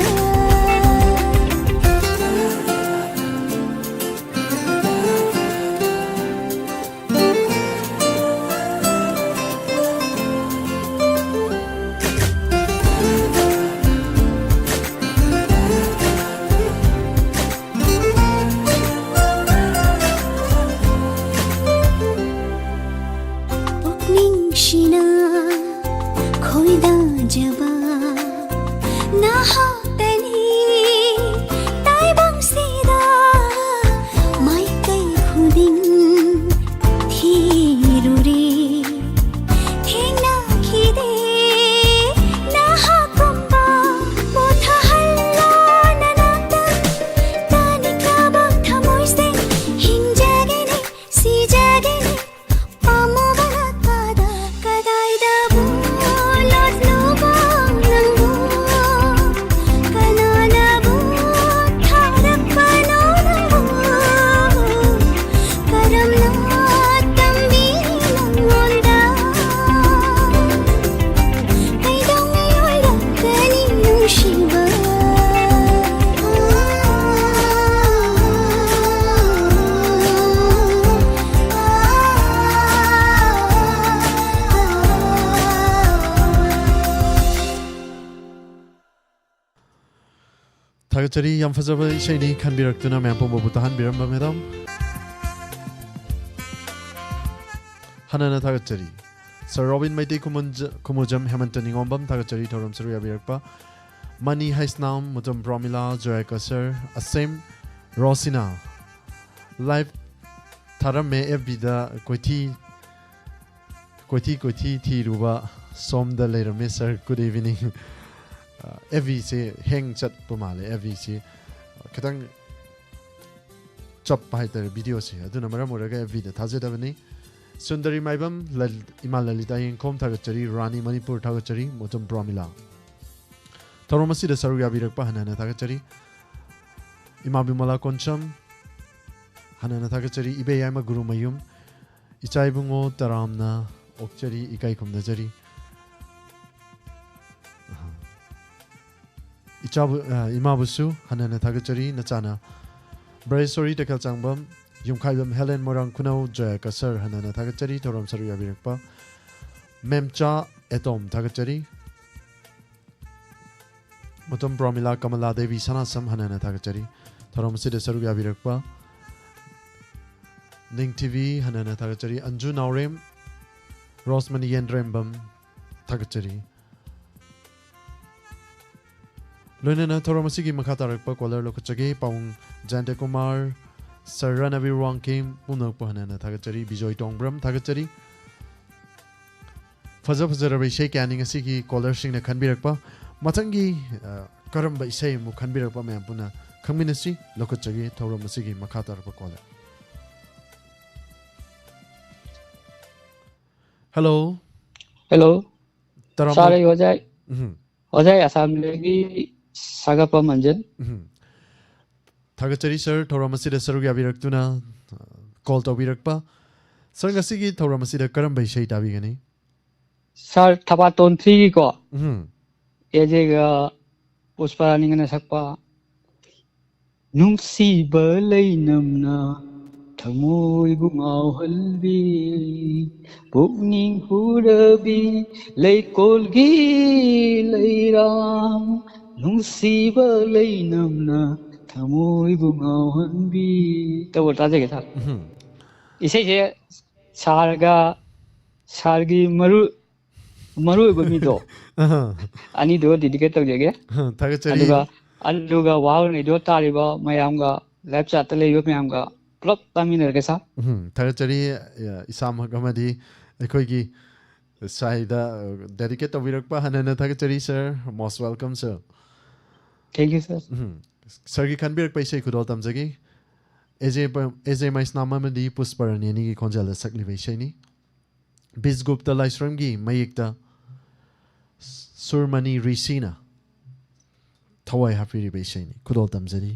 ꯄꯨꯛꯅꯤꯡꯁꯤꯅ ꯈꯣꯏꯗꯥꯖꯕ ꯅꯍꯥꯛꯇꯅꯤ ꯇꯥꯏꯕꯪꯁꯤꯗ ꯃꯥꯏꯀꯩ ꯈꯨꯗꯤꯡ ꯊꯤꯔꯨꯔꯤ꯫ ꯊꯦꯡꯅꯈꯤꯗꯦ ꯅꯍꯥꯛꯀꯨꯝꯕ ꯄꯣꯊꯥꯍꯜꯂꯣ ꯅꯅꯥꯛꯇ꯫ ꯇꯥꯅꯤꯡꯂꯕ ꯊꯃꯣꯏꯁꯦ ꯍꯤꯡꯖꯒꯦꯅꯦ, ꯁꯤꯖꯒꯦꯅꯦ, ꯄꯥꯝꯃꯨꯕꯅ ꯀꯗꯥ ꯀꯗꯥꯏꯗꯕꯨ ꯂꯣꯠꯂꯨꯕ ꯅꯪꯕꯨ? ꯀꯅꯥꯅꯕꯨ ꯊꯥꯔꯛꯄꯅꯣ ꯅꯪꯕꯨ? ꯀꯔꯝꯅ ꯇꯝꯕꯤ ꯅꯪꯉꯣꯟꯗ? ꯀꯩꯗꯧꯉꯩ ꯑꯣꯏꯔꯛꯀꯅꯤ ꯅꯨꯡꯁꯤꯕ? ꯊꯥꯒꯠꯆꯔꯤ꯫ ꯌꯥꯝ ꯐꯖꯕ ꯏꯁꯩꯅꯤ, ꯈꯟꯕꯤꯔꯛꯇꯨꯅ ꯃꯌꯥꯝ ꯄꯨꯝꯕꯕꯨ ꯇꯥꯍꯟꯕꯤꯔꯝꯕ ꯃꯦꯗꯥꯝ꯫ ꯍꯟꯅꯅ ꯊꯥꯒꯠꯆꯔꯤ꯫ ꯁꯔ ꯔꯣꯕꯤꯟ ꯃꯩꯇꯩ ꯈꯨꯃꯨꯟꯖ-, ꯈꯨꯃꯨꯖꯝ, ꯍꯦꯃꯟꯇ ꯅꯤꯉꯣꯝꯕꯝ ꯊꯥꯒꯠꯆꯔꯤ ꯊꯧꯔꯝ ꯁꯔꯨꯛ ꯌꯥꯕꯤꯔꯛꯄ꯫ ꯃꯅꯤ ꯍꯩꯁꯅꯥꯝ, ꯃꯨꯇꯝ ꯄ꯭ꯔꯣꯃꯤꯂꯥ, ꯖꯣꯌꯥ ꯀꯁꯔ, ꯑꯁꯦꯝ, ꯔꯣꯁꯤꯅꯥ꯫ ꯂꯥꯏꯚ ꯊꯥꯔꯝꯃꯦ ꯑꯦꯐ ꯕꯤꯗ, ꯀꯣꯏꯊꯤ ꯀꯣꯏꯊꯤ ꯀꯣꯏꯊꯤ ꯊꯤꯔꯨꯕ ꯁꯣꯝꯗ ꯂꯩꯔꯝꯃꯦ ꯁꯔ꯫ Good evening꯫ ꯑꯦꯐ ꯕꯤꯁꯦ ꯍꯦꯡ ꯆꯠꯄ ꯃꯥꯜꯂꯦ, ꯑꯦꯐ ꯕꯤꯁꯤ ꯈꯤꯇꯪ ꯆꯞꯄ ꯍꯥꯏꯇꯥꯔꯦ ꯚꯤꯗꯤꯑꯣꯁꯦ, ꯑꯗꯨꯅ ꯃꯔꯝ ꯑꯣꯏꯔꯒ ꯑꯦꯐ ꯕꯤꯗ ꯊꯥꯖꯗꯕꯅꯤ꯫ ꯁꯨꯟꯗꯔꯤ ꯃꯥꯏꯕꯝ, ꯂꯜ-, ꯏꯃꯥ ꯂꯂꯤꯇꯥ ꯌꯦꯡꯈꯣꯝ ꯊꯥꯒꯠꯆꯔꯤ, ꯔꯥꯅꯤ ꯃꯅꯤꯄꯨꯔ ꯊꯥꯒꯠꯆꯔꯤ, ꯃꯣꯇꯝ ꯄ꯭ꯔꯣꯃꯤꯂꯥ꯫ ꯊꯧꯔꯝ ꯑꯁꯤꯗ ꯁꯔꯨꯛ ꯌꯥꯕꯤꯔꯛꯄ ꯍꯟꯅ ꯍꯟꯅ ꯊꯥꯒꯠꯆꯔꯤ꯫ ꯏꯃꯥ ꯕꯤꯃꯂꯥ ꯀꯣꯟꯁꯝ ꯍꯟꯅ ꯍꯟꯅ ꯊꯥꯒꯠꯆꯔꯤ꯫ ꯏꯕꯦ ꯌꯥꯏꯃ ꯒꯨꯔꯨꯃꯌꯨꯝ, ꯏꯆꯥ ꯏꯕꯨꯡꯉꯣ ꯇꯔꯥꯝꯅ ꯑꯣꯛꯆꯔꯤ, ꯏꯀꯥꯏ ꯈꯨꯝꯅꯖꯔꯤ꯫ ꯏꯆꯥꯕꯨ, ꯑ, ꯏꯃꯥꯕꯨꯁꯨ ꯍꯟꯅ ꯍꯟꯅ ꯊꯥꯒꯠꯆꯔꯤ꯫ ꯅꯆꯥꯅ ꯕ꯭ꯔꯖꯦꯁꯣꯔꯤ ꯇꯈꯦꯜꯆꯥꯡꯕꯝ, ꯌꯨꯝꯈꯥꯏꯕꯝ ꯍꯦꯂꯦꯟ ꯃꯣꯏꯔꯥꯡ ꯈꯨꯅꯧ, ꯖꯣꯌꯥ ꯀꯁꯔ ꯍꯟꯅ ꯍꯟꯅ ꯊꯥꯒꯠꯆꯔꯤ ꯊꯧꯔꯝ ꯁꯔꯨꯛ ꯌꯥꯕꯤꯔꯛꯄ꯫ ꯃꯦꯝꯆꯥ ꯑꯦꯇꯣꯝ ꯊꯥꯒꯠꯆꯔꯤ꯫ ꯃꯇꯝ ꯄ꯭ꯔꯣꯃꯤꯂꯥ ꯀꯃꯂꯥ ꯗꯦꯕꯤ ꯁꯅꯥꯁꯝ ꯍꯟꯅ ꯍꯟꯅ ꯊꯥꯒꯠꯆꯔꯤ ꯊꯧꯔꯝ ꯑꯁꯤꯗ ꯁꯔꯨꯛ ꯌꯥꯕꯤꯔꯛꯄ꯫ ꯅꯤꯡꯊꯤꯕꯤ ꯍꯟꯅ ꯍꯟꯅ ꯊꯥꯒꯠꯆꯔꯤ꯫ ꯑꯟꯖꯨ ꯅꯥꯎꯔꯦꯝ, ꯔꯣꯁꯃꯅꯤ ꯌꯦꯟꯗ꯭ꯔꯦꯝꯕꯝ ꯊꯥꯒꯠꯆꯔꯤ꯫ ꯂꯣꯏꯅꯅ ꯊꯧꯔꯝ ꯑꯁꯤꯒꯤ ꯃꯈꯥ ꯇꯥꯔꯛꯄ ꯀꯣꯂꯔ ꯂꯧꯈꯠꯆꯒꯦ꯫ ꯄꯥꯎꯡ ꯖꯌꯟꯇ ꯀꯨꯃꯥꯔ, ꯁꯔ ꯔꯅꯕꯤꯔ ꯋꯥꯡꯈꯦꯝ ꯄꯨꯝꯅꯃꯛꯄꯨ ꯍꯟꯅ ꯍꯟꯅ ꯊꯥꯒꯠꯆꯔꯤ꯫ ꯕꯤꯖꯣꯏ ꯇꯣꯡꯕ꯭ꯔꯝ ꯊꯥꯒꯠꯆꯔꯤ꯫ ꯐꯖ ꯐꯖꯔꯕ ꯏꯁꯩ ꯀꯌꯥꯅꯤ ꯉꯁꯤꯒꯤ ꯀꯣꯂꯔꯁꯤꯡꯅ ꯈꯟꯕꯤꯔꯛꯄ꯫ ꯃꯊꯪꯒꯤ, ꯑ, ꯀꯔꯝꯕ ꯏꯁꯩ ꯑꯃꯨꯛ ꯈꯟꯕꯤꯔꯛꯄ ꯃꯌꯥꯝ ꯄꯨꯟꯅ ꯈꯪꯃꯤꯟꯅꯁꯤ꯫ ꯂꯧꯈꯠꯆꯒꯦ ꯊꯧꯔꯝ ꯑꯁꯤꯒꯤ ꯃꯈꯥ ꯇꯥꯔꯛꯄ ꯀꯣꯂꯔ꯫ ꯍꯦꯜꯂꯣ꯫ ꯍꯦꯜꯂꯣ꯫ ꯇꯔꯥꯃꯔꯤ꯫ ꯁꯥꯔ, ꯑꯩ ꯑꯣꯖꯥ, ꯎꯝ꯫ ꯑꯣꯖꯥ, ꯑꯩ ꯑꯁꯥꯝꯗꯒꯤ ꯁꯥꯒꯠꯄ ꯃꯟꯖꯟ꯫ ꯎꯝ꯫ ꯊꯥꯒꯠꯆꯔꯤ ꯁꯥꯔ, ꯊꯧꯔꯝ ꯑꯁꯤꯗ ꯁꯔꯨꯛ ꯌꯥꯕꯤꯔꯛꯇꯨꯅ, ꯑ, ꯀꯣꯜ ꯇꯧꯕꯤꯔꯛꯄ꯫ ꯁꯥꯔ, ꯉꯁꯤꯒꯤ ꯊꯧꯔꯝ ꯑꯁꯤꯗ ꯀꯔꯝꯕ ꯏꯁꯩ ꯇꯥꯕꯤꯒꯅꯤ? ꯁꯥꯔ, ꯊꯕꯥꯇꯣꯟ ꯊ꯭ꯔꯤꯒꯤꯀꯣ, ꯎꯝ꯫ ꯑꯦꯖꯦꯒ ꯄꯨꯁꯄꯥꯔꯥꯅꯤꯒꯅ ꯁꯛꯄ ꯅꯨꯡꯁꯤꯕ ꯂꯩꯅꯝꯅ ꯊꯃꯣꯏꯕꯨ ꯉꯥꯎꯍꯜꯂꯤ, ꯄꯨꯛꯅꯤꯡ ꯍꯨꯔꯕꯤ ꯂꯩꯀꯣꯜꯒꯤ ꯂꯩꯔꯥꯡ, ꯅꯨꯡꯁꯤꯕ ꯂꯩꯅꯝꯅ ꯊꯃꯣꯏꯕꯨ ꯉꯥꯎꯍꯟꯕꯤ꯫ ꯇꯧꯕ ꯇꯥꯖꯒꯦ ꯁꯥꯔ꯫ ꯎꯝ꯫ ꯏꯁꯩꯁꯦ ꯁꯥꯔꯒ ꯁꯥꯔꯒꯤ ꯃꯔꯨ ꯃꯔꯨ ꯑꯣꯏꯕ ꯃꯤꯗꯣ, ꯑꯍ, ꯑꯅꯤꯗꯣ ꯗꯦꯗꯤꯀꯦꯠ ꯇꯧꯖꯒꯦ꯫ ꯑꯍ, ꯊꯥꯒꯠꯆꯔꯤ꯫ ꯑꯗꯨꯒ ꯑꯗꯨꯒ ꯋꯥꯍꯪ ꯔꯦꯗꯤꯑꯣ ꯇꯥꯔꯤꯕ ꯃꯌꯥꯝꯒ, ꯂꯥꯏꯞ ꯆꯥꯠꯇ ꯂꯩꯔꯤꯕ ꯃꯌꯥꯝꯒ ꯄꯨꯂꯞ ꯇꯥꯃꯤꯟꯅꯔꯒꯦ ꯁꯥꯔ꯫ ꯎꯝ, ꯊꯥꯒꯠꯆꯔꯤ꯫ ꯑ, ꯏꯁꯥꯃꯛ ꯑꯃꯗꯤ ꯑꯩꯈꯣꯏꯒꯤ ꯁꯥꯏꯗ ꯗꯦꯗꯤꯀꯦꯠ ꯇꯧꯕꯤꯔꯛꯄ ꯍꯟꯅ ꯍꯟꯅ ꯊꯥꯒꯠꯆꯔꯤ sir. Most welcome sir. Thank you sir. Um, ꯁꯥꯔꯒꯤ ꯈꯟꯕꯤꯔꯛꯄ ꯏꯁꯩ ꯈꯨꯗꯣꯜ ꯇꯝꯖꯒꯦ꯫ ꯑꯦꯖꯦ ꯄ- ꯑꯦꯖꯦ ꯃꯩꯁꯅꯥꯝ ꯑꯃꯗꯤ ꯄꯨꯁꯄꯔꯥꯅꯤ ꯑꯅꯤꯒꯤ ꯈꯣꯟꯖꯦꯜꯗ ꯁꯛꯂꯤꯕ ꯏꯁꯩꯅꯤ꯫ ꯕꯤꯁꯒꯨꯞꯇ ꯂꯥꯏꯁ꯭ꯔꯝꯒꯤ ꯃꯌꯦꯛꯇ ꯁꯨꯔꯃꯅꯤ ꯔꯤꯁꯤꯅ ꯊꯋꯥꯏ ꯍꯥꯞꯄꯤꯔꯤꯕ ꯏꯁꯩꯅꯤ꯫ ꯈꯨꯗꯣꯜ ꯇꯝꯖꯔꯤ꯫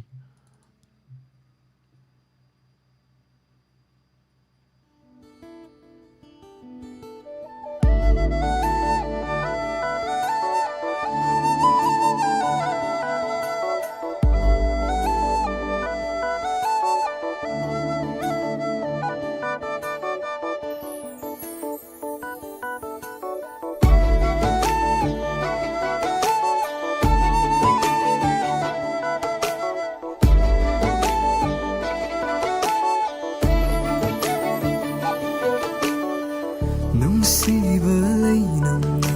ꯅꯨꯡꯁꯤꯕ ꯂꯩꯅꯝꯅ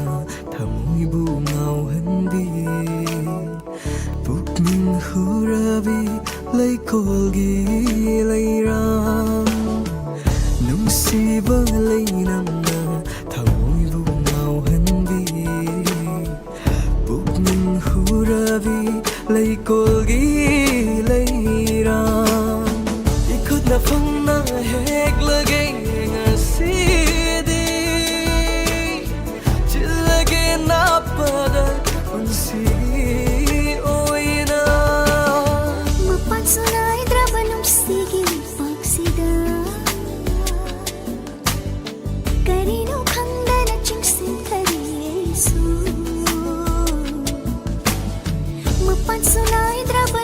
ꯊꯃꯣꯏꯕꯨ ꯉꯥꯎꯍꯟꯕꯤ, ꯄꯨꯛꯅꯤꯡ ꯍꯨꯔꯕꯤ ꯂꯩꯀꯣꯜꯒꯤ ꯂꯩꯔꯥꯡ꯫ ꯅꯨꯡꯁꯤꯕ ꯂꯩꯅꯝꯅ ꯊꯃꯣꯏꯕꯨ ꯉꯥꯎꯍꯟꯕꯤ, ꯄꯨꯛꯅꯤꯡ ꯍꯨꯔꯕꯤ ꯂꯩꯀꯣꯜꯒꯤ ꯂꯩꯔꯥꯡ꯫ ꯏꯈꯨꯠꯅ ꯐꯪꯅ ꯍꯦꯛꯂꯒꯦ ꯉꯁꯤꯗꯤ, ꯆꯤꯜꯂꯒꯦ ꯅꯥꯞꯄꯗ ꯄꯨꯟꯁꯤꯒꯤ ꯑꯣꯏꯅ꯫ ꯃꯄꯥꯟꯁꯨ ꯅꯥꯏꯗ꯭ꯔꯕ ꯅꯨꯡꯁꯤꯒꯤ ꯂꯩꯄꯥꯛꯁꯤꯗ, ꯀꯔꯤꯅꯣ ꯈꯪꯗꯅ ꯆꯤꯡꯁꯤꯟꯊꯔꯤ ꯑꯩꯁꯨ꯫ ꯃꯄꯥꯟꯁꯨ ꯅꯥꯏꯗ꯭ꯔꯕ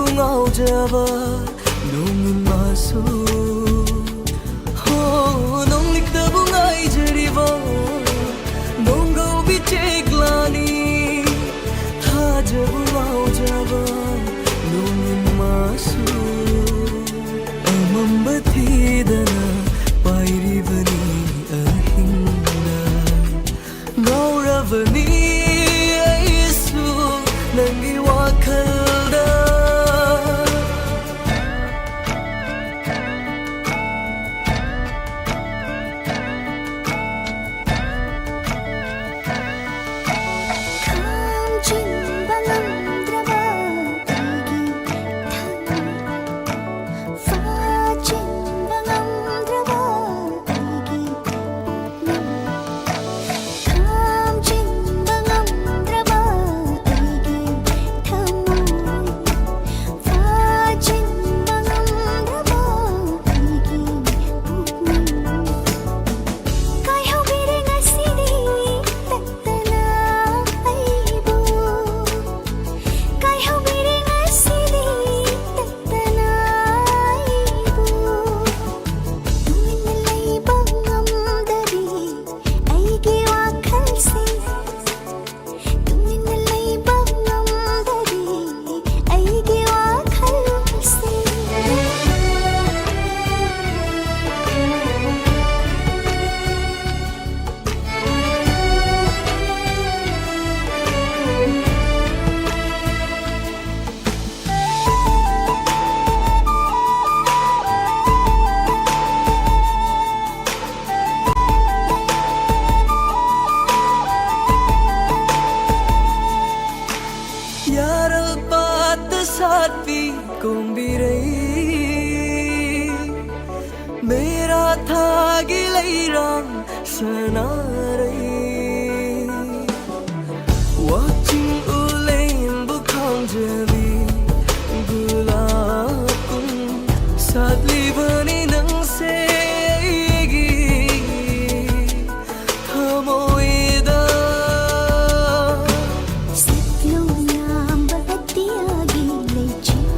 ꯉꯥꯎꯖꯕ ꯅꯣꯡꯃꯁꯨ, ꯍꯣ, ꯅꯣꯡꯂꯤꯛꯇꯕꯨ ꯉꯥꯏꯖꯔꯤꯕ ꯅꯣꯡꯒꯧꯕꯤ ꯆꯦꯛꯂꯥꯅꯤ꯫ ꯊꯥꯖꯕ ꯉꯥꯎꯖꯕ ꯅꯣꯡꯃꯁꯨ ꯑꯃꯝꯕ ꯊꯤꯗꯅ ꯄꯥꯏꯔꯤꯕꯅꯤ ꯑꯍꯤꯡꯗ꯫ ꯉꯥꯎꯔꯕꯅꯤ ꯑꯩꯁꯨ ꯅꯪꯒꯤ ꯋꯥꯈꯜꯗ꯫ ꯈꯥꯝꯖꯤꯟꯕ ꯉꯝꯗ꯭ꯔꯕ ꯑꯩꯒꯤ ꯊꯃꯣꯏ, ꯐꯥꯖꯤꯟꯕ ꯉꯝꯗ꯭ꯔꯕ ꯑꯩꯒꯤ ꯄꯨꯛꯅꯤꯡ, ꯈꯥꯝꯖꯤꯟꯕ ꯉꯝꯗ꯭ꯔꯕ ꯑꯩꯒꯤ ꯊꯃꯣꯏ, ꯐꯥꯖꯤꯟꯕ ꯉꯝꯗ꯭ꯔꯕ ꯑꯩꯒꯤ ꯄꯨꯛꯅꯤꯡ꯫ ꯀꯥꯏꯍꯧꯕꯤꯔꯦ ꯉꯁꯤꯗꯤ ꯇꯠꯇꯅ ꯑꯩꯕꯨ, ꯀꯥꯏꯍꯧꯕꯤꯔꯦ ꯉꯁꯤꯗꯤ ꯇꯠꯇꯅ ꯑꯩꯕꯨ꯫ ꯇꯨꯃꯤꯟꯅ ꯂꯩꯕ ꯉꯝꯗꯔꯤ ꯑꯩꯒꯤ ꯋꯥꯈꯜꯁꯦ, ꯇꯨꯃꯤꯟꯅ ꯂꯩꯕ ꯉꯝꯗꯔꯤ ꯑꯩꯒꯤ ꯋꯥꯈꯜꯁꯦ꯫ ꯌꯥꯔꯜ ꯄꯥꯠꯇ ꯁꯥꯠꯄꯤ ꯀꯣꯝꯕꯤꯔꯩ, ꯃꯦꯔꯥ ꯊꯥꯒꯤ ꯂꯩꯔꯥꯡ ꯁꯅꯥꯔꯩ, ꯋꯥꯛꯆꯤꯡ ꯎꯂꯦꯟꯕꯨ ꯈꯥꯝꯖꯕꯤ ꯒꯨꯂꯥꯞ ꯀꯨꯝ ꯁꯥꯠꯂꯤꯕꯅꯤ ꯅꯪꯁꯦ ꯑꯩꯒꯤ ꯊꯃꯣꯏꯗ꯫ ꯁꯛꯂꯣꯟ ꯌꯥꯝꯕ ꯑꯇꯤꯌꯥꯒꯤ ꯂꯩꯆꯤꯜ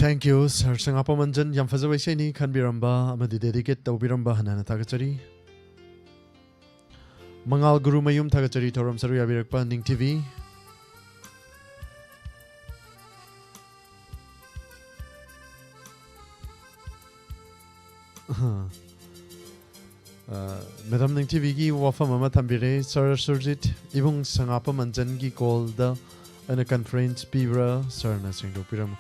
Thank you, Sir ꯁꯉꯥꯄꯝ ꯑꯟꯖꯟ꯫ ꯌꯥꯝ ꯐꯖꯕ ꯏꯁꯩꯅꯤ ꯈꯟꯕꯤꯔꯝꯕ ꯑꯃꯗꯤ dedicate ꯇꯧꯕꯤꯔꯝꯕ ꯍꯟꯅ ꯍꯟꯅ ꯊꯥꯒꯠꯆꯔꯤ꯫ ꯃꯉꯥꯜ ꯒꯨꯔꯨꯃꯌꯨꯝ ꯊꯥꯒꯠꯆꯔꯤ, ꯊꯧꯔꯝ ꯁꯔꯨꯛ ꯌꯥꯕꯤꯔꯛꯄ ꯅꯤꯡꯊꯤꯕꯤ꯫ ꯑꯍ꯫ ꯑ, Madam ꯅꯤꯡꯊꯤꯕꯤꯒꯤ ꯋꯥꯐꯝ ꯑꯃ ꯊꯝꯕꯤꯔꯦ, "Sir ꯁꯨꯔꯖꯤꯠ, ꯏꯕꯨꯡ ꯁꯉꯥꯄꯝ ꯑꯟꯖꯟꯒꯤ callꯗ ꯑꯩꯅ conference ꯄꯤꯕ꯭ꯔꯥ?" Sirꯅ ꯁꯦꯡꯗꯣꯛꯄꯤꯔꯝꯃꯨ꯫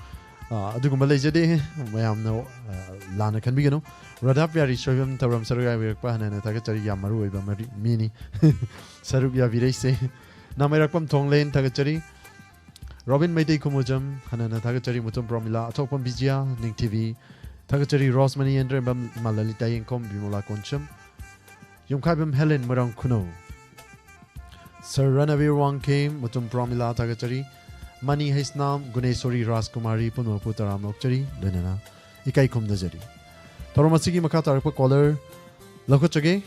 ꯑ, ꯑꯗꯨꯒꯨꯝꯕ ꯂꯩꯖꯗꯦ, ꯃꯌꯥꯝꯅ, ꯑ, ꯂꯥꯟꯅ ꯈꯟꯕꯤꯒꯅꯨ꯫ ꯔꯥꯙꯥ ꯄꯤꯌꯥꯔꯤ ꯁꯣꯏꯕꯝ ꯊꯧꯔꯝ ꯁꯔꯨꯛ ꯌꯥꯕꯤꯔꯛꯄ ꯍꯟꯅ ꯍꯟꯅ ꯊꯥꯒꯠꯆꯔꯤ, ꯌꯥꯝ ꯃꯔꯨ ꯑꯣꯏꯕ ꯃꯔꯤ-, ꯃꯤꯅꯤ ꯁꯔꯨꯛ ꯌꯥꯕꯤꯔꯛꯏꯁꯦ꯫ ꯅꯥꯃꯩꯔꯥꯛꯄꯝ ꯊꯣꯡꯂꯦꯟ ꯊꯥꯒꯠꯆꯔꯤ꯫ ꯔꯣꯕꯤꯟ ꯃꯩꯇꯩ ꯈꯨꯃꯨꯖꯝ, ꯍꯟꯅ ꯍꯟꯅ ꯊꯥꯒꯠꯆꯔꯤ꯫ ꯃꯨꯇꯨꯝ ꯄ꯭ꯔꯣꯃꯤꯂꯥ, ꯑꯊꯣꯛꯄꯝ ꯕꯤꯖꯤꯌꯥ, ꯅꯤꯡꯊꯤꯕꯤ, ꯊꯥꯒꯠꯆꯔꯤ꯫ ꯔꯣꯁꯃꯅꯤ ꯌꯦꯟꯗ꯭ꯔꯦꯝꯕꯝ, ꯏꯃꯥ ꯂꯂꯤꯇꯥ ꯌꯦꯡꯈꯣꯝ, ꯕꯤꯃꯣꯂꯥ ꯀꯣꯟꯁꯝ, ꯌꯨꯝꯈꯥꯏꯕꯝ ꯍꯦꯂꯦꯟ, ꯃꯣꯏꯔꯥꯡ ꯈꯨꯅꯧ꯫ Sir ꯔꯅꯕꯤꯔ ꯋꯥꯡꯈꯦꯝ, ꯃꯨꯇꯨꯝ ꯄ꯭ꯔꯣꯃꯤꯂꯥ, ꯊꯥꯒꯠꯆꯔꯤ꯫ ꯃꯅꯤ ꯍꯩꯁꯅꯥꯝ, ꯒꯨꯅꯦꯁꯣꯔꯤ ꯔꯥꯖꯀꯨꯃꯥꯔꯤ, ꯄꯨꯝꯅꯃꯛꯄꯨ ꯇꯔꯥꯝꯅ ꯑꯣꯛꯆꯔꯤ, ꯂꯣꯏꯅꯅ ꯏꯀꯥꯏ ꯈꯨꯝꯅꯖꯔꯤ꯫ ꯊꯧꯔꯝ ꯑꯁꯤꯒꯤ ꯃꯈꯥ ꯇꯥꯔꯛꯄ caller ꯂꯧꯈꯠꯆꯒꯦ꯫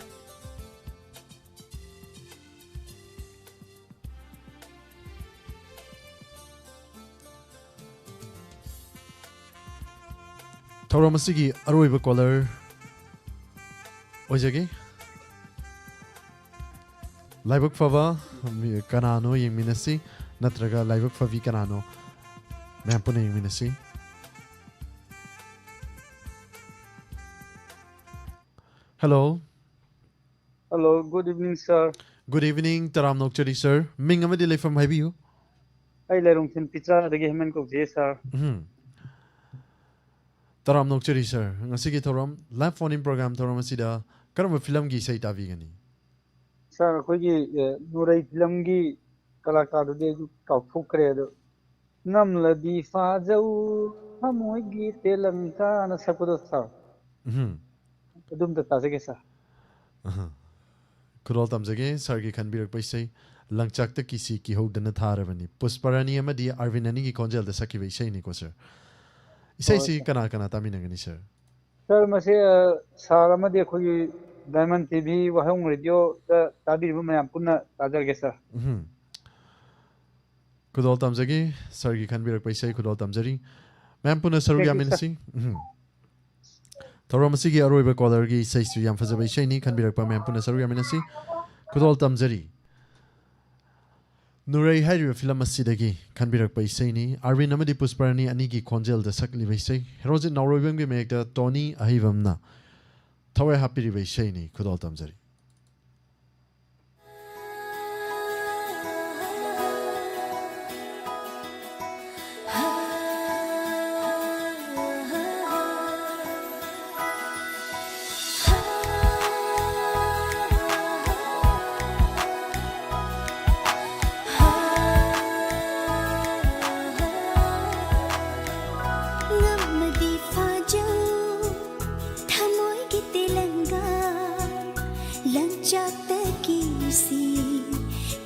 ꯊꯧꯔꯝ ꯑꯁꯤꯒꯤ ꯑꯔꯣꯏꯕ caller ꯑꯣꯏꯖꯒꯦ꯫ ꯂꯥꯏꯕꯛ ꯐꯕ ꯃꯤ ꯀꯅꯥꯅꯣ ꯌꯦꯡꯃꯤꯟꯅꯁꯤ, ꯅꯠꯇ꯭ꯔꯒ ꯂꯥꯏꯕꯛ ꯐꯕꯤ ꯀꯅꯥꯅꯣ, ꯃꯌꯥꯝ ꯄꯨꯟꯅ ꯌꯦꯡꯃꯤꯟꯅꯁꯤ꯫ Hello꯫ Hello, good evening, sir. Good evening, ꯇꯔꯥꯝꯅ ꯑꯣꯛꯆꯔꯤ, sir꯫ ꯃꯤꯡ ꯑꯃꯗꯤ ꯂꯩꯐꯝ ꯍꯥꯏꯕꯤꯌꯨ꯫ ꯑꯩ ꯂꯩꯔꯣꯡꯊꯦꯝ ꯄꯤꯆꯥꯗꯒꯤ ꯍꯦꯃꯟ ꯀꯧꯖꯩ, sir꯫ ꯎꯝ꯫ ꯇꯔꯥꯝꯅ ꯑꯣꯛꯆꯔꯤ, sir꯫ ꯉꯁꯤꯒꯤ ꯊꯧꯔꯝ, live phone-in program ꯊꯧꯔꯝ ꯑꯁꯤꯗ ꯀꯔꯝꯕ film-ꯒꯤ ꯏꯁꯩ ꯇꯥꯕꯤꯒꯅꯤ? Sir, ꯑꯩꯈꯣꯏꯒꯤ, ꯑ, ꯅꯨꯔꯩ film-ꯒꯤ ꯀꯂꯥꯀꯥꯔꯗꯨꯗꯤ ꯑꯩꯁꯨ ꯀꯥꯎꯊꯣꯛꯈ꯭ꯔꯦ, ꯑꯗꯣ "ꯅꯝꯂꯕꯤ ꯐꯥꯖꯧ ꯊꯃꯣꯏꯒꯤ ꯇꯦꯂꯪꯀꯥꯅ" ꯁꯛꯄꯗꯣ, sir꯫ ꯎꯝ꯫ ꯑꯗꯨꯝꯇ ꯇꯥꯖꯒꯦ, sir꯫ ꯑꯍ꯫ ꯈꯨꯗꯣꯜ ꯇꯝꯖꯒꯦ, sir-ꯒꯤ ꯈꯟꯕꯤꯔꯛꯄ ꯏꯁꯩ, "ꯂꯪꯆꯥꯛꯇ ꯀꯤꯁꯤ ꯀꯤꯍꯧꯗꯅ ꯊꯥꯔꯕꯅꯤ", ꯄꯨꯁꯄꯔꯥꯅꯤ ꯑꯃꯗꯤ ꯑꯔꯕꯤꯟ ꯑꯅꯤꯒꯤ ꯈꯣꯟꯖꯦꯜꯗ ꯁꯛꯈꯤꯕ ꯏꯁꯩꯅꯤꯀꯣ, sir꯫ ꯏꯁꯩꯁꯤ ꯍꯣꯏ, sir꯫ ꯀꯅꯥ ꯀꯅꯥ ꯇꯥꯃꯤꯟꯅꯒꯅꯤ, sir? Sir, ꯃꯁꯤ, ꯑ, sir ꯑꯃꯗꯤ ꯑꯩꯈꯣꯏꯒꯤ Diamond T V ꯋꯥꯍꯦꯡꯕꯝ Radio-ꯗ ꯇꯥꯕꯤꯔꯤꯕ ꯃꯌꯥꯝ ꯄꯨꯟꯅ ꯇꯥꯖꯔꯒꯦ, sir꯫ ꯎꯝ꯫ ꯈꯨꯗꯣꯜ ꯇꯝꯖꯒꯦ, sir-ꯒꯤ ꯈꯟꯕꯤꯔꯛꯄ ꯏꯁꯩ ꯈꯨꯗꯣꯜ ꯇꯝꯖꯔꯤ꯫ ꯃꯌꯥꯝ ꯄꯨꯟꯅ ꯁꯔꯨꯛ ꯌꯥꯃꯤꯟꯅꯁꯤ꯫ ꯎꯝ꯫ ꯊꯧꯔꯝ ꯑꯁꯤꯒꯤ ꯑꯔꯣꯏꯕ ꯀꯣꯂꯔꯒꯤ ꯏꯁꯩꯁꯨ ꯌꯥꯝ ꯐꯖꯕ ꯏꯁꯩꯅꯤ, ꯈꯟꯕꯤꯔꯛꯄ ꯃꯌꯥꯝ ꯄꯨꯟꯅ ꯁꯔꯨꯛ ꯌꯥꯃꯤꯟꯅꯁꯤ꯫ ꯈꯨꯗꯣꯜ ꯇꯝꯖꯔꯤ꯫ ꯅꯨꯔꯩ ꯍꯥꯏꯔꯤꯕ ꯐꯤꯂꯝ ꯑꯁꯤꯗꯒꯤ ꯈꯟꯕꯤꯔꯛꯄ ꯏꯁꯩꯅꯤ꯫ ꯑꯥꯔꯕꯤꯟ ꯑꯃꯗꯤ ꯄꯨꯁꯄꯔꯥꯅꯤ ꯑꯅꯤꯒꯤ ꯈꯣꯟꯖꯦꯜꯗ ꯁꯛꯂꯤꯕ ꯏꯁꯩ꯫ ꯍꯦꯔꯣꯖꯤꯠ ꯅꯥꯎꯔꯣꯏꯕꯝꯒꯤ ꯃꯌꯦꯛꯇ ꯇꯣꯅꯤ ꯑꯍꯩꯕꯝꯅ ꯊꯋꯥꯏ ꯍꯥꯞꯄꯤꯔꯤꯕ ꯏꯁꯩꯅꯤ꯫ ꯈꯨꯗꯣꯜ ꯇꯝꯖꯔꯤ꯫ ꯉꯝꯃꯗꯤ ꯐꯥꯖꯧ ꯊꯃꯣꯏꯒꯤ ꯇꯦꯂꯪꯒꯥ, ꯂꯪꯆꯥꯛꯇ ꯀꯤꯁꯤ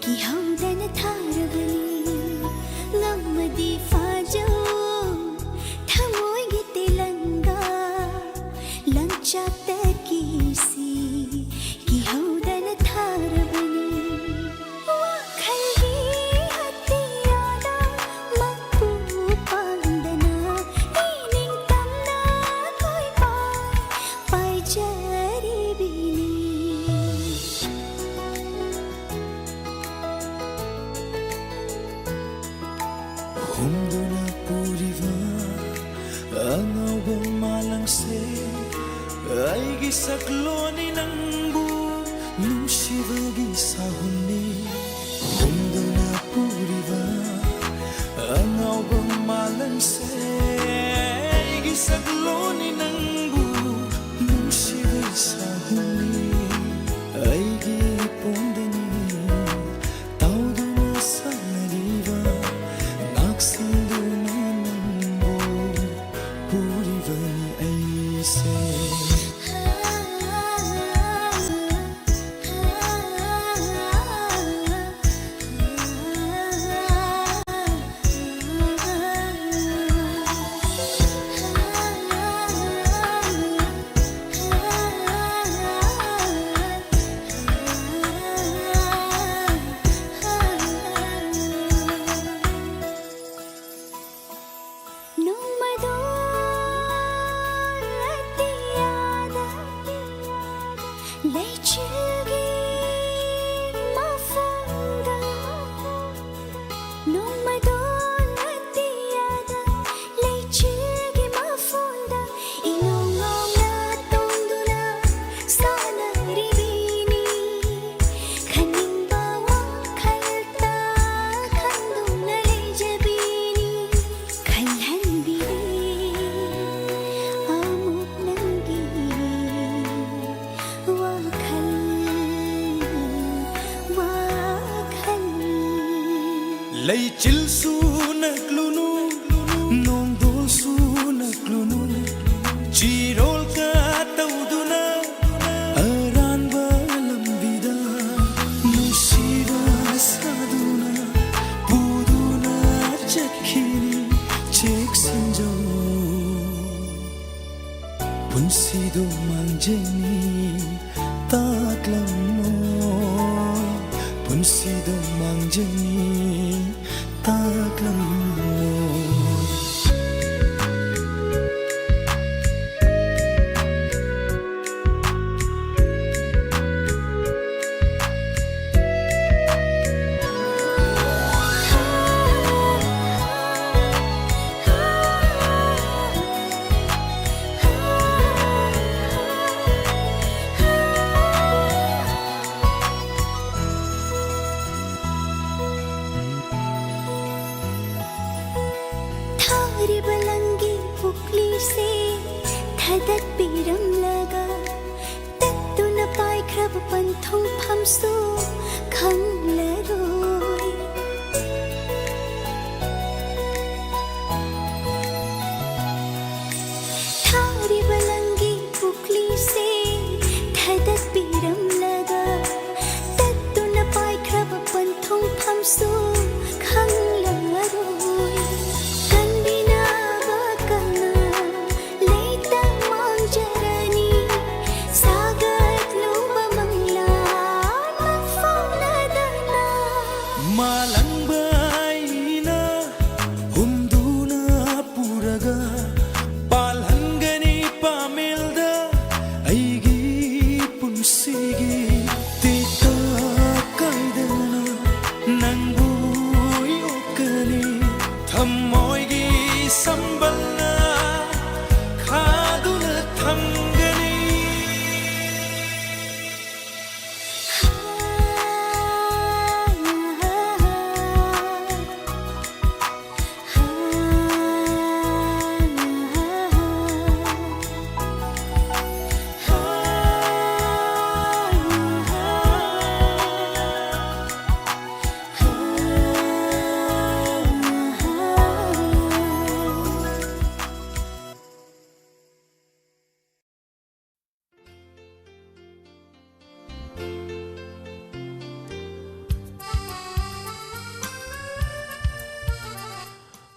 ꯀꯤꯍꯧꯗꯅ ꯊꯥꯔꯕꯅꯤ꯫ ꯉꯝꯃꯗꯤ ꯐꯥꯖꯧ ꯊꯃꯣꯏꯒꯤ ꯇꯦꯂꯪꯒꯥ, ꯂꯪꯆꯥꯛꯇ ꯀꯤꯁꯤ ꯀꯤꯍꯧꯗꯅ ꯊꯥꯔꯕꯅꯤ꯫ ꯋꯥꯈꯜꯒꯤ ꯑꯇꯤꯌꯥꯗ ꯃꯄꯨ ꯄꯥꯡꯗꯅ ꯏꯅꯤꯡꯇꯝꯅ ꯀꯣꯏꯄꯥꯏ ꯄꯥꯏꯖꯔꯤꯕꯤꯅꯤ꯫ ꯍꯨꯝꯗꯨꯅ ꯄꯨꯔꯤꯕ ꯑꯉꯥꯎꯕ ꯃꯥꯂꯪꯁꯦ, ꯑꯩꯒꯤ ꯁꯛꯂꯣꯟꯅꯤ ꯅꯪꯕꯨ ꯅꯨꯡꯁꯤꯕꯒꯤ ꯁꯥꯍꯨꯝꯅꯤ꯫ ꯍꯨꯝꯗꯨꯅ ꯄꯨꯔꯤꯕ ꯑꯉꯥꯎꯕ ꯃꯥꯂꯪꯁꯦ, ꯑꯩꯒꯤ ꯁꯛꯂꯣꯟꯅꯤ ꯅꯪꯕꯨ ꯅꯨꯡꯁꯤꯕꯒꯤ ꯁꯥꯍꯨꯝꯅꯤ꯫ ꯑꯩꯒꯤ ꯄꯣꯝꯗꯅꯤ ꯇꯥꯎꯗꯨꯅ ꯁꯥꯟꯅꯔꯤꯕ, ꯉꯥꯛꯁꯦꯟꯗꯨꯅ ꯅꯪꯕꯨ ꯄꯨꯔꯤꯕꯅꯤ ꯑꯩꯁꯦ꯫ ꯂꯩꯆꯤꯜꯒꯤ ꯃꯐꯝꯗ ꯅꯣꯡꯃꯗꯣꯟ ꯑꯇꯤꯌꯥꯗ ꯂꯩꯆꯤꯜꯒꯤ ꯃꯐꯝꯗ ꯏꯅꯧ ꯅꯧꯅ ꯇꯣꯡꯗꯨꯅ ꯁꯥꯟꯅꯔꯤꯕꯤꯅꯤ꯫ ꯈꯟꯅꯤꯡꯕ ꯋꯥꯈꯜꯇ ꯈꯟꯗꯨꯅ ꯂꯩꯖꯕꯤꯅꯤ꯫ ꯈꯜꯍꯟꯕꯤꯔꯦ ꯑꯃꯨꯛ ꯅꯪꯒꯤ ꯋꯥꯈꯜ, ꯋꯥꯈꯜ꯫ ꯂꯩꯆꯤꯜꯁꯨ ꯅꯛꯂꯨꯅꯨ, ꯅꯣꯡꯗꯣꯜꯁꯨ ꯅꯛꯂꯨꯅꯨ, ꯆꯤꯔꯣꯜ ꯀꯥ ꯇꯧꯗꯨꯅ ꯑꯔꯥꯟꯕ ꯂꯝꯕꯤꯗ ꯅꯨꯡꯁꯤꯕ ꯁꯥꯗꯨꯅ ꯄꯨꯗꯨꯅ ꯆꯠꯈꯤꯅꯤ꯫ ꯆꯦꯛꯁꯤꯟꯖꯧ, ꯄꯨꯟꯁꯤꯗꯣ ꯃꯥꯡꯖꯅꯤ꯫ ꯇꯥꯛꯂꯝꯃꯣ, ꯄꯨꯟꯁꯤꯗꯣ ꯃꯥꯡꯖꯅꯤ꯫ ꯇꯥꯛꯂꯝꯃꯣ꯫ ꯊꯥꯔꯤꯕ ꯂꯪꯒꯤ ꯄꯨꯛꯂꯤꯁꯦ ꯊꯥꯗꯠꯄꯤꯔꯝꯂꯒ ꯇꯠꯇꯨꯅ ꯄꯥꯏꯈ꯭ꯔꯕ ꯄꯟꯊꯨꯡꯐꯝꯁꯨ ꯈꯪꯂꯔꯣꯏ꯫ ꯊꯥꯔꯤꯕ ꯂꯪꯒꯤ ꯄꯨꯛꯂꯤꯁꯦ ꯊꯥꯗꯠꯄꯤꯔꯝꯂꯒ ꯇꯠꯇꯨꯅ ꯄꯥꯏꯈ꯭ꯔꯕ ꯄꯟꯊꯨꯡꯐꯝꯁꯨ ꯈꯪꯂꯔꯣꯏ꯫ ꯀꯟꯕꯤꯅꯕ ꯀꯅꯥ ꯂꯩꯇ ꯃꯥꯡꯖꯔꯅꯤ꯫ ꯁꯥꯒꯠꯂꯨꯕ ꯃꯪꯂꯥꯟ ꯃꯪꯐꯥꯎꯅꯗꯅ ꯁꯤꯒꯤ ꯇꯤꯇ ꯀꯥꯏꯗꯅ ꯅꯪꯕꯨ ꯌꯣꯛꯀꯅꯤ꯫ ꯊꯃꯣꯏꯒꯤ ꯁꯝꯕꯜꯅ ꯈꯥꯗꯨꯅ ꯊꯝꯒꯅꯤ꯫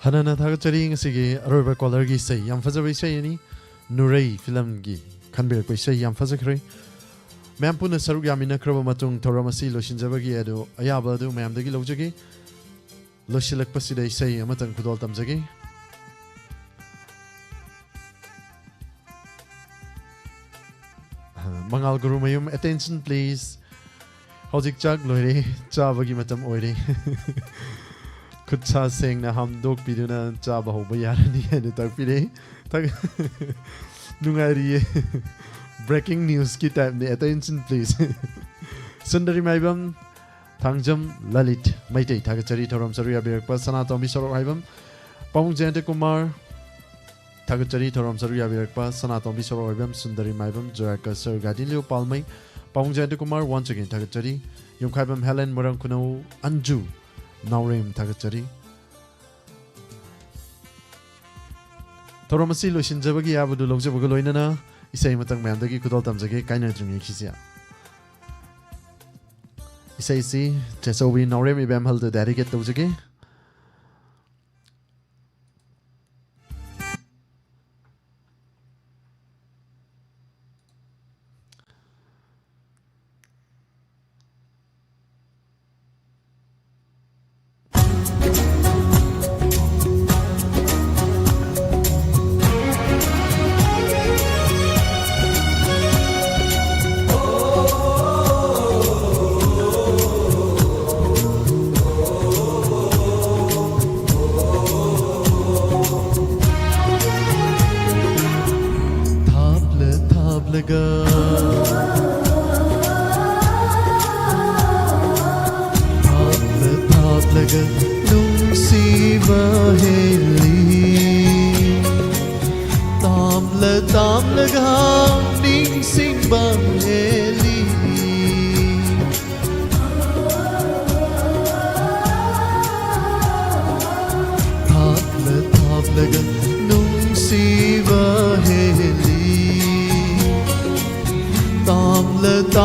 ꯍꯟꯅ ꯍꯟꯅ ꯊꯥꯒꯠꯆꯔꯤ꯫ ꯉꯁꯤꯒꯤ ꯑꯔꯣꯏꯕ ꯀꯣꯂꯔꯒꯤ ꯏꯁꯩ, ꯌꯥꯝ ꯐꯖꯕ ꯏꯁꯩ ꯑꯅꯤ, ꯅꯨꯔꯩ ꯐꯤꯂꯝꯒꯤ ꯈꯟꯕꯤꯔꯛꯄ ꯏꯁꯩ ꯌꯥꯝ ꯐꯖꯈ꯭ꯔꯦ꯫ ꯃꯌꯥꯝ ꯄꯨꯟꯅ ꯁꯔꯨꯛ ꯌꯥꯃꯤꯟꯅꯈ꯭ꯔꯕ ꯃꯇꯨꯡ ꯊꯧꯔꯝ ꯑꯁꯤ ꯂꯣꯏꯁꯤꯟꯖꯕꯒꯤ ꯑꯗꯨ ꯑꯌꯥꯕ ꯑꯗꯨ ꯃꯌꯥꯝꯗꯒꯤ ꯂꯧꯖꯒꯦ꯫ ꯂꯣꯏꯁꯤꯜꯂꯛꯄꯁꯤꯗ ꯏꯁꯩ ꯑꯃꯇꯪ ꯈꯨꯗꯣꯜ ꯇꯝꯖꯒꯦ꯫ ꯃꯉꯥꯜ ꯒꯨꯔꯨꯃꯌꯨꯝ, attention please꯫ ꯍꯧꯖꯤꯛ ꯆꯥꯛ ꯂꯣꯏꯔꯦ, ꯆꯥꯕꯒꯤ ꯃꯇꯝ ꯑꯣꯏꯔꯦ꯫ ꯈꯨꯠ ꯁꯥ ꯁꯦꯡꯅ ꯍꯥꯝꯗꯣꯛꯄꯤꯗꯨꯅ ꯆꯥꯕ ꯍꯧꯕ ꯌꯥꯔꯅꯤ ꯍꯥꯏꯅ ꯇꯥꯛꯄꯤꯔꯦ꯫ ꯊꯥꯒ-, ꯅꯨꯡꯉꯥꯏꯔꯤꯌꯦ꯫ Breaking newsꯀꯤ typeꯅꯦ, attention please꯫ ꯁꯨꯟꯗꯔꯤ ꯃꯥꯏꯕꯝ, ꯊꯥꯡꯖꯝ ꯂꯂꯤꯠ ꯃꯩꯇꯩ ꯊꯥꯒꯠꯆꯔꯤ꯫ ꯊꯧꯔꯝ ꯁꯔꯨꯛ ꯌꯥꯕꯤꯔꯛꯄ ꯁꯅꯥꯇꯣꯝꯕꯤ ꯁꯣꯔꯣꯛ ꯍꯥꯏꯕꯝ, ꯄꯥꯕꯨꯡ ꯖꯌꯟꯇ ꯀꯨꯃꯥꯔ ꯊꯥꯒꯠꯆꯔꯤ꯫ ꯊꯧꯔꯝ ꯁꯔꯨꯛ ꯌꯥꯕꯤꯔꯛꯄ ꯁꯅꯥꯇꯣꯝꯕꯤ ꯁꯣꯔꯣꯛ ꯍꯥꯏꯕꯝ, ꯁꯨꯟꯗꯔꯤ ꯃꯥꯏꯕꯝ, ꯖꯣꯌꯥꯀꯔ ꯁꯔ ꯒꯥꯗꯤꯟꯂꯤꯌꯣ ꯄꯥꯜꯃꯩ, ꯄꯥꯕꯨꯡ ꯖꯌꯟꯇ ꯀꯨꯃꯥꯔ, once again ꯊꯥꯒꯠꯆꯔꯤ꯫ ꯌꯨꯝꯈꯥꯏꯕꯝ ꯍꯦꯂꯦꯟ, ꯃꯣꯏꯔꯥꯡ ꯈꯨꯅꯧ ꯑꯟꯖꯨ, ꯅꯥꯎꯔꯦꯝ ꯊꯥꯒꯠꯆꯔꯤ꯫ ꯊꯧꯔꯝ ꯑꯁꯤ ꯂꯣꯏꯁꯤꯟꯖꯕꯒꯤ ꯌꯥꯕꯗꯨ ꯂꯧꯖꯕꯒ ꯂꯣꯏꯅꯅ ꯏꯁꯩ ꯑꯃꯇꯪ ꯃꯌꯥꯝꯗꯒꯤ ꯈꯨꯗꯣꯜ ꯇꯝꯖꯒꯦ, ꯀꯥꯏꯅꯗ꯭ꯔꯤꯉꯩꯒꯤꯁꯦ꯫ ꯏꯁꯩꯁꯤ ꯆꯦꯆꯧꯕꯤ ꯅꯥꯎꯔꯦꯝ ꯏꯕꯦꯝꯍꯜꯗ dedicate ꯇꯧꯖꯒꯦ꯫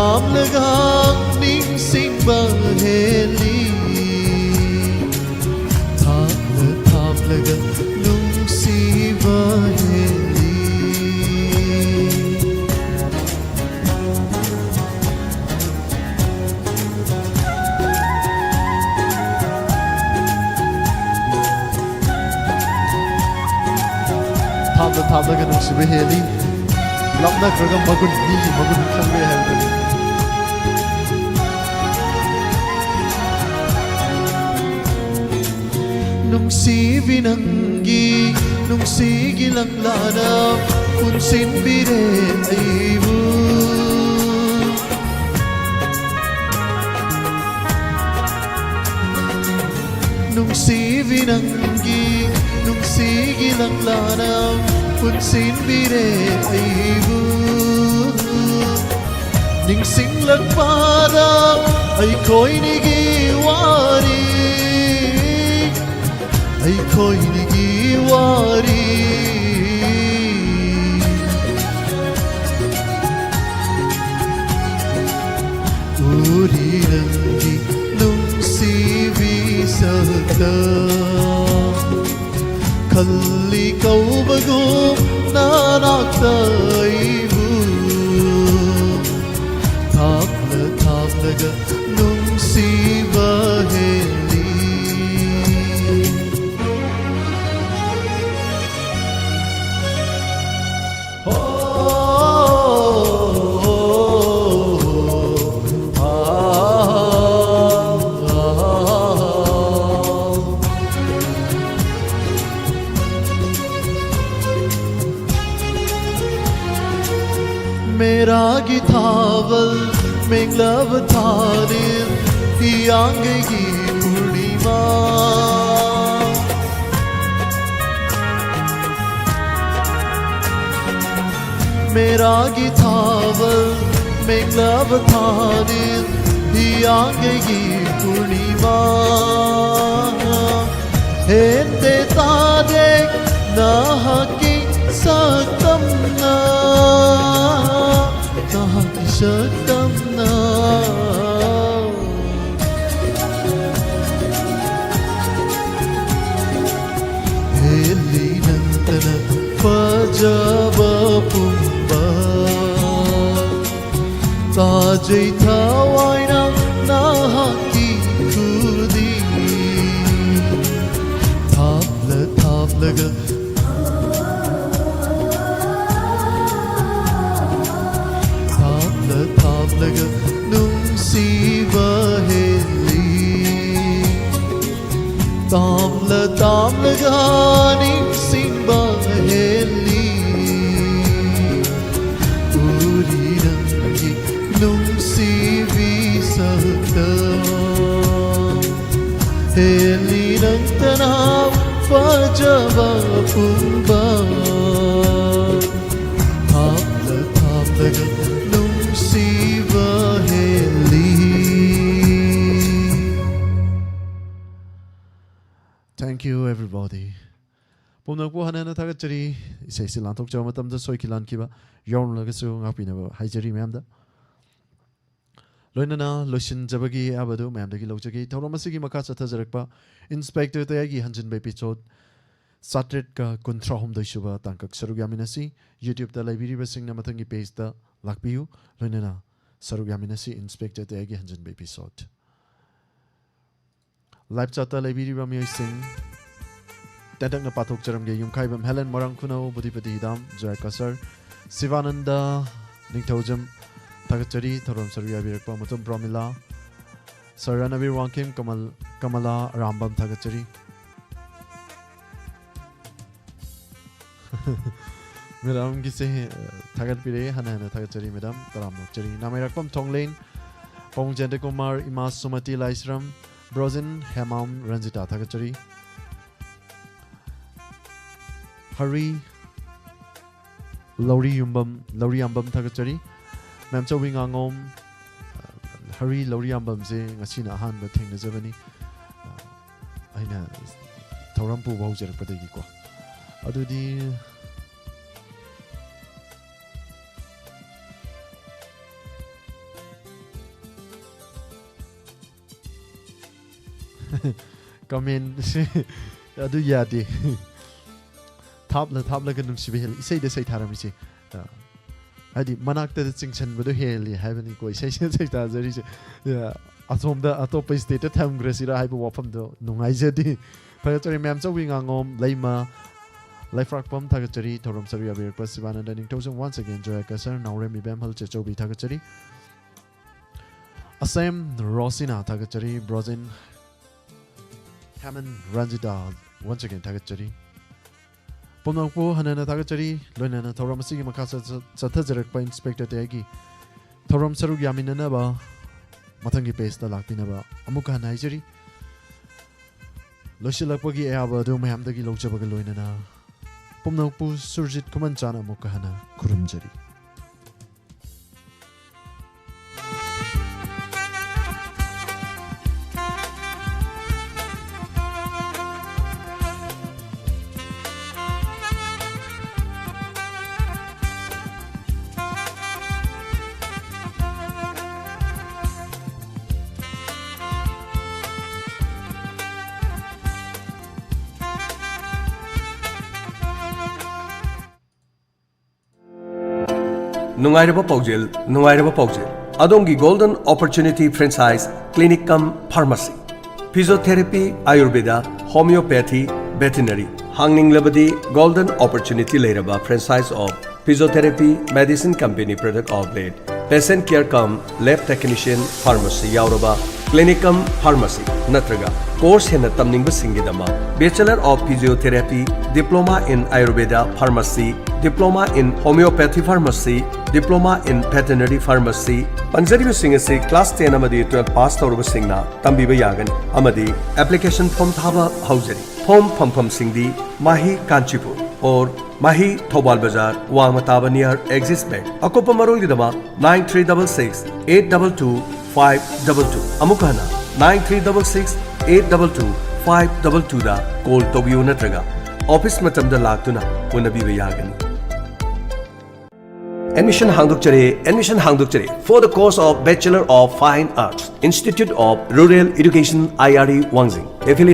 ꯊꯥꯞꯂꯒ ꯅꯤꯡꯁꯤꯡꯕ ꯍꯦꯜꯂꯤ, ꯊꯥꯞꯅ ꯊꯥꯞꯂꯒ ꯅꯨꯡꯁꯤꯕ ꯍꯦꯜꯂꯤ꯫ ꯊꯥꯞꯅ ꯊꯥꯞꯂꯒ ꯅꯨꯡꯁꯤꯕ ꯍꯦꯜꯂꯤ꯫ ꯂꯥꯞꯅꯈ꯭ꯔꯒ ꯃꯒꯨꯟ, ꯃꯤꯒꯤ ꯃꯒꯨꯟ ꯈꯪꯂꯦ ꯍꯥꯏꯕꯗꯨꯅꯤ꯫ ꯅꯨꯡꯁꯤꯕꯤ ꯅꯪꯒꯤ ꯅꯨꯡꯁꯤꯒꯤ ꯂꯪꯂꯥꯅ ꯄꯨꯟꯁꯤꯟꯕꯤꯔꯦ ꯑꯩꯕꯨ꯫ ꯅꯨꯡꯁꯤꯕꯤ ꯅꯪꯒꯤ ꯅꯨꯡꯁꯤꯒꯤ ꯂꯪꯂꯥꯅ ꯄꯨꯟꯁꯤꯟꯕꯤꯔꯦ ꯑꯩꯕꯨ꯫ ꯅꯤꯡꯁꯤꯡꯂꯛꯄꯗ ꯑꯩꯈꯣꯏꯅꯤꯒꯤ ꯋꯥꯔꯤ, ꯑꯩꯈꯣꯏꯅꯤꯒꯤ ꯋꯥꯔꯤ꯫ ꯎꯔꯤ ꯅꯪꯒꯤ ꯅꯨꯡꯁꯤꯕꯤ ꯁꯛꯇꯝ, ꯈꯜꯂꯤ ꯀꯧꯕꯒꯨꯝ ꯅꯅꯥꯛꯇ ꯑꯩꯕꯨ꯫ ꯊꯥꯞꯅ ꯊꯥꯞꯂꯒ ꯅꯨꯡꯁꯤꯕ ꯍꯦꯜꯂꯤ꯫ ꯃꯦꯔꯥꯒꯤ ꯊꯥꯕꯜ ꯃꯦꯡꯂꯕ ꯊꯥꯅꯤꯜ ꯍꯤꯌꯥꯡꯒꯩꯒꯤ ꯄꯨꯔꯅꯤꯃꯥ꯫ ꯃꯦꯔꯥꯒꯤ ꯊꯥꯕꯜ ꯃꯦꯡꯂꯕ ꯊꯥꯅꯤꯜ ꯍꯤꯌꯥꯡꯒꯩꯒꯤ ꯄꯨꯔꯅꯤꯃꯥ꯫ ꯍꯦꯟꯗꯦ ꯇꯥꯗꯦ ꯅꯍꯥꯛꯀꯤ ꯁꯛꯇꯝꯅ, ꯅꯍꯥꯛꯀꯤ ꯇꯝꯅ ꯍꯦꯜꯂꯤ ꯅꯪꯇꯅ ꯐꯖꯕ ꯄꯨꯝꯕ꯫ ꯇꯥꯖꯩ ꯊꯋꯥꯏꯅ ꯅꯍꯥꯛꯀꯤ ꯈꯨꯗꯤ ꯊꯥꯞꯂ ꯊꯥꯞꯂꯒ ꯊꯥꯞꯂ ꯊꯥꯞꯂꯒ ꯅꯨꯡꯁꯤꯕ ꯍꯦꯜꯂꯤ꯫ ꯇꯥꯝꯂ ꯇꯥꯝꯂꯒ ꯅꯤꯡꯁꯤꯡꯕ ꯍꯦꯜꯂꯤ꯫ ꯎꯔꯤ ꯅꯪꯒꯤ ꯅꯨꯡꯁꯤꯕꯤ ꯁꯛꯇꯝ ꯍꯦꯜꯂꯤ ꯅꯪꯇꯅ ꯐꯖꯕ ꯄꯨꯝꯕ꯫ ꯊꯥꯞꯂ ꯊꯥꯞꯂꯒ ꯅꯨꯡꯁꯤꯕ ꯍꯦꯜꯂꯤ꯫ Thank you, everybody. ꯄꯨꯝꯅꯃꯛꯄꯨ ꯍꯟꯅ ꯍꯟꯅ ꯊꯥꯒꯠꯆꯔꯤ꯫ ꯏꯁꯩꯁꯤ ꯂꯥꯟꯊꯣꯛꯆꯕ ꯃꯇꯝꯗ ꯁꯣꯏꯈꯤ ꯂꯥꯟꯈꯤꯕ ꯌꯥꯎꯔꯝꯂꯒꯁꯨ ꯉꯥꯛꯄꯤꯅꯕ ꯍꯥꯏꯖꯔꯤ ꯃꯌꯥꯝꯗ꯫ ꯂꯣꯏꯅꯅ ꯂꯣꯏꯁꯤꯟꯖꯕꯒꯤ ꯑꯌꯥꯕꯗꯨ ꯃꯌꯥꯝꯗꯒꯤ ꯂꯧꯖꯒꯦ꯫ ꯊꯧꯔꯝ ꯑꯁꯤꯒꯤ ꯃꯈꯥ ꯆꯠꯊꯖꯔꯛꯄ ꯏꯟꯁꯄꯦꯛꯇꯔ ꯇꯌꯥꯏꯒꯤ ꯍꯟꯖꯤꯟꯕ episode ꯆꯥꯇ꯭ꯔꯦꯠꯀ ꯀꯨꯟꯊ꯭ꯔꯥ ꯍꯨꯝꯗꯣꯏ ꯁꯨꯕ ꯇꯥꯡꯀꯛ ꯁꯔꯨꯛ ꯌꯥꯃꯤꯟꯅꯁꯤ꯫ YouTube-ꯇ ꯂꯩꯕꯤꯔꯤꯕꯁꯤꯡꯅ ꯃꯊꯪꯒꯤ page-ꯇ ꯂꯥꯛꯄꯤꯌꯨ꯫ ꯂꯣꯏꯅꯅ ꯁꯔꯨꯛ ꯌꯥꯃꯤꯟꯅꯁꯤ ꯏꯟꯁꯄꯦꯛꯇꯔ ꯇꯌꯥꯏꯒꯤ ꯍꯟꯖꯤꯟꯕ episode꯫ Live chat-ꯇ ꯂꯩꯕꯤꯔꯤꯕ ꯃꯤꯑꯣꯏꯁꯤꯡ ꯇꯦꯟꯇꯛꯅ ꯄꯥꯊꯣꯛꯆꯔꯝꯒꯦ꯫ ꯌꯨꯝꯈꯥꯏꯕꯝ ꯍꯦꯂꯦꯟ, ꯃꯣꯏꯔꯥꯡ ꯈꯨꯅꯧ, ꯕꯨꯙꯤꯄꯇꯤ ꯍꯤꯗꯥꯝ, ꯖꯣꯌꯥ ꯀꯁꯔ, ꯁꯤꯕꯥꯅꯟꯗ ꯅꯤꯡꯊꯧꯖꯝ, ꯊꯥꯒꯠꯆꯔꯤ꯫ ꯊꯧꯔꯝ ꯁꯔꯨꯛ ꯌꯥꯕꯤꯔꯛꯄ ꯃꯨꯇꯨꯝ ꯄ꯭ꯔꯣꯃꯤꯂꯥ, ꯁꯔ ꯔꯅꯕꯤꯔ ꯋꯥꯡꯈꯦꯝ, ꯀꯃꯜ, ꯀꯃꯂꯥ ꯑꯔꯥꯝꯕꯝ, ꯊꯥꯒꯠꯆꯔꯤ꯫ ꯃꯦꯗꯥꯝꯒꯤꯁꯦ, ꯑ, ꯊꯥꯒꯠꯄꯤꯔꯦ꯫ ꯍꯟꯅ ꯍꯟꯅ ꯊꯥꯒꯠꯆꯔꯤ ꯃꯦꯗꯥꯝ, ꯇꯔꯥꯝꯅ ꯑꯣꯛꯆꯔꯤ꯫ ꯅꯥꯃꯩꯔꯥꯛꯄꯝ ꯊꯣꯡꯂꯦꯟ, ꯄꯥꯕꯨꯡ ꯖꯌꯟꯇ ꯀꯨꯃꯥꯔ, ꯏꯃꯥ ꯁꯨꯃꯇꯤ ꯂꯥꯏꯁ꯭ꯔꯝ, ꯕ꯭ꯔꯣꯖꯤꯟ ꯍꯦꯃꯥꯝ ꯔꯟꯖꯤꯇꯥ, ꯊꯥꯒꯠꯆꯔꯤ꯫ ꯍꯔꯤ ꯂꯧꯔꯤ ꯌꯨꯝꯕꯝ, ꯂꯧꯔꯤ ꯌꯥꯝꯕꯝ, ꯊꯥꯒꯠꯆꯔꯤ꯫ ꯃꯦꯝꯆꯧꯕꯤ ꯉꯥꯉꯣꯝ, ꯍꯔꯤ ꯂꯧꯔꯤ ꯌꯥꯝꯕꯝꯁꯦ ꯉꯁꯤꯅ ꯑꯍꯥꯟꯕ ꯊꯦꯡꯅꯖꯕꯅꯤ꯫ ꯑꯩꯅ ꯊꯧꯔꯝ ꯄꯨꯕ ꯍꯧꯖꯔꯛꯄꯗꯒꯤꯀꯣ꯫ ꯑꯗꯨꯗꯤ ꯀꯃꯦꯟꯁꯦ ꯑꯗꯨ ꯌꯥꯗꯦ꯫ ꯊꯥꯞꯂ ꯊꯥꯞꯂꯒ ꯅꯨꯡꯁꯤꯕ ꯍꯦꯜꯂꯤ, ꯏꯁꯩꯗ ꯁꯩꯊꯥꯔꯝꯃꯤꯁꯦ꯫ ꯑ, ꯍꯥꯏꯗꯤ ꯃꯅꯥꯛꯇꯗ ꯆꯤꯡꯁꯟꯕꯗꯣ ꯍꯦꯜꯂꯤ ꯍꯥꯏꯕꯅꯤꯀꯣ ꯏꯁꯩꯁꯤꯅ ꯁꯩꯊꯥꯖꯔꯤꯁꯦ꯫ ꯑ, ꯑꯁꯣꯝꯗ ꯑꯇꯣꯞꯄ ꯁ꯭ꯇꯦꯠꯇ ꯊꯝꯈ꯭ꯔꯁꯤꯔꯥ ꯍꯥꯏꯕ ꯋꯥꯐꯝꯗꯣ ꯅꯨꯡꯉꯥꯏꯖꯗꯦ꯫ ꯊꯥꯒꯠꯆꯔꯤ ꯃꯌꯥꯝ ꯆꯧꯕꯤ ꯉꯥꯉꯣꯝ, ꯂꯩꯃ, ꯂꯩꯐ꯭ꯔꯥꯛꯄꯝ ꯊꯥꯒꯠꯆꯔꯤ꯫ ꯊꯧꯔꯝ ꯁꯔꯨꯛ ꯌꯥꯕꯤꯔꯛꯄ ꯁꯤꯕꯥꯅꯟꯗ ꯅꯤꯡꯊꯧꯖꯝ once again ꯖꯣꯌꯀ ꯁꯔ, ꯅꯥꯎꯔꯦꯝ ꯏꯕꯦꯝꯍꯜ ꯆꯦꯆꯧꯕꯤ ꯊꯥꯒꯠꯆꯔꯤ꯫ ꯑꯁꯦꯝ ꯔꯣꯁꯤꯅꯥ ꯊꯥꯒꯠꯆꯔꯤ꯫ ꯕ꯭ꯔꯣꯖꯤꯟ ꯍꯦꯃꯟ ꯔꯟꯖꯤꯇꯥ once again ꯊꯥꯒꯠꯆꯔꯤ꯫ ꯄꯨꯝꯅꯃꯛꯄꯨ ꯍꯟꯅ ꯍꯟꯅ ꯊꯥꯒꯠꯆꯔꯤ꯫ ꯂꯣꯏꯅꯅ ꯊꯧꯔꯝ ꯑꯁꯤꯒꯤ ꯃꯈꯥ ꯆꯠ-, ꯆꯠꯊꯖꯔꯛꯄ ꯏꯟꯁꯄꯦꯛꯇꯔ ꯇꯌꯥꯏꯒꯤ ꯊꯧꯔꯝ ꯁꯔꯨꯛ ꯌꯥꯃꯤꯟꯅꯅꯕ ꯃꯊꯪꯒꯤ ꯄꯦꯖꯇ ꯂꯥꯛꯄꯤꯅꯕ ꯑꯃꯨꯛꯀ ꯍꯟꯅ ꯍꯥꯏꯖꯔꯤ꯫ ꯂꯣꯏꯁꯤꯜꯂꯛꯄꯒꯤ ꯑꯌꯥꯕ ꯑꯗꯨ ꯃꯌꯥꯝꯗꯒꯤ ꯂꯧꯖꯕꯒ ꯂꯣꯏꯅꯅ ꯄꯨꯝꯅꯃꯛꯄꯨ ꯁꯨꯔꯖꯤꯠ ꯈꯨꯃꯟ ꯆꯥꯅ ꯑꯃꯨꯛꯀ ꯍꯟꯅ ꯈꯨꯔꯨꯝꯖꯔꯤ꯫ ꯅꯨꯡꯉꯥꯏꯔꯕ ꯄꯥꯎꯖꯦꯜ, ꯅꯨꯡꯉꯥꯏꯔꯕ ꯄꯥꯎꯖꯦꯜ꯫ ꯑꯗꯣꯝꯒꯤ Golden Opportunity Franchise Clinic cum Pharmacy, Physiotherapy, Ayurveda, Homeopathy, Veterinary꯫ ꯍꯥꯡꯅꯤꯡꯂꯕꯗꯤ Golden Opportunity ꯂꯩꯔꯕ franchise of Physiotherapy, Medicine Company Product Outlet, Patient Care cum Lab Technician, Pharmacy ꯌꯥꯎꯔꯕ Clinic cum Pharmacy ꯅꯠꯇ꯭ꯔꯒ course ꯍꯦꯟꯅ ꯇꯝꯅꯤꯡꯕꯁꯤꯡꯒꯤꯗꯃꯛ Bachelor of Physiotherapy, Diploma in Ayurveda Pharmacy, Diploma in Homeopathy Pharmacy, Diploma in Veterinary Pharmacy꯫ ꯄꯟꯖꯔꯤꯕꯁꯤꯡ ꯑꯁꯤ class ten ꯑꯃꯗꯤ twelve pass ꯇꯧꯔꯕꯁꯤꯡꯅ ꯇꯝꯕꯤꯕ ꯌꯥꯒꯅꯤ ꯑꯃꯗꯤ application form ꯊꯥꯕ ꯍꯧꯖꯔꯤ꯫ Form ꯐꯪꯐꯝꯁꯤꯡꯗꯤ ꯃꯥꯍꯤ ꯀꯥꯟꯆꯤꯄꯨꯔ or ꯃꯥꯍꯤ ꯊꯧꯕꯥꯜ ꯕꯖꯥꯔ, ꯋꯥꯡꯃ ꯇꯥꯕ near Axis Bank꯫ ꯑꯀꯨꯞꯄ ꯃꯔꯣꯜꯒꯤꯗꯃꯛ nine three double six eight double two five double two, ꯑꯃꯨꯛ ꯍꯟꯅ nine three double six eight double two five double two ꯗ call ꯇꯧꯕꯤꯌꯨ ꯅꯠꯇ꯭ꯔꯒ office ꯃꯇꯝꯗ ꯂꯥꯛꯇꯨꯅ ꯎꯅꯕꯤꯕ ꯌꯥꯒꯅꯤ꯫ Admission ꯍꯥꯡꯗꯣꯛꯆꯔꯤ, admission ꯍꯥꯡꯗꯣꯛꯆꯔꯤ for the course of Bachelor of Fine Arts, Institute of Rural Education, I R E, Wangjing. Affiliate